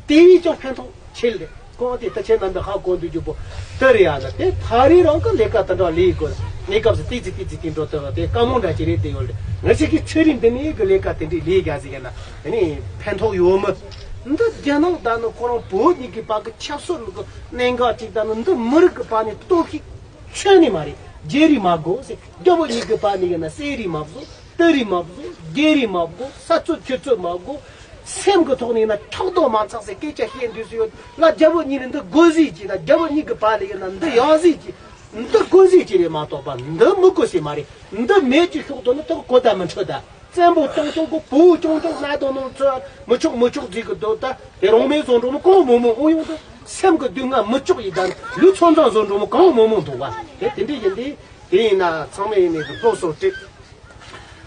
དེ་བས་ཀྱང་ཕན་ཐོགས་ཆེ་ལ་རེད། ཁོང་དེ་ད་ཁྱེད་རྣམ་པས་ཧ་གོ་འདུག་རྒྱུ་པོ་ལྟ་རེ་ཡ་ལ་དེ་ཕ་རི་རང་གི་ལས་ཀ་དེ་འདྲ་ལས་དགོས་གནས་སྐབས་སུ་ཏི་ཙི་ཏི་ཙི་ཏི་འགྲོ་ལྟ་བ་དེ་དཀའ་མོ་འདྲ་ཅིག་རེད་དེ་ཡོད་རེད། ང་ཅག་གི་ཚེ་རིང་འདི་ནས་གི་ལས་ཀ་དེ་འདྲའི་ལས་རྒྱ་ཟིག་ཡིན་ན་དེ་ནས་ཕན་ཐོགས་ཡོད་མི་འདི་རྒྱ་ནག་ད་ནི་ཁོ་རང་བོད་གཉིས་ཀྱི་བར་གི་ཆབ་སྲིད་ལ་གི་གནད་འགག་ཅིག་ད་ནི་འདི་མི་རིགས་ཀྱི་བར་ནས་གཏོར་བཤིག་ཁྱོན་ནས་མ་རེད། བརྗེ་རེས་མ་དགོས་ཟེར། རྒྱ་བོད་གཉིས་ཀྱི་བར་ནས་ཡིན་ན་བསད་རེས་མ་བཟོ། ལྟ་རེས་མ་བཟོ། རྒྱལ་རེས་མ་བཟོ། ས་རྩོད་ཆུ་རྩོད་མ་དགོས། སེམས་ཀྱི་ཐོག་ནས་ཡིན་ན་ཕྲག་དོག་མ་ཚང་ཟེར་སྐད་ཆ་བཤད་འདུག་སུ་ཡོད་ལ་རྒྱ་བོད་གཉིས་ལ་འདི་དགོས་ཟིག་གྱིས་ན་རྒྱ་བོད་གཉིས་ཀྱི་བར་ལ་ཡིན་ན་འདི་ཡག་ཟིག་གྱིས་ འདི་དགོས་ཟེར་གྱི་རེད་མ་གཏོགས་པ་འདི་མི་དགོས་ཟེར་མ་རེད། འདི་མེད་ཀྱི་ཤོག་དོན་ནི་དག་གོ་ད་མི་འཕྲོད་ད། བཙན་པོ་ཆུང་ཆུང་གི་བུ་ཆུང་ཆུང་ན་དོ་ནོ་ཚོ་མི་ཆོག་མི་ཆོག་ཟེར་གི་འདུག་ད་དེ་རང་མེད་བཟོ་འགྲོ་མི་གང་མང་མང་འོང་ཡོང་ད། སེམས་ཀྱི་སྡུག་བསྔལ་མི་ཆོག་ཡིན་ད་ལུས་ཚོ་མཚོན་བཟོ་འགྲོ་མི་གང་མང་མང་འདུག་བ། དེ་དེ་འདྲ་ཡིན་དེ། དེ་ཡིན་ན་ཚང་མས་ཡིན་ནས་སློབ་གསོ་སྤྲད།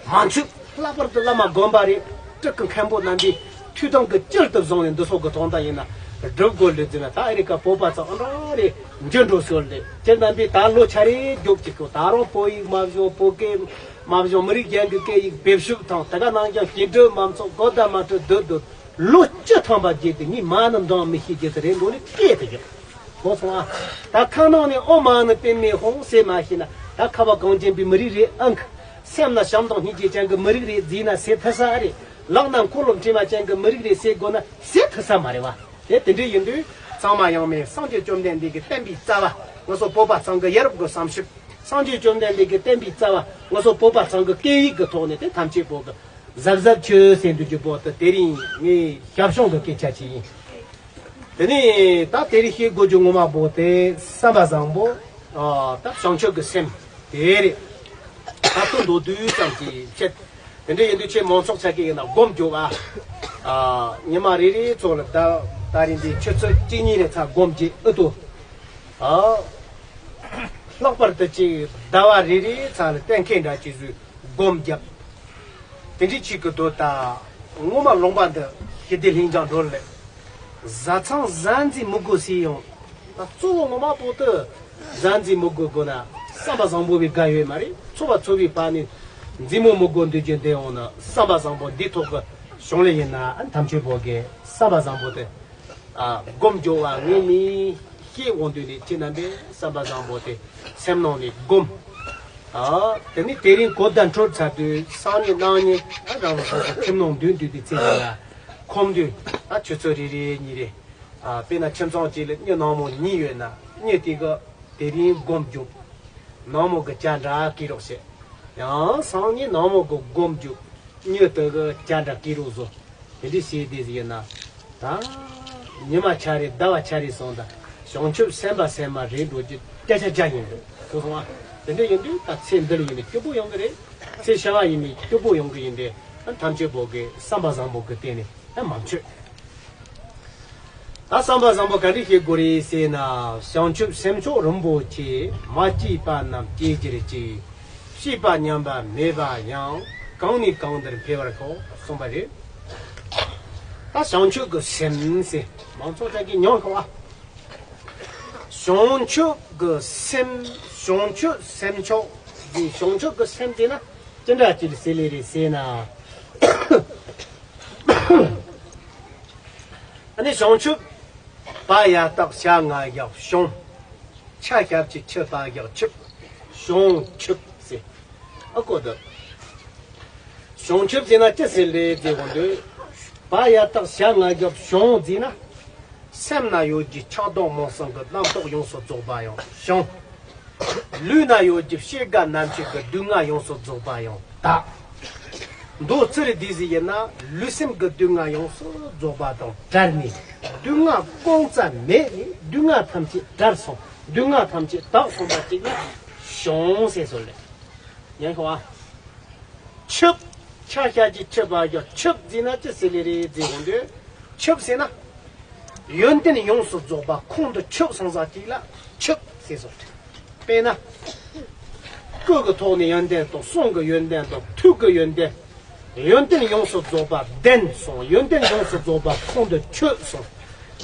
མ་འཆུག་ལྷག་པར་དུ་བླ་མ་དགོན་པ་རེད། སྤྲུལ་སྐུ་མཁན་པོ་རྣམ་པས་ཐུགས་དམ་གྱི་བཅུད་དུ་བཟུང་ནས་འདི་ཚོ་གི་དོན་དག་ཡིན་ན་སྒྲུབ་དགོས་ལུས་འཛིན་ན། ད་ཨ་རི་ཀ་བོད་པ་ཚོ་ཨ་འདྲ་རེད། འགྱུར་འགྲོ་སྲོལ་ལས་ཁྱེད་རྣམ་པས་ད་ལོ་ཆ་རེ་རྒྱོབ་ཀྱི་ཁྱོད་ད་རུང་བོད་ཡིག་མ་བཞོ། བོད་སྐད་མ་བཞོ། མི་རིགས་གཞན་གྱི་སྐད་ཡིག་འབེབས་ཤུགས་དང་དེ་ག་ནང་བཞིན་སྐྱིད་འགྲོ་མ་ཚོགས་གོ་ད་མ་འཕྲོད་སྡོད་སྡོད། ལོ་བཅུ་ཐམ་པ་རྗེས་དུ་ངས་མ་ནི་འདང་མི་ཤེས་རྒྱུ་དེ་རེད་འགྲོ་ནས་སྐད་དུ་ཡོད། གོ་སོང་ཨ། ད་ཁ་ནང་ནས་ཨོ་མ་ནི་པདྨེ་ཧཱུྃ་ཟེར་མ་ཤེས་ན་ད་ཁ་བ་གངས་ཅན་པའི་མི་རིགས་རེད་ཨང་། སེམས་ན་བྱམས་དང་སྙིང་རྗེ་ཅན་གྱི་མི་རིགས་རེད་ཟེར་ན་ཟེར་ཐུབ་ས་ཨ་རེད། ལག་ན་འཁོར་ལོ་བྲིས་མ་ཅན་གྱི་མི་རིགས་རེད་ཟེར་དགོས་ན་ཟེར་ཐུབ་ས་མ་རེད་བ། དེ་དེ་འདྲ་ཡིན་དུས་ཚང་མ་ཡང་མེད་སངས་རྒྱས་བཅོམ་ལྡན་འདས་ཀྱི་བསྟན་པའི་རྩ་བ། ང་ཚོ་བོད་པ་ཚང་གི་ཡ་རབས་ཀྱི་བསམ་ཞིབ། སངས་རྒྱས་བཅོམ་ལྡན་འདས་ཀྱི་བསྟན་པའི་རྩ་བ་ང་ཚོ་བོད་པ་ཚང་གི་སྐད་ཡིག་གི་ཐོག་ནས་དེ་ཐམས་ཅད་པོ་གི་གཟབ་གཟབ་བྱོས་ཟེར་འདུག་རྒྱུ་པོ་དེ་དེ་རིང་ངའི་ཞབས་ཞུ་གི་སྐད་ཆ་ཅིག་ཡིན། དེ་ནས་ད་དེ་རིང་བཤད་དགོས་རྒྱུ་ངོ་མ་པོ་དེ་བསམ་པ་བཟང་པོ། ཨ། ད་བྱང་ཆུབ་ཀྱི་སེམས་དེ་རེད། ད་དུང་མདོར་བསྡུས་ཙམ་གྱིས་བཤད། དེ་འདྲ་ཡིན་དུས་ཁྱེད་མང་ཚོགས་ཆ་གི་ཡིན་ན་སྒོམ་རྒྱོབ་ཨ། ཨ། ཉི་མ་རེ་རེ་ཚོ་ལ་ད་ད་རིང་འདི་ཆུ་ཚོད་གཅིག་གཉིས་རེ་ཚ་སྒོམ་རྒྱུ་ཨུ་ཏུ། ཨ། ལྷག་པར་དུ་ཅིག་ཟླ་བ་རེ་རེ་ཚ་ལ་གཏན་འཁེལ་འདྲ་ཅིག་བཟོས། སྒོམ་བརྒྱབ། དེ་འདྲའི་ཆེད་ཀྱི་དོ་ད། ངོ་མ་ལུང་པ་འདི་ཞི་བདེ་ལྷིང་འཇགས་འགྲོ་ལེ། བཟའ་ཚང་གཟའ་འཛིན་མི་དགོས་ཟེར་ཡང་། ད་གཙོ་བོ་ངོ་མ་པོ་དུ་གཟའ་འཛིན་མི་དགོས་དགོས་ན་བསམ་པ་བཟང་པོ་བའི་དགའ་ཡོད་མ་རེད། འཚོ་བ་འཚོ་བའི་བར་ནས་འཛིན་མོ་མི་དགོས་འདོད་རྒྱུ་འདི་འོང་ན་བསམ་པ་བཟང་པོ་འདི་ཐོག་གི་བྱུང་ལེ་ཡིན་ན་ཐམས་ཅད་པོ་གི་བསམ་པ་བཟང་པོ་དེ། ཨ། སྒོམ་སྦྱོར་བ་ངས་མི་ཤེས་འོང་དུས་ནས་ཁྱེད་རྣམ་པས་བསམ་པ་བཟང་པོ་དེ་སེམས་ནང་ནས་སྒོམ། ཨ། དེ་ནས་དེ་རིང་གོ་བརྡ་འཕྲོད་ཚར་དུས་སང་ཉིན་གནངས་ཉིན་ཨ་རང་རང་སོ་སོ་ཁྱིམ་ནང་འདུས་འདུས་དུས་ཚེ་ཡིན་ལ་ཁོམ་དུས་ཨ་ཆུ་ཚོད་རེ་རེ་གཉིས་རེ། ཨ། དཔེར་ན་ཁྱིམ་ཚང་གཅིག་ལ་མྱི་ནག་མོ་གཉིས་ཡོད་ན་མྱི་དེ་གི་དེ་རིང་སྒོམ་རྒྱོབ། ནག་མོ་གི་བྱ་འདྲ་སྐྱེ་རོགས་བྱེད། ཡང་སང་ཉིན་ནག་མོ་གི་སྒོམ་རྒྱོབ། མྱི་དེ་གི་བྱ་འདྲ་སྐྱེ་རོགས་བཟོ། དེ་འདྲ་བྱས་དེ་ཟིག་ཡིན་ན། ད། ཉི་མ་ཆ་རེ་ཟླ་བ་ཆ་རེ་སོང་ད། བྱང་ཆུབ་སེམས་དཔའ་སེམས་མ་རེད་འགྲོ་རྒྱུ་སྐད་ཆ་རྒྱག་ཡིན་འདུག་གོ་སོང་ཨ། དེ་འདྲ་ཡིན་དུས་ད་ཚེ་འདི་ལ་ཡིན་ནས་སྐྱིད་པོ་ཡོང་གི་རེད། ཚེ་ཕྱི་མ་ཡིན་ནས་སྐྱིད་པོ་ཡོང་གི་ཡིན་ཏེ། ཐམས་ཅད་པོ་གི་བསམ་པ་བཟང་པོ་གི་སྟེང་ནས་མ་མཆོད། ད་བསམ་པ་བཟང་པོ་ག་འདྲ་བྱེད་དགོས་རེད་ཟེར་ན། བྱང་ཆུབ་སེམས་མཆོག་རིན་པོ་ཆེ། མ་སྐྱེས་པ་རྣམས་སྐྱེ་གྱུར་ཅིག། སྐྱེས་པ་ཉམས་པ་མེད་པ་ཡང་། གང་ནས་གང་དུར་འཕེལ་བར་ཤོག་གསུངས་པ་རེད། ད་བྱང་ཆུབ་ཀྱི་སེམས་ཟེར་མང་ཚོགས་ཅག་གིས་མྱོང་ཤོག་ཨ། བྱང་ཆུབ་ཀྱི་སེམས། བྱང་ཆུབ་སེམས་མཆོག་ཟེར། བྱང་ཆུབ་ཀྱི་སེམས་དེ་ན་ཅི་འདྲ་ཅིག་ཟེར་ལེ་རེད་ཟེར་ན། ཨ་ནི་བྱང་ཆུབ། བ་ཡ་བཏགས་བྱ་ང་བཞག་བྱང་། ཆ་ཞབས་ཀྱུ་ཆུ་བ་བཞག་ཆུབ། བྱང་ཆུབ་ཟེར། ཨ་ཀོ་ད། བྱང་ཆུབ་ཟེར་ན་ཅི་ཟེར་ལེ་ཟེར་གོ་འདོད། བ་ཡ་བཏགས་བྱ་ང་བཞག་བྱང་ཟེར་ན། སེམས་ན་ཡོད་ཀྱི་ཆགས་སྡང་རྨོངས་གསུམ་གྱི་རྣམ་རྟོག་ཡོངས་སུ་རྫོགས་པ་ཡང་བྱང་། ལུས་ན་ཡོད་ཀྱི་སྐྱེ་རྒ་ན་འཆི་གི་སྡུག་བསྔལ་ཡོངས་སུ་རྫོགས་པ་ཡང་དག། མདོ་ཚིག་རེ་འདི་ཟིག་ཡིན་ན་ལུས་སེམས་ཀྱི་སྡུག་བསྔལ་ཡོངས་སུ་རྫོགས་པ་དང་བྲལ་ནས་སྡུག་བསྔལ་ཀུན་རྫོབ་མེད་ནས་སྡུག་བསྔལ་ཐམས་ཅད་བྲལ་སོང་། སྡུག་བསྔལ་ཐམས་ཅད་དག་སོང་བ་ཅིག་ལ་བྱང་ཟེར་སོ་ལེ། ཡང་ཤོ་ཨ། ཆུབ། ཆ་ཤ་གྱི་ཆུབ་པ་ཡང་ཆུབ་ཟེར་ན་ཅི་ཟེར་ལེ་རེད་ཟེར་གོ་འདོད། ཆུབ་ཟེར་ན། ཡོན་ཏན་ཡོངས་སུ་རྫོགས་པ་ཁོང་དུ་ཆུད་སོང་ས་ཅིག་ལ་ཆུབ་ཟེར་སོ། དཔེར་ན། སྐུ་གི་ཐོག་ནས་ཡོན་ཏན་དང་གསུང་གི་ཡོན་ཏན་དང་ཐུགས་ཀྱི་ཡོན་ཏན། ཡོན་ཏན་ཡོངས་སུ་རྫོགས་པ་ལྡན་སོང་། ཡོན་ཏན་ཡོངས་སུ་རྫོགས་པ་ཁོང་དུ་ཆུད་སོང་།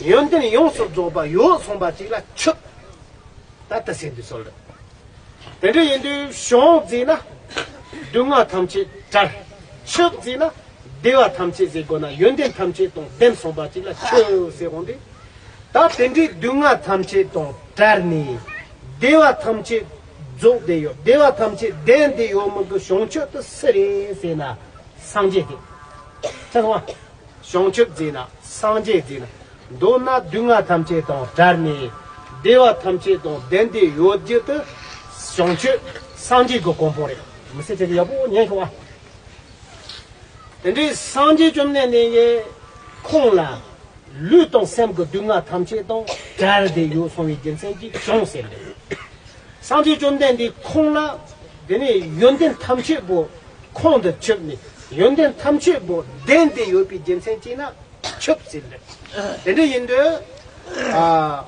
ཡོན་ཏན་ཡོངས་སུ་རྫོགས་པ་ཡོད་སོང་བ་ཅིག་ལ་ཆུབ། ད་ལྟ་ཟེར་དུས་སོ་ལ། དེ་འདྲ་ཡིན་དུས་བྱང་ཟེར་ན། སྡུག་བསྔལ་ཐམས་ཅད་བྲལ། ཆུབ་ཟེར་ན། བདེ་བ་ཐམས་ཅད་ཟེར་དགོས་ན་ཡོན་ཏན་ཐམས་ཅད་དང་ལྡན་སོང་བ་ཅིག་ལ་ཆུབ་ཟེར་འོང་དུས། ད་དེ་འདྲའི་སྡུག་བསྔལ་ཐམས་ཅད་དང་བྲལ་ནས། བདེ་བ་ཐམས་ཅད་རྫོགས་བསྡད་ཡོད། བདེ་བ་ཐམས་ཅད་ལྡན་བསྡད་ཡོད་མི་གི་བྱང་ཆུབ་དེ་སུ་རེད་ཟེར་ན། སངས་རྒྱས་དེ། ཆ་སོང་བ། བྱང་ཆུབ་ཟེར་ན་སངས་རྒྱས་ཟེར་ན། མདོར་ན་སྡུག་བསྔལ་ཐམས་ཅད་དང་བྲལ་ནས་བདེ་བ་ཐམས་ཅད་དང་ལྡན་ཏེ་ཡོད་རྒྱུ་དེ་བྱང་ཆུབ་སངས་རྒྱས་ཀྱི་གོ་འཕང་རེད། མི་ཚེ་ཚེ་གི་ཡག་པོ་ཉན་ཤོག་ཨ། དེ་འདྲའི་སངས་རྒྱས་བཅོམ་ལྡན་འདས་ཀྱིས་ཁོང་ལ་ལུས་དང་སེམས་ཀྱི་སྡུག་བསྔལ་ཐམས་ཅད་དང་བྲལ་ཏེ་ཡོད་སོང་བའི་རྒྱུ་མཚན་གྱིས་བྱང་ཟེར་འདུག་སངས་རྒྱས་བཅོམ་ལྡན་འདས་ཁོང་ལ་དེ་ནས་ཡོན་ཏན་ཐམས་ཅད་པོ་ཁོང་དུ་ཆུད་ནས་ཡོན་ཏན་ཐམས་ཅད་པོ་ལྡན་ཏེ་ཡོད་པའི་རྒྱུ་མཚན་གྱིས་ན་ཆུད་ཟེར་ལེ། དེ་འདྲ་ཡིན་དུས་ཨ་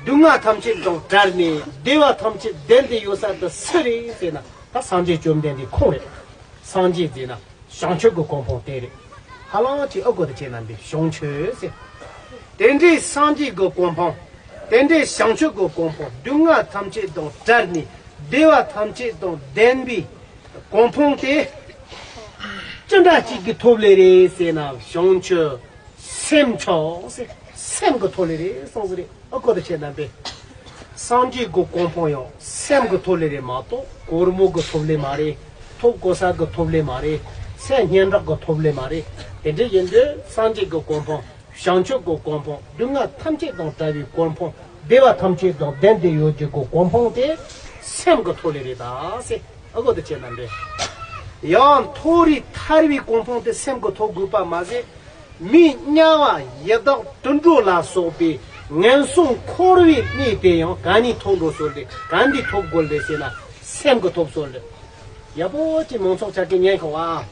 སྡུག་བསྔལ་ཐམས་ཅད་དང་བྲལ་ནས་བདེ་བ་ཐམས་ཅད་ལྡན་ཏེ་ཡོད་ས་དེ་སུ་རེད་ཟེར་ན། ད་སངས་རྒྱས་བཅོམ་ལྡན་འདས་ཁོང་རེད། སངས་རྒྱས་ཟེར་ན་བྱང་ཆུབ་ཀྱི་གོ་འཕང་དེ་རེད། ཧ་ལམ་ཅིག་ཨ་གོ་དེ་བྱས་ན་འདི་བྱང་ཆུབ་ཟེར། དེ་འདྲའི་སངས་རྒྱས་ཀྱི་གོ་འཕང་། དེ་འདྲའི་བྱང་ཆུབ་ཀྱི་གོ་འཕང་སྡུག་བསྔལ་ཐམས་ཅད་དང་བྲལ་ནས་བདེ་བ་ཐམས་ཅད་དང་ལྡན་པའི་གོ་འཕང་དེ་ཅི་འདྲ་ཅིག་གིས་ཐོབ་ལེ་རེད་ཟེར་ན། བྱང་ཆུབ་སེམས་མཆོག་ཟེར། སེམས་ཀྱིས་ཐོབ་ལེ་རེད་གསུངས་ཟེར་རེད། ཨ་གོ་དེ་བྱས་ན་འདི། སངས་རྒྱས་ཀྱི་གོ་འཕང་ཡང་སེམས་ཀྱིས་ཐོབ་ལེ་རེད་མ་གཏོགས་སྒོར་མོ་གིས་ཐོབ་ལེ་མ་རེད། ཐོབ་གོ་ས་གིས་ཐོབ་ལེ་མ་རེད། ཚེ་སྙན་གྲགས་གིས་ཐོབ་ལེ་མ་རེད། དེ་འདྲ་ཡིན་དུས་སངས་རྒྱས་ཀྱི་གོ་འཕང་། བྱང་ཆུབ་ཀྱི་གོ་འཕང་། སྡུག་བསྔལ་ཐམས་ཅད་དང་བྲལ་བའི་གོ་འཕང་། བདེ་བ་ཐམས་ཅད་དང་ལྡན་ཏེ་ཡོད་རྒྱུ་གི་གོ་འཕང་དེ་སེམས་ཀྱིས་ཐོབ་ལེ་རེད་ད་ཟེར། ཨ་གོ་དེ་བྱས་ན་འདི། ཡང་མཐོ་རིས་ཐར་བའི་གོ་འཕང་དེ་སེམས་ཀྱིས་ཐོབ་དགོས་པ་མ་ཟད། མིའི་དམྱལ་བ་ཡི་དྭགས་དུད་འགྲོ་ལ་སོགས་པའི་ངན་སོང་འཁོར་བའི་གནས་དེ་ཡང་ག་ནས་ཐོབ་འགྲོ་སོང་ལེ། ག་འདི་ཐོབ་དགོས་ལེ་ཟེར་ན་སེམས་ཀྱིས་ཐོབ་སོང་ལེ། ཡག་པོ་ཅིག་མང་ཚོགས་ཆ་གི་ཉན་ཤོག་ཨ།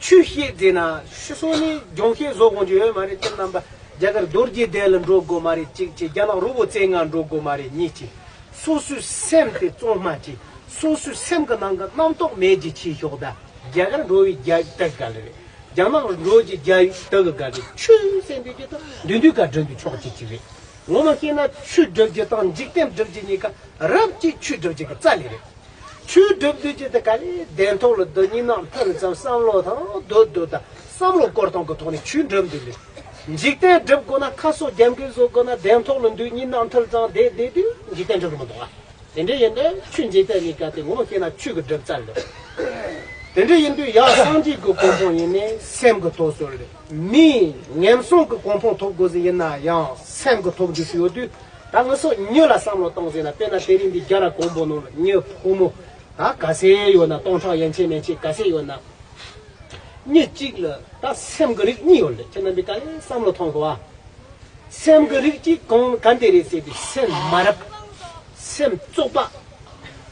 ཆོས་བཤད་ཟེར་ན་ཤི་སོང་ནས་སྦྱོང་བཤད་བཟོ་དགོས་རྒྱུ་ཡོད་མ་རེད། ཁྱེད་རྣམ་པ་རྒྱ་གར་རྡོ་རྗེ་གདན་ལ་འགྲོ་དགོས་མ་རེད་གཅིག་བྱས། རྒྱ་ནག་རི་བོ་རྩེ་ལྔ་འགྲོ་དགོས་མ་རེད་གཉིས་བྱས། སོ་སོའི་སེམས་དེ་གཙང་མ་བྱས། སོ་སོའི་སེམས་ཀྱི་ནང་གི་རྣམ་རྟོག་མེད་ཀྱི་ཆས་ཤོག་ད། རྒྱ་གར་འགྲོ་བའི་རྒྱ་ཡིག་དག་ག་ལེ་རེད། རྒྱ་ནག་འགྲོ་རྒྱུའི་རྒྱ་ཡིག་དག་ག་ལེ། ཆོས་ཟེར་འདོད་ཀྱི་དང་འདོད་འདོད་ག་སྒྲུབ་རྒྱུ་ཆོག་ཅིག་ཅིག་རེད། ངོ་མ་བཤད་ན་ཆོས་སྒྲུབ་རྒྱུ་དང་འཇིག་རྟེན་སྒྲུབ་རྒྱུ་གཉིས་ཀ་རབ་ཀྱིས་ཆོས་སྒྲུབ་རྒྱུ་གི་རྩ་ལས་རེད། ཆོས་སྒྲུབ་འདོད་ཀྱི་དེ་ག་ལེ་གདན་ཐོག་ལ་འདུག་གཉིད་ནག་འཐོལ་ཙམ་བསམ་བློ་དང་སྡོད་སྡོད་དང་བསམ་བློ་སྐོར་གཏོང་གི་ཐོག་ནས་ཆོས་སྒྲུབ་འདོད་ལེ། འཇིག་རྟེན་སྒྲུབ་དགོས་ན་ཁ་སོགས་རྒྱབ་འགལ་བཟོ་དགོས་ན་གདན་ཐོག་ལ་འདུག་གཉིད་ནག་འཐོལ་ཙམ་བསྡད་བསྡད་དུས་འཇིག་རྟེན་སྒྲུབ་གི་མི་འདུག་ཨ། དེ་འདྲ་ཡིན་དུས་ཆོས་འཇིག་རྟེན་གཉིས་ཀ་དེ་ངོ་མ་བཤད་ན་ཆོས་ཀྱི་སྒྲུབ་རྩ་ལེ། དེ་འདྲ་ཡིན་དུས་ཡང་སངས་རྒྱས་ཀྱི་གོ་འཕང་ཡིན་ནའི་སེམས་ཀྱིས་ཐོབ་སོང་ལེ། མིའི་ངན་སོང་གི་གོ་འཕང་ཐོབ་དགོས་ཟེར་ཡིན་ན་ཡང་སེམས་ཀྱིས་ཐོབ་འདོད་སུ་ཡོད་དུས། ད་ང་ཚོ་མྱི་ལ་བསམ་བློ་གཏོང་ཟེར་ན། དཔེར་ན་དེ་རིང་འདི་རྒྱ་ར་དགོན་པོ་ནང་ལ་མྱི་ཕོ་མོ་ད་ག་ཚད་ཡོད་ན། སྟོང་ཕྲག་ཡན་ཆད་མན་ཆད་ག་ཚད་ཡོད་ན། མྱི་གཅིག་ལ་ད་སེམས་ཀྱི་རིགས་གཉིས་ཡོད་ལེ། ཁྱེད་རྣམ་པས་ག་ལེ་བསམ་བློ་ཐོངས་དགོས་ཨ། སེམས་ཀྱི་རིགས་གཅིག་གང་ག་འདི་རེད་ཟེར་དུས་སེམས་མ་རབས། སེམས་བཙོག་པ།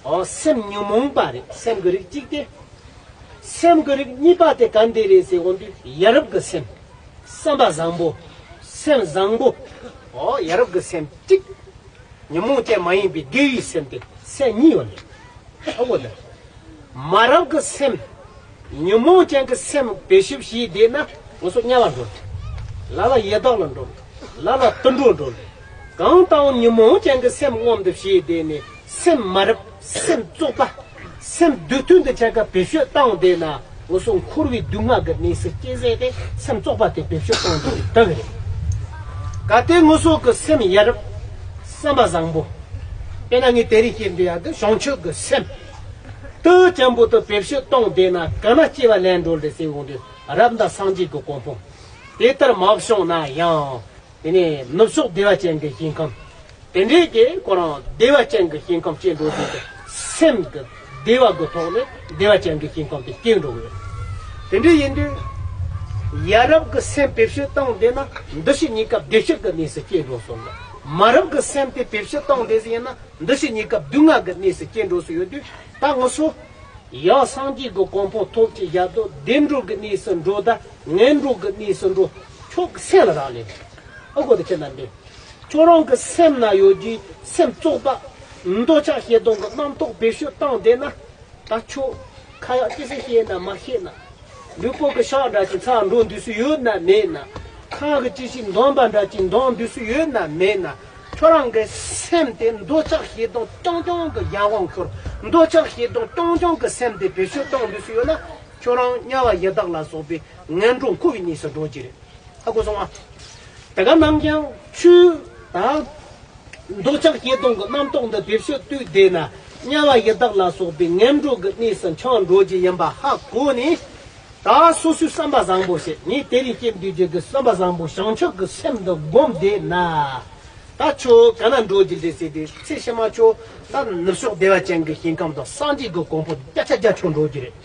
ཨོ་སེམས་ཉོན་མོངས་པ་རེད་སེམས་ཀྱི་རིགས་གཅིག་དེ། སེམས་ཀྱི་རིགས་གཉིས་པ་དེ་ག་འདི་རེད་ཟེར་འོང་དུས་ཡ་རབས་ཀྱི་སེམས། བསམ་པ་བཟང་པོ། སེམས་བཟང་པོ། ཨོ་ཡ་རབས་ཀྱི་སེམས་གཅིག་ཉོན་མོངས་ཅན་མ་ཡིན་པའི་དགེ་བའི་སེམས་དེ་སེམས་གཉིས་ཡོད་ལེ། ཨ་འོ་ན། མ་རབས་ཀྱི་སེམས། ཉོན་མོངས་ཅན་གྱི་སེམས་བེད་སྤྱོད་བྱས་བསྡད་ན་ང་ཚོ་དམྱལ་བར་འགྲོ། ལ་ལ་ཡི་དྭགས་ལ་འགྲོ། ལ་ལ་དུད་འགྲོར་འགྲོ། གང་ལྟར་ཉོན་མོངས་ཅན་གྱི་སེམས་མངོན་དུ་བྱས་བསྡད་ནས་སེམས་མ་རབས་སེམས་བཙོག་པ། སེམས་སྡུག་ཐུན་དུ་ཆ་ག་བེད་སྤྱོད་བཏང་བསྡད་ན་ང་ཚོ་འཁོར་བའི་སྡུག་བསྔལ་གྱི་གནས་སུ་སྐྱེ་ཟེར་ཏེ་སེམས་བཙོག་པ་དེ་བེད་སྤྱོད་བཏང་བསྡད་དག་རེད། གལ་ཏེ་ང་ཚོ་གི་སེམས་ཡ་རབས། བསམ་པ་བཟང་པོ། དཔེར་ན་ངས་དེ་རིང་བཤད་འདོད་ཡག་གི་བྱང་ཆུབ་ཀྱི་སེམས། དུ་ཅན་པོ་དུ་བེད་སྤྱོད་བཏང་བསྡད་ན་ག་ན་སྐྱེ་བ་ལེན་འགྲོ་ལེ་ཟེར་འོང་དུས་རབ་དང་སངས་རྒྱས་ཀྱི་གོ་འཕང་། དེ་ལྟར་མ་བྱུང་ན་ཡང་། དེ་ནས་ནུབ་ཕྱོགས་བདེ་བ་ཅན་གྱི་ཞིང་ཁམས། དེ་འདྲའི་གི་ཁོ་རང་བདེ་བ་ཅན་གྱི་ཞིང་ཁམས་སྐྱེ་འགྲོ་དུས་སེམས་ཀྱི་བདེ་བ་གི་ཐོག་ནས་བདེ་བ་ཅན་གྱི་ཞིང་ཁམས་དེ་སྐྱེ་འགྲོ་གི་ཡོད། དེ་འདྲ་ཡིན་དུས། ཡ་རབས་ཀྱི་སེམས་བེད་སྤྱོད་བཏང་བསྡད་ན་འདུ་བྱེད་གཉིས་ཀ་བདེ་གཤེགས་ཀྱི་གནས་སུ་སྐྱེ་འགྲོ་སོང་ལ། མ་རབས་ཀྱི་སེམས་དེ་བེད་སྤྱོད་བཏང་བསྡད་ཟིན་ཡིན་ན་འདུ་བྱེད་གཉིས་ཀ་སྡུག་བསྔལ་གྱི་གནས་སུ་སྐྱེ་འགྲོ་སོང་ཡོད་དུས་ད་ང་ཚོ། ཡང་སངས་རྒྱས་ཀྱི་གོ་འཕང་ཐོབ་ཅེས་བཞག་དུས་བདེ་འགྲོ་གི་གནས་སུ་འགྲོ་དང་ངན་འགྲོ་གི་གནས་སུ་འགྲོ། ཁྱོད་ཀྱི་སེམས་ལ་རག་ལས། ཨ་གོ་དེ་ཁྱེད་རྣམས་འདི། ཁྱོད་རང་གི་སེམས་ན་ཡོད་ཀྱི་སེམས་བཙོག་པ། འདོད་ཆགས་ཞེ་སྡང་གི་རྣམ་རྟོག་བེད་སྤྱོད་བཏང་བསྡད་ན། ད་ཁྱོད་ཁ་ཡག་ཅི་ཞིག་བཤད་ན་མ་བཤད་ན། ལུས་པོ་གི་ཤ་འདྲ་ཅིག་ཚ་འགྲོ་འདུག་སུ་ཡོད་ན་མེད་ན། ཁ་གི་ཅི་ཞིག་འདོན་པ་འདྲ་ཅིག་འདོན་འདུག་སུ་ཡོད་ན་མེད་ན། ཁྱོད་རང་གི་སེམས་དེ་འདོད་ཆགས་ཞེ་སྡང་རྐྱང་རྐྱང་གི་ཡང་དབང་ཤོར། འདོད་ཆགས་ཞེ་སྡང་རྐྱང་རྐྱང་གི་སེམས་དེ་བེད་སྤྱོད་གཏོང་འདུག་སུ་ཡོད་ན། ཁྱོད་རང་དམྱལ་བ་ཡི་དྭགས་ལ་སོགས་པའི་ངན་འགྲོ་འཁོར་བའི་གནས་སུ་འགྲོ་གི་རེད། ཧ་གོ་སོང་ཨ། དེ་ག་ནང་ཀྱང་ཆོས་དང་། འདོད་ཆགས་ཞེ་སྡང་གི་རྣམ་རྟོག་འདི་བེད་སྤྱོད་བཏུས་བསྡད་ན་དམྱལ་བ་ཡི་དྭགས་ལ་སོགས་པའི་ངན་འགྲོ་གི་གནས་སུ་འཁྱམས་འགྲོ་གི་ཡིན་པ་ཧ་གོ་ནས། ད་སོ་སོའི་བསམ་པ་བཟང་པོ་བྱེད། ངས་དེ་རིང་སྐྱེས་བསྡད་རྒྱུ་གི་བསམ་པ་བཟང་པོ་བྱང་ཆུབ་ཀྱི་སེམས་འདི་བསྒོམས་བསྡད་ན། ད་ཁྱོད་ག་ན་འགྲོ་རྒྱུ་རེད་ཟེར་དུས་ཚེ་ཕྱི་མ་ཁྱོད་ད་ནུབ་ཕྱོགས་བདེ་བ་ཅན་གྱི་ཞིང་ཁམས་དང་སངས་རྒྱས་ཀྱི་གོ་འཕང་བརྒྱ་ཆ་བརྒྱ་ཁྱོད་འགྲོ་རྒྱུ་རེད།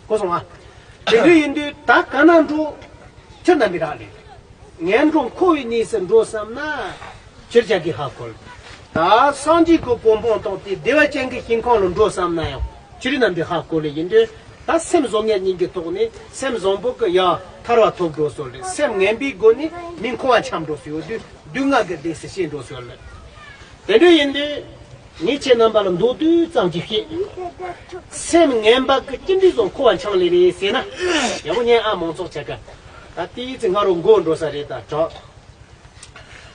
གོ་སོང་ཨ། དེ་འདྲ་ཡིན་དུས་ད་ག་ན་འགྲོ། ཁྱེད་རྣམ་པའི་རག་ལས། ངན་འགྲོ་འཁོར་བའི་གནས་སུ་འགྲོ་བསམ་ན། ཕྱིར་བྱ་གི་ཧ་གོ། ད་སངས་རྒྱས་ཀྱི་གོ་འཕང་དང་དེ་བདེ་བ་ཅན་གྱི་ཞིང་ཁམས་ལ་འགྲོ་བསམ་ན་ཡང་ཆོས་རིག་རྣམ་འགྲེལ་ཧ་གོ་ལེ་ཡིན་དུས། ད་སེམས་བཟང་ངན་གཉིས་ཀྱི་ཐོག་ནས་སེམས་བཟང་པོ་གི་ཡ་ཐར་བ་ཐོབ་འགྲོ་སོང་ལེ། སེམས་ངན་པའི་སྒོ་ནས་མི་འཁོར་བ་འཁྱམས་འགྲོ་སོང་ཡོད་དུས་སྡུག་བསྔལ་གྱི་གནས་སུ་སྐྱེས་འགྲོ་སོང་ལེ། དེ་འདྲ་ཡིན་དུས་ངས་ཁྱེད་རྣམ་པ་ལ་མདོར་བསྡུས་ཙམ་ཅིག་བཤད། སེམས་ངན་པ་གི་ཅི་འདྲ་བཟོ་འཁོར་བ་འཁྱམས་ལེ་རེད་ཟེར་ན། ཡག་པོ་ཉན་ཨ། མང་ཚོགས་ཆ་ག་ད་དེའི་ཚེ་ང་རང་མགོ་འགྲོ་ས་རེད་ད་དྲག་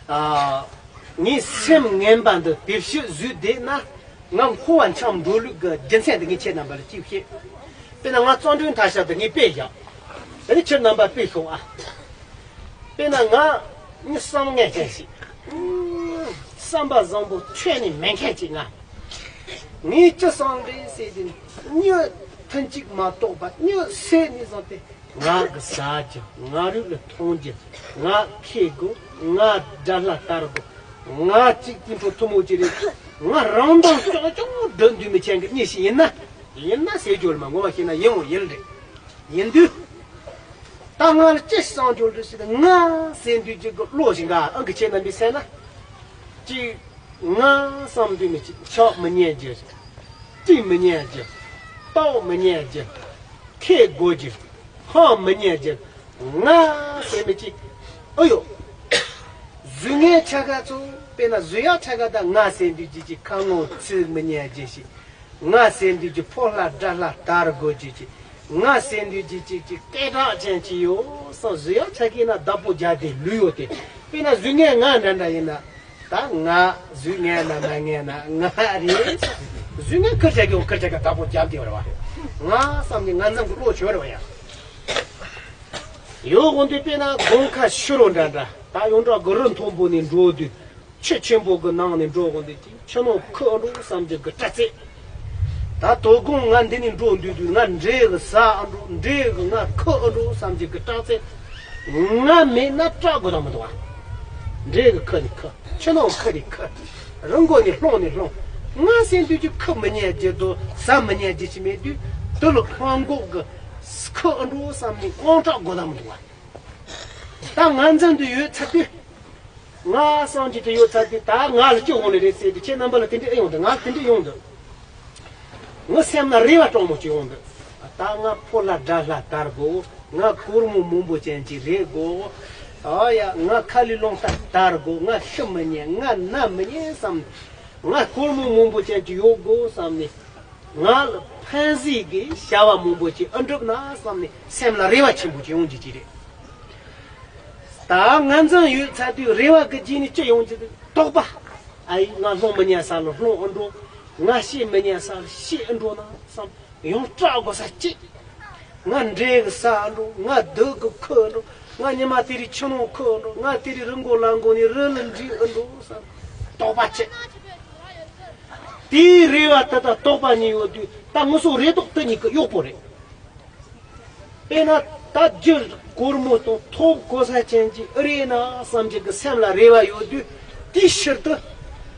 ཨ། ངས་སེམས་ངན་པ་འདི་དེ་བཞིན་བཟོས་བསྡད་ན་ང་འཁོར་བ་འཁྱམས་འགྲོ་ལུགས་ཀྱི་རྒྱུ་མཚན་འདི་ངས་ཁྱེད་རྣམ་པ་ལ་ཅིག་བཤད། དཔེར་ན་ང་བརྩོན་འགྲུས་མཐའ་ཤར་དུ་ངས་དཔེ་བཞག་དེ་ནས་ཁྱེད་རྣམ་པ་དཔེ་ཤོག་ཨ། དཔེར་ན་ང་ནི་བསམ་ངན་ཅན་ཞིག་བསམ་པ་བཟང་པོ་ཁྱོན་ནས་མེད་མཁན་ཅིག་ང་། ངས་ཅི་བསམ་རེད་ཟེར་དུས་གཉིད་ཐུན་གཅིག་མ་གཏོགས་པ་གཉིད་སད་ནས་བཟུང་སྟེ། ང་གི་ཟ་རྒྱུ། ང་རུས་ལ་འཐུང་རྒྱུ། ང་ཁེ་དགོས། ང་དགྲ་ལྷ་དར་དགོས། ང་གཅིག་དེ་འཕྲོ་ཐུ་མོ་ཅི་རེད། ང་རང་དང་ཅོག་ཅོག་འགྲོ་འདུག་མི་ཆེན་གི་གཉིས་ཤིག་ཡིན་ན། ཡིན་ན་ཟེར་རྒྱུ་ལ་མ་ངོ་མ་ཤེས་ན་ཡིན་འོང་ཡིན་རེད། ཡིན་དུས། ད་ང་ལ་ཅི་གསང་རྒྱུ་རེད་ཟེར་ན་ང་ཟེར་འདུག་ཅིག་གི་བློ་ཞིག་འགའ་ཨང་གི་ཆེ་ན་མི་སེ་ན། གཅིག་ང་བསམ་དུས་མི་གཅིག་ཆགས་མི་ཉན་རྒྱུ། དྲི་མི་ཉན་རྒྱུ། ལྟོགས་མི་ཉན་རྒྱུ། ཁེ་དགོས་རྒྱུ། ཧང་མི་ཉན་རྒྱུ། ང་ཟེར་མི་གཅིག་ཨ་ཡོ། གཟུགས་ངན་ཆ་ག་ཚོ། དཔེར་ན་གཟུགས་ཡག་ཆ་ག་ད་ང་ཟེར་དུས་གཅིག་གཅིག་ཁ་ངོ་ཚིག་མི་ཉན་རྒྱུ་ཞིག་ང་ཟེར་དུས་ཀྱི་ཕོ་ལྷ་དགྲ་ལྷ་དར་དགོས་ཀྱི་ཀྱི། ང་ཟེར་དུས་ཀྱི་ཀྱི་ཀྱི་སྐད་གྲགས་ཅན་གྱི་ཡོད་སོང་། གཟུགས་ཡག་ཆ་གི་ན་བདག་པོ་རྒྱག་དེ་ལུས་ཡོད་དེ། དཔེར་ན་གཟུགས་ངན་ང་འདྲ་འདྲ་ཡིན་ན། ད་ང་གཟུགས་ངན་ན་མ་ངན་ན་ང་རེད། གཟུགས་ངན་ཁུར་ཆ་གི་ཁུར་ཆ་གི་བདག་པོ་རྒྱག་དེ་བར་བ། ང་བསམ་གྱི་ང་ཚང་གི་བློ་བྱོས་རེད་བ་ཡ། ཡོད་དགོན་དུ་དཔེར་ན་དགོན་ཁ་ཤི་རོ་འདྲ་འདྲ་ད་ཡོངས་གྲགས་གི་རི་མཐོན་པོ་ནས་འགྲོ་དུས། ཆུ་ཆེན་པོ་གི་ནང་ནས་འགྲོ་འོང་དུས་ཀྱི་ཆུ་ནང་ཁུ་ཨ་འགྲོ་བསམ་གྱི་གི་སྐྲག་ཚད། ད་དོ་དགོང་ང་འདི་ནས་འགྲོ་འདུག་དུས་ང་འདྲེ་གི་ཟ་ཨ་འགྲོ། འདྲེ་གི་ང་ཁུ་ཨ་འགྲོ་བསམ་གྱི་གི་སྐྲག་ཚད། ང་མེད་ན་སྐྲག་དགོས་དང་མི་འདུག་ཨ། འདྲེ་གི་ཁུ་ནི་ཁུ། ཆུ་ནང་ཁུ་ནི་ཁུ། རི་མགོ་ནི་ལྷུང་ནི་ལྷུང་། ང་ཟེར་དུས་ཀྱི་ཁུ་མི་ཉན་རྒྱུ་དོ་ཟ་མི་ཉན་རྒྱུ་ཞིག་མེད་དུས་དུ་ལ་ཁང་འགོག་གི་ཁུ་ཨ་འགྲོ་བསམ་ནས་དངངས་སྐྲག་དགོས་དང་མི་འདུག་ཨ། ད་ང་འཛིན་དུ་ཡོད་ཚར་དུས། ང་སངས་རྒྱས་དུ་ཡོད་ཚར་དུས་ད་ང་ལ་སྐྱོ་འོང་ནི་རེད་ཟེར་དུས་ཁྱེད་རྣམ་པ་ལ་དེ་འདྲ་ཨེ་ཡོང་འདུག་ང་ལ་དེ་འདྲ་ཡོང་འདུག་ངའི་སེམས་ན་རེ་བ་སྤྲང་མོ་ཅིག་ཡོང་འདུག་ད་ང་ཕོ་ལྷ་དགྲ་ལྷ་དར་དགོས། ང་སྒོར་མོ་མང་པོ་ཅན་ཅིག་རེད་དགོས། ཨ་ཡ་ང་ཁ་ལས་རླུང་རྟ་དར་དགོས། ང་ཤི་མི་ཉན། ང་ན་མི་ཉན་བསམ། ང་སྒོར་མོ་མང་པོ་ཅན་ཅིག་ཡོད་དགོས་བསམ་ནས། ང་ལ་ཕན་ཟིག་གི་བྱ་བ་མང་པོ་ཅིག་ཨ་འགྲུབ་ན་བསམ་ནས་སེམས་ལ་རེ་བ་ཆེན་པོ་ཅིག་ཡོང་གི་ཅི་རེད། ད་ང་འཛིན་ཡོད་ཚར་དུས་རེ་བ་གི་རྗེས་ནས་ཅི་ཡོང་གི་འདུག་དོགས་པ། ཨ་ཡི་ང་སློང་མི་ཉན་ས་ལ་སློང་ཨ་འགྲོ། ང་ཤེས་མི་ཉན་ས་ལ་ཤེས་ཨ་འགྲོ་ན་བསམ། ཡང་སྐྲག་དགོས་ས་གཅིག་ང་འདྲེ་གི་ཟ་ཨ་འགྲོ། ང་བདུད་གི་ཁུ་ཨ་འགྲོ། ང་ཉི་མ་དེ་རིང་ཆུ་ནང་ཁུ་ཨ་འགྲོ། ང་དེ་རིང་རི་མགོ་ལ་མགོ་ནས་རི་ལ་འདྲེ་ཨ་འགྲོ་བསམ། དོགས་པ་གཅིག་དེའི་རེ་བ་དེ་དང་དོགས་པ་གཉིས་ཡོད་དུས་ད་ངུ་སོ་རེ་དོགས་དེ་གཉིས་ཀྱི་གཡོག་པོ་རེད། དཔེར་ན་ད་རྒྱུ་སྒོར་མོ་དང་ཐོབ་གོ་ས་ཅན་གྱི་ཨེ་རེད་ན་བསམ་གྱི་གི་སེམས་ལ་རེ་བ་ཡོད་དུས་དེའི་ཕྱིར་དུ་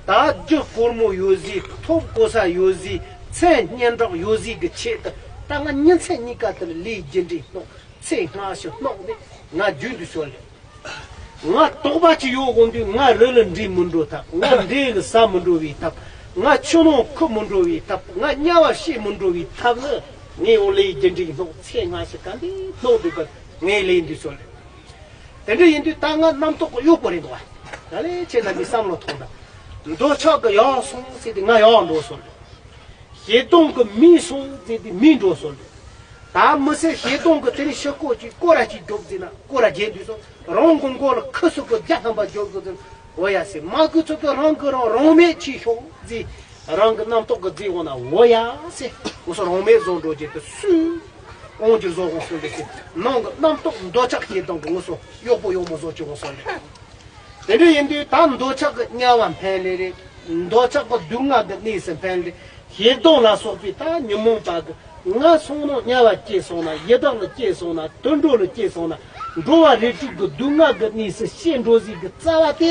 ད་རྒྱུ་སྒོར་མོ་ཡོད་ཟིག་ཐོབ་གོ་ས་ཡོད་ཟིག་མཚན་སྙན་གྲགས་ཡོད་ཟིག་གི་ཆེད་དུ་ད་ང་ཉིན་མཚན་གཉིས་ཀ་དེར་ལས་རྒྱུ་འབྲས་སྣོག་ཚེ་སྔ་ཕྱི་སྣོག་ནས་ང་རྒྱུན་དུ་ཤོར་ལེ། ང་དོགས་པ་ཅིག་ཡོད་དགོངས་དུས་ང་རི་ལ་འདྲེ་མི་འགྲོ་ཐབས། ང་འདྲེ་གི་ཟ་མི་འགྲོ་བའི་ཐབས། ང་ཆུ་ནང་ཁུ་མི་འགྲོ་བའི་ཐབས། ང་དམྱལ་བ་སྐྱེ་མི་འགྲོ་བའི་ཐབས་ནི་ངས་འོ་ལེའི་རྒྱུ་འབྲས་སྣོག་ཚེ་སྔ་ཕྱི་ག་འདི་སྣོག་འདུག་ག་ངས་ལས་འདི་ཚོ་ལས། དེ་འདྲ་ཡིན་དུས་ད་ང་རྣམ་རྟོག་གི་གཡོག་པོ་རེད་འདུག་བ། ད་ལས་ཁྱེད་རྣམ་པའི་བསམ་བློ་ཐོངས་དང་། འདོད་ཆགས་ཀྱི་ཡག་སོང་ཟེར་ཏེ་ང་ཡག་འགྲོ་སོང་། ཞེ་སྡང་གི་མི་སོང་ཟེར་ཏེ་མི་འགྲོ་སོང་། ད་མི་སེར་ཞེ་སྡང་གི་དེ་ནི་ཤི་ཀོ་ཅིག་ཀོ་ར་ཅིག་རྒྱོབ་ཟེར་ན་ཀོ་ར་རྒྱན་དུས་སོ། རང་གི་མགོ་ལ་ཁུ་སུ་གི་རྒྱ་ཐམ་པ་རྒྱོབ་དགོས་ཟེར་ན་འོ་ཡ་ཟེར། མ་གི་ཚོད་ཀྱི་རང་གི་རང་རང་མེད་ཆེ་ཤོག་ཟེར། རང་གི་རྣམ་རྟོག་གི་རྫི་འོང་ན་འོ་ཡ་ཟེར། འོ་སོ་རང་མེད་བཟོ་འགྲོ་རྒྱུ་དེ་སུས་དབང་གྱུར་བཟོ་འོང་སོང་ལེ་ཟེར། ནང་གི་རྣམ་རྟོག་འདོད་ཆགས་ཞེ་སྡང་གི་འོ་སོ་གཡོག་པོ་གཡོག་མོ་བཟོ་གྱི་འོང་སོང་ལེ། དེ་འདྲ་ཡིན་དུས་ད་འདོད་ཆགས་ཀྱི་དམྱལ་བ་འཕེན་ལེ་རེད། འདོད་ཆགས་ཀྱི་སྡུག་བསྔལ་གྱི་གནས་སུ་འཕེན་ལེ། ཞེ་སྡང་ལ་སོགས་པའི་ད་ཉོན་མོངས་པ་གི་ང་སོང་ན་དམྱལ་བ་སྐྱེས་སོང་ན་ཡི་དྭགས་ལ་སྐྱེས་སོང་ན་དུད་འགྲོ་ལ་སྐྱེས་སོང་ན་འགྲོ་བ་རིགས་དྲུག་གི་སྡུག་བསྔལ་གྱི་གནས་སུ་སྐྱེ་འགྲོ་ཟིག་གི་རྩ་བ་དེ་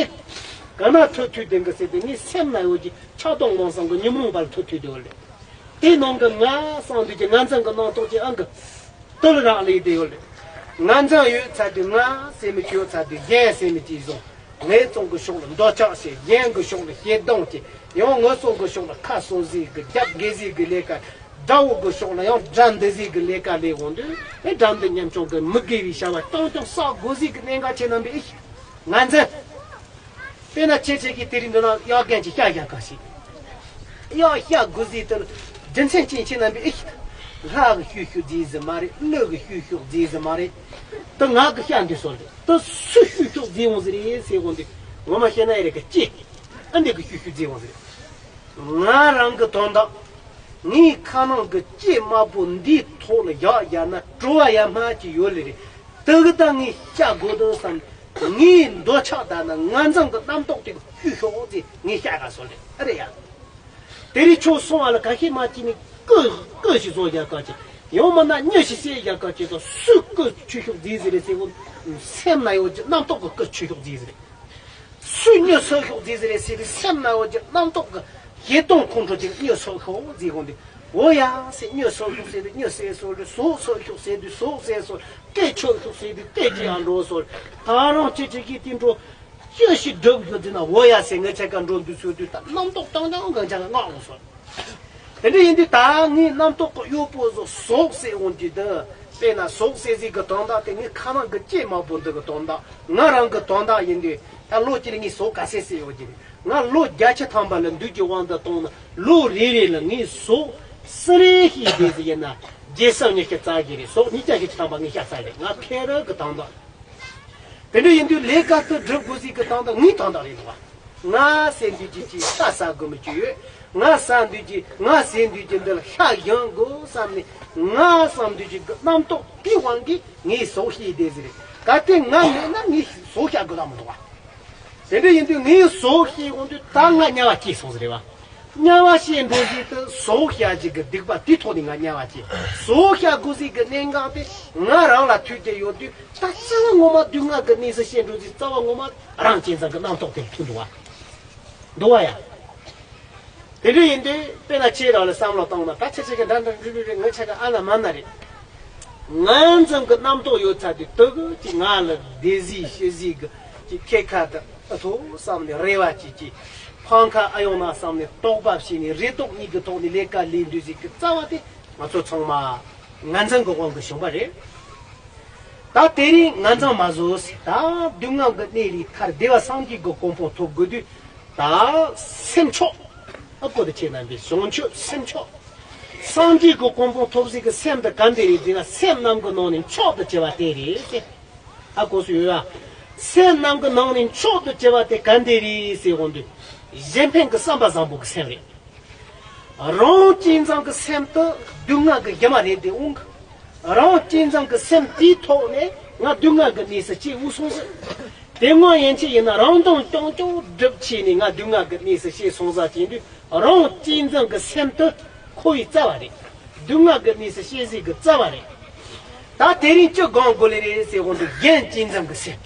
ག་ན་ཐུག་ཐུག་དེ་འགི་ཟེར་དེ་ངའི་སེམས་ན་ཡོད་ཀྱི་ཆགས་སྡང་མང་སང་གི་ཉོན་མོངས་པ་ལ་ཐུག་ཐུག་དེ་ཡོད་ལེ། དེ་ནང་གི་ང་སང་དུས་ཀྱི་ང་འཛིན་གྱི་སྣང་རྟོག་ཅིག་ཨང་གི་དུ་ལ་རག་ལས་དེ་ཡོད་ལེ། ང་འཛིན་ཡོད་ཚ་དུས་ང་སེམས་མི་ཅི་ཡོད་ཚ་དུས་གཞན་སེམས་མི་ཅི་བཟུང་། ངན་སོང་གི་ཕྱོགས་ལ་འདོད་ཆགས་བྱེད། གཞན་གྱི་ཕྱོགས་ལ་ཞེ་སྡང་བྱེད། ཡང་ངན་སོང་གི་ཕྱོགས་ལ་ཁ་གསོ་ཟིག་གི་རྒྱབ་འགེལ་ཟིག་གི་ལས་ཀ། དགྲ་བོ་གི་ཕྱོགས་ལ་ཡང་དགྲ་འདུལ་ཟིག་གི་ལས་ཀ་ལས་འོང་དུས། ཨེ་དགྲ་འདུལ་ཉམ་ཆུང་གི་མི་དགེ་བའི་བྱ་བ་རྐྱང་རྐྱང་བསགས་དགོས་ཟིག་གི་གནད་འགག་ཆེ་རྣམ་པའི་ཨེ་ཤེས། ང་འཛིན། དཔེར་ན་ཁྱེད་ཅག་གིས་དེ་རིང་འདི་ན་གཡག་རྒན་གྱི་ཤ་བཞག་ག་ཞིག་གཡག་ཤ་དགོས་ཟིག་དེ་རྒྱུ་མཚན་ཅི་ཡིན་ཆེ་རྣམ་པའི་ཨེ་ཤེས། ལྷ་གི་བཤུ་གཞོག་བཟོས་ཟིག་མ་རེད། ཀླུ་གི་བཤུ་གཞོག་བཟོས་ཟིག་མ་རེད། དེ་ང་གི་ཤ་འདི་སོ་རེད། དེ་སུས་བཤུ་གཞོག་བཟོས་འོང་ཟིག་རེད་ཟེར་འོང་དུས། ངོ་མ་བཤད་ན་ཨེ་རེད་གི་ལྕེ། ཨ་འདི་གི་བཤུ་གཞོག་བཟོས་འོང་ཟིག་རེད། ང་རང་གི་དོན་དག་ངའི་ཁ་ནང་གི་ལྕེ་དམར་པོ་འདིའི་ཐོག་ལ་གཡག་བཞག་ན་བྲོ་བ་ཡ་མ་ཅིག་ཡོད་ལེ་རེད། དེ་གི་ད་ངའི་ཤ་དགོས་དོན་བསམ། ངའི་འདོད་ཆགས་དང་ན་ངན་འཛིན་གི་རྣམ་རྟོག་དེ་གི་བཤུ་གཞོག་ཟིག་ངའི་ཤ་ག་སོ་རེད། ཨ་རེད་ཡ། དེ་རིང་ཁྱོད་སོང་བ་ལ་ཁ་ཤས་མ་ཅིག་ནི་ཀུ་ཀུ་ཞིག་བཟོ་རྒྱག་ག་ཅིག་ཡང་མིན་ན་མྱི་ཞིག་བསད་རྒྱག་ག་ཅིག་དང་སུས་ཀུ་བཤུ་གཞོག་བཟོས་ཟིག་རེད་ཟེར་གོ། སེམས་ན་ཡོད་ཀྱི་རྣམ་རྟོག་གི་ཀུ་བཤུ་གཞོག་བཟོས་ཟིག་རེད། སུས་མྱི་གསོད་གཞོག་བཟོས་ཟིག་རེད་ཟེར་དུས་སེམས་ན་ཡོད་ཀྱི་རྣམ་རྟོག་གི་ཞེ་སྡང་ཁོང་ཁྲོ་དེ་མྱི་གསོད་གཞོག་བཟོས་གོ་འདི། འོ་ཡ་ཟེར། མྱི་གསོད་གཞོག་ཟེར་དུས་མྱི་བསད་གསོད་རེད། ཟོག་གསོད་གཞོག་ཟེར་དུས་ཟོག་བསད་གསོད། སྐད་ཆོད་གཞོག་ཟེར་དུས་སྐད་ཅིག་ཡང་འགྲོ་གསོད། ད་རང་ཁྱེད་ཅག་གིས་དེ་འགྲོ། ཅི་ཞིག་སྒྲུབ་རྒྱུ་འདི་ན་འོ་ཡ་ཟེར། ངེད་ཅག་ག་འགྲོ་འདུག་ཟེར་དུས་ད་རྣམ་རྟོག་དང་ཀྱང་ངེད་ཅག་ག་ངག་འོང་སོང་། དེ་འདྲ་ཡིན་དུས་ད་ངའི་རྣམ་རྟོག་གི་གཡོག་པོ་ཟོ་ཟོག་ཟེར་འོང་དུས་འདི། དཔེར་ན་ཟོག་ཟེར་ཟིག་གི་དོན་དག་དེ་ངའི་ཁ་ནང་གི་ལྕེ་དམར་པོ་འདི་གི་དོན་དག་ང་རང་གི་དོན་དག་ཡིན་དུས་ད་ལོ་གཅིག་ལ་ངས་ཟོག་ག་ཚད་བསད་ཡོད་ཀྱི་རེད། ང་ལོ་བརྒྱད་ཅུ་ཐམ་པ་ལ་འདུག་གི་དབང་དུ་བཏང་ན་ལོ་རེ་རེ་ལ་ངས་ཟོག་སུ་རེ་ཤི་བསྡད་ཟིག་ཡིན་ན་བརྒྱད་སེམས་ཉི་ཤུ་རྩ་གི་རེད། ཟོག་ཉིས་བརྒྱ་ཞིག་ཐམ་པ་ངས་བཤའ་ཚར་རེད། ང་ཁེ་རུ་གི་དོན་དག་དེ་འདྲ་ཡིན་དུས་ལས་ཀ་དེ་སྒྲུབ་དགོས་ཟིག་གི་དོན་དག་ངའི་དོན་དག་རེད་འདུག་བ། ང་ཟེར་འདུག་ཅིག་ཅིག་ཤ་ཟ་དགོས་མི་ཅིག་ཡོད། ང་ཟ་འདུག་ཅིག་ང་ཟེར་འདུག་ཅིག་འདི་ལ་ཤ་ཞེན་དགོས་བསམ་ནས། ང་བསམ་འདུག་ཅིག་གི་རྣམ་རྟོག་དེའི་དབང་གིས་ངས་ཟོག་བཤས་བསྡད་ཟིག་རེད། གལ་ཏེ་ང་མེད་ན་ངས་ཟོག་བཤའ་དགོས་དོན་མི་འདུག་བ། དེ་འདྲ་ཡིན་དུས་ངས་ཟོག་བཤས་འོང་དུས་ད་ང་དམྱལ་བ་སྐྱེས་སོང་ཟིག་རེད་བ། དམྱལ་བ་སྐྱེ་འགྲོ་ཟིག་དེ་ཟོག་བཤའ་ཅིག་གི་སྡིག་པ་དེའི་ཐོག་ནས་ང་དམྱལ་བ་སྐྱེས། ཟོག་བཤའ་དགོས་ཟིག་གི་གནད་འགག་དེ་ང་རང་ལ་ཐུག་བསྡད་ཡོད་དུས། ད་རྩ་བ་ངོ་མ་སྡུག་བསྔལ་གྱི་གནས་སུ་སྐྱེ་འགྲོ་ཟིག་རྩ་བ་ངོ་མ་རང་གཅེས་འཛིན་གྱི་རྣམ་རྟོག་དེ་ལ་ཐུག་འདུག་བ། འདུག་བ་ཡ། དེ་འདྲ་ཡིན་དུས་དཔེར་ན་ཁྱེད་རང་ལ་བསམ་བློ་བཏང་ན། ད་ཁྱེད་ཅག་གི་འདྲ་འདྲ་འདྲ་འདྲ་རེད། ངེད་ཅག་གི་ཨ་ན་མ་ན་རེད། ངན་འཛིན་གྱི་རྣམ་རྟོག་ཡོད་ཚར་དུས་དེ་གི་ཅིག་ང་ལ་སྡེ་ཟིག་ཤི་ཟིག་གི་ཅིག་ཁྱེད་ཁ་དུ་ཨ་ཐོ་བསམ་ནས་རེ་བ་ཅིག་ཅིག་ཕམ་ཁ་ཨ་ཡོང་ན་བསམ་ནས་དོགས་པ་བྱས་ནས་རེ་དོགས་གཉིས་ཀྱི་ཐོག་ནས་ལས་ཀ་ལས་འདུག་ཟིག་གི་རྩ་བ་དེ་ང་ཚོ་ཚང་མ་ངན་འཛིན་གྱི་དབང་གིས་བྱུང་བ་རེད། ད་དེ་རིང་ངན་འཛིན་མ་བཟོ་ཟེར། ད་སྡུག་བསྔལ་གྱི་གནས་ལས་ཐར་བདེ་བ་སངས་རྒྱས་ཀྱི་གོ་འཕང་ཐོབ་དགོས་དུས། ད་སེམས་མཆོག་ཨ་ཀོ་དེ་ཁྱེད་རྣམ་པས་བྱང་ཆུབ་སེམས་མཆོག་སངས་རྒྱས་ཀྱི་གོ་འཕང་ཐོབ་ཟིག་གི་སེམས་དེ་ག་འདྲ་རེད་ཟེར་ན། སེམས་རྣམས་ཀྱི་ནང་ནས་མཆོག་ཏུ་གྱུར་པ་དེ་རེད་ཟེར། ཨ་ཀོ་སུ་ཡོད་ཨ། སེམས་རྣམས་ཀྱི་ནང་ནས་མཆོག་ཏུ་གྱུར་པ་དེ་ག་འདྲ་རེད་ཟེར་འོང་དུས། གཞན་ཕན་གྱི་བསམ་པ་བཟང་པོ་གི་སེམས་རེད། རང་གཅེས་འཛིན་གྱི་སེམས་དེ་སྡུག་བསྔལ་གྱི་གཞི་མ་རེད་དེ་འོང་གི། རང་གཅེས་འཛིན་གྱི་སེམས་དེའི་ཐོག་ནས་ང་སྡུག་བསྔལ་གྱི་གནས་སུ་སྐྱེས་འོང་སོང་ཟིག་དེ་སྔོན་ཡན་ཆད་ཡིན་ན་རང་དོན་རྐྱང་རྐྱང་སྒྲུབ་བྱས་ནས་ང་སྡུག་བསྔལ་གྱི་གནས་སུ་སྐྱེས་སོང་ཟིག་བྱས་དུས། རང་གཅེས་འཛིན་གྱི་སེམས་དེ་ཁོ་བོའི་རྩ་བ་རེད། སྡུག་བསྔལ་གྱི་གནས་སུ་སྐྱེ་ཟིག་གི་རྩ་བ་རེད། ད་དེ་རིང་ཅི་སྒོམ་དགོས་ལེ་རེད་ཟེར་འོང་དུས། གཞན་གཅེས་འཛིན་གྱི་སེམས།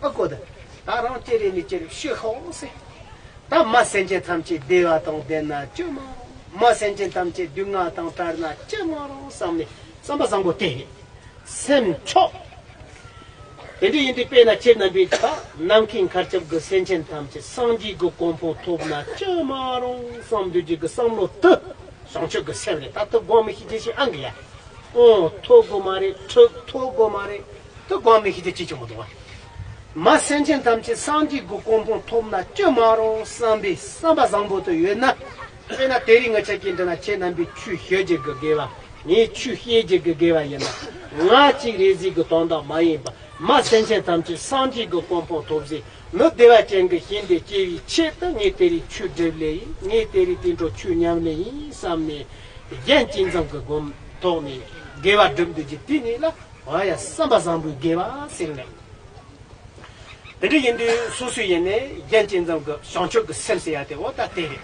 ཨ་ཀོ་ད། ད་རང་ཅི་རེད་ནི་ཅི་རེད་ཤི་ཤོག་ཟེར། ད་མ་སེམས་ཅན་ཐམས་ཅད་བདེ་བ་དང་ལྡན་ན་ཅི་མ་རུང་། མ་སེམས་ཅན་ཐམས་ཅད་སྡུག་བསྔལ་དང་བྲལ་ན་ཅི་མ་རུང་བསམ་ནས་བསམ་པ་བཟང་པོ་དེ་རེད། སེམས་མཆོག་དེ་འདྲ་ཡིན་དུས་དཔེར་ན་ཁྱེད་རྣམ་པས་ད་ནམ་མཁའི་མཁའ་ཁྱབ་ཀྱི་སེམས་ཅན་ཐམས་ཅད་སངས་རྒྱས་ཀྱི་གོ་འཕང་ཐོབ་ན་ཅི་མ་རུང་བསམ་འདོད་ཀྱི་གི་བསམ་བློ་དེ་བྱང་ཆུབ་ཀྱི་སེམས་རེད། ད་དེ་སྒོམ་མི་ཤེས་ཀྱི་ཞིག་ཨང་གི་ཡ། ཨོ་ཐོབ་དགོས་མ་རེད། ཁྲིད་ཐོབ་དགོས་མ་རེད། དེ་སྒོམ་མི་ཤེས་ཀྱི་ཅི་ཅི་མི་འདུག་བ། མ་སེམས་ཅན་ཐམས་ཅད་སངས་རྒྱས་ཀྱི་གོ་འཕང་ཐོབ་ན་ཅི་མ་རུང་བསམ་པའི་བསམ་པ་བཟང་པོ་དེ་ཡོད་ན། དཔེར་ན་དེ་རིང་ང་ཅག་གིས་འདི་ན་ཁྱེད་རྣམ་པས་ཆོས་ཞུ་རྒྱུ་གི་དགེ་བ། ངས་ཆོས་བཤད་རྒྱུ་གི་དགེ་བ་ཡིན་ན། ང་གཅིག་རེ་ཟིག་གི་དོན་དག་མ་ཡིན་པ། མ་སེམས་ཅན་ཐམས་ཅད་སངས་རྒྱས་ཀྱི་གོ་འཕང་ཐོབ་ཟིག་མི་བདེ་བ་ཅན་གྱི་ཞིང་དུ་སྐྱེ་བའི་ཆེད་དུ་ངས་དེ་རིང་ཆོས་སྒྲུབ་ལེ་ཡིན། ངས་དེ་རིང་དེ་འཕྲོ་ཆོས་ཉམས་ལེ་ཡིན་བསམ་ནས། གཞན་གཅེས་འཛིན་གྱི་སྒོམ་ཐོག་ནས་དགེ་བ་སྒྲུབ་འདོད་ཀྱི་དེ་ཉིད་ལ། འོ་ཡ། བསམ་པ་བཟང་པོའི་དགེ་བ་ཟེར་ནས། དེ་འདྲ་ཡིན་དུས་སོ་སོ་ཡིན་ནས་གཞན་གཅེས་འཛིན་གྱི་བྱང་ཆུབ་ཀྱི་སེམས་ཟེར་ཡ་དེ་འོ་ད་དེ་རེད།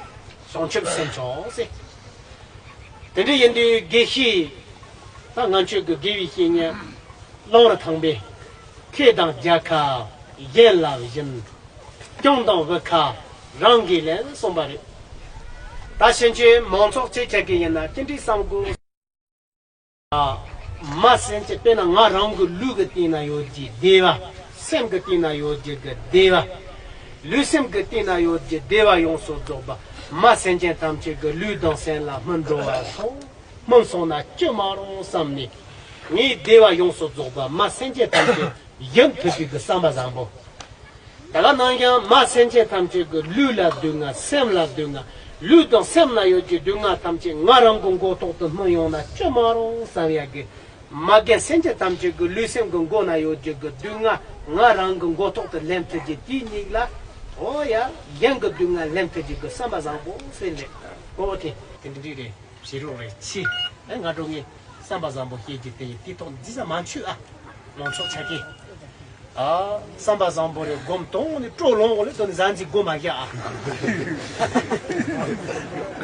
བྱང་ཆུབ་སེམས་མཆོག་ཟེར། དེ་འདྲ་ཡིན་དུས་དགེ་བཤེས། ད་ང་ཆོས་ཀྱི་དགེ་བའི་བཤེས་གཉེན། གླང་རི་ཐང་པས། ཁེ་དང་རྒྱལ་ཁ་གཞན་ལ་བྱིན། སྐྱོང་དང་བུ་ཁ་རང་གིས་ལེན་གསུངས་པ་རེད། ད་ཕྱིན་ཆད་མང་ཚོགས་ཆེ་ཆ་གི་ཡིན་ན་ཅི་འདྲའི་བསམ་དགོས། མ་སེམས་ཅན་དཔེར་ན་ང་རང་གི་ལུས་ཀྱི་སྟེང་ན་ཡོད་ཀྱི་བདེ་བ། སེམས་ཀྱི་སྟེང་ན་ཡོད་ཀྱི་གི་བདེ་བ། ལུས་སེམས་ཀྱི་སྟེང་ན་ཡོད་ཀྱི་བདེ་བ་ཡོངས་སུ་རྫོགས་པ་མ་སེམས་ཅན་ཐམས་ཅད་ཀྱི་ལུས་དང་སེམས་ལ་སྨིན་འགྲོ་བ་སོང་། སྨིན་སོང་ན་ཅི་མ་རུང་བསམ་ནས། ངའི་བདེ་བ་ཡོངས་སུ་རྫོགས་པ་མ་སེམས་ཅན་ཐམས་ཅད་ཡིན་ཐུབ་པའི་གི་བསམ་པ་བཟང་པོ། ད་ག་ནང་ཡང་མ་སེམས་ཅན་ཐམས་ཅད་ཀྱི་ལུས་ལ་སྡུག་བསྔལ། སེམས་ལ་སྡུག་བསྔལ། ལུས་དང་སེམས་ལ་ཡོད་ཀྱི་སྡུག་བསྔལ་ཐམས་ཅད་ང་རང་གི་མགོ་ཐོག་ཏུ་སྨིན་ཡོང་ན་ཅི་མ་རུང་བསམ་ཡ་གི། མ་རྒན་སེམས་ཅན་ཐམས་ཅད་ཀྱི་ལུས་སེམས་ཀྱི་མགོ་ན་ཡོད་ཀྱི་གི་སྡུག་བསྔལ་ང་རང་གི་མགོ་ཐོག་ཏུ་ལེན་ཐུབ་ཀྱི་དེའི་མིག་ལ། ཨོ་ཡ། རྒན་གྱི་སྡུག་བསྔལ་ལེན་ཐུབ་ཀྱི་གི་བསམ་པ་བཟང་པོ་ཟེར་ལེ། ཨོ་དེ་དེ་འདྲ་རེད། བྱེད་རོགས་རེད་ཆི། ཨེ་ང་འགྲོ་ངས་བསམ་པ་བཟང་པོ་བཤད་ཀྱི་དེ་ཡིན་དེ་ཐོག་འཛིན་ས་མ་འཆུག་ཨ། ལོང་ཚོགས་ཆ་གི། ཨ། བསམ་པ་བཟང་པོ་རེད་སྒོམ་དང་ནི་སྤྲོ་ལོང་འོ་ལེ་དོ་ནི་ཟ་འཛི་སྒོམ་མ་བཞག་ཨ།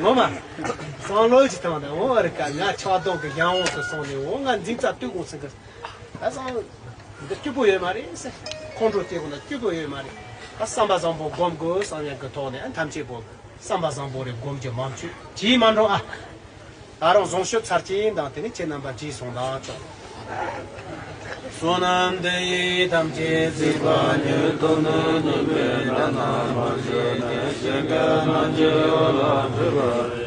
ངོ་མ། སང་ལོ་ཅི་ཐང་དང་འོ་ཨ་རི་ཀ་ང་ཆགས་སྡང་གི་གཞན་དབང་དུ་སོང་ནས་འོ་ང་འཛིན་རྩ་དུས་དགོངས་ཟིན་གི། ད་སང་། འདི་སྐྱིད་པོ་ཡོད་མ་རེད་ཟེར། ཁོང་ཁྲོ་སྐྱེ་དགོས་ན་སྐྱིད་པོ་ཡོད་མ་རེད། ད་བསམ་པ་བཟང་པོ་སྒོམ་དགོས་བསམ་ཡག་གི་ཐོག་ནས་ཨ་ཐམས་ཅད་པོ། བསམ་པ་བཟང་པོ་རེ་སྒོམ་རྒྱུ་མང་ཆོས་བྱེད་མ་འགྲོ་ཨ། ད་རུང་བཟང་སྤྱོད་ཚར་གྱིན་དང་དེ་ནི་ཁྱེད་རྣམ་པ་བྱས་སོང་ད་ཆོག་བསོད་ནམས་འདི་ཡིས་ཐམས་ཅད་གཟིགས་པ་ཉིད། ཐོབ་ནས་ཉེས་པའི་དགྲ་རྣམས་ཕམ་བྱས་ནས། སྐྱེ་རྒ་ན་འཆིའི་འོག་ལ་འཁྲིད་པ་རེད།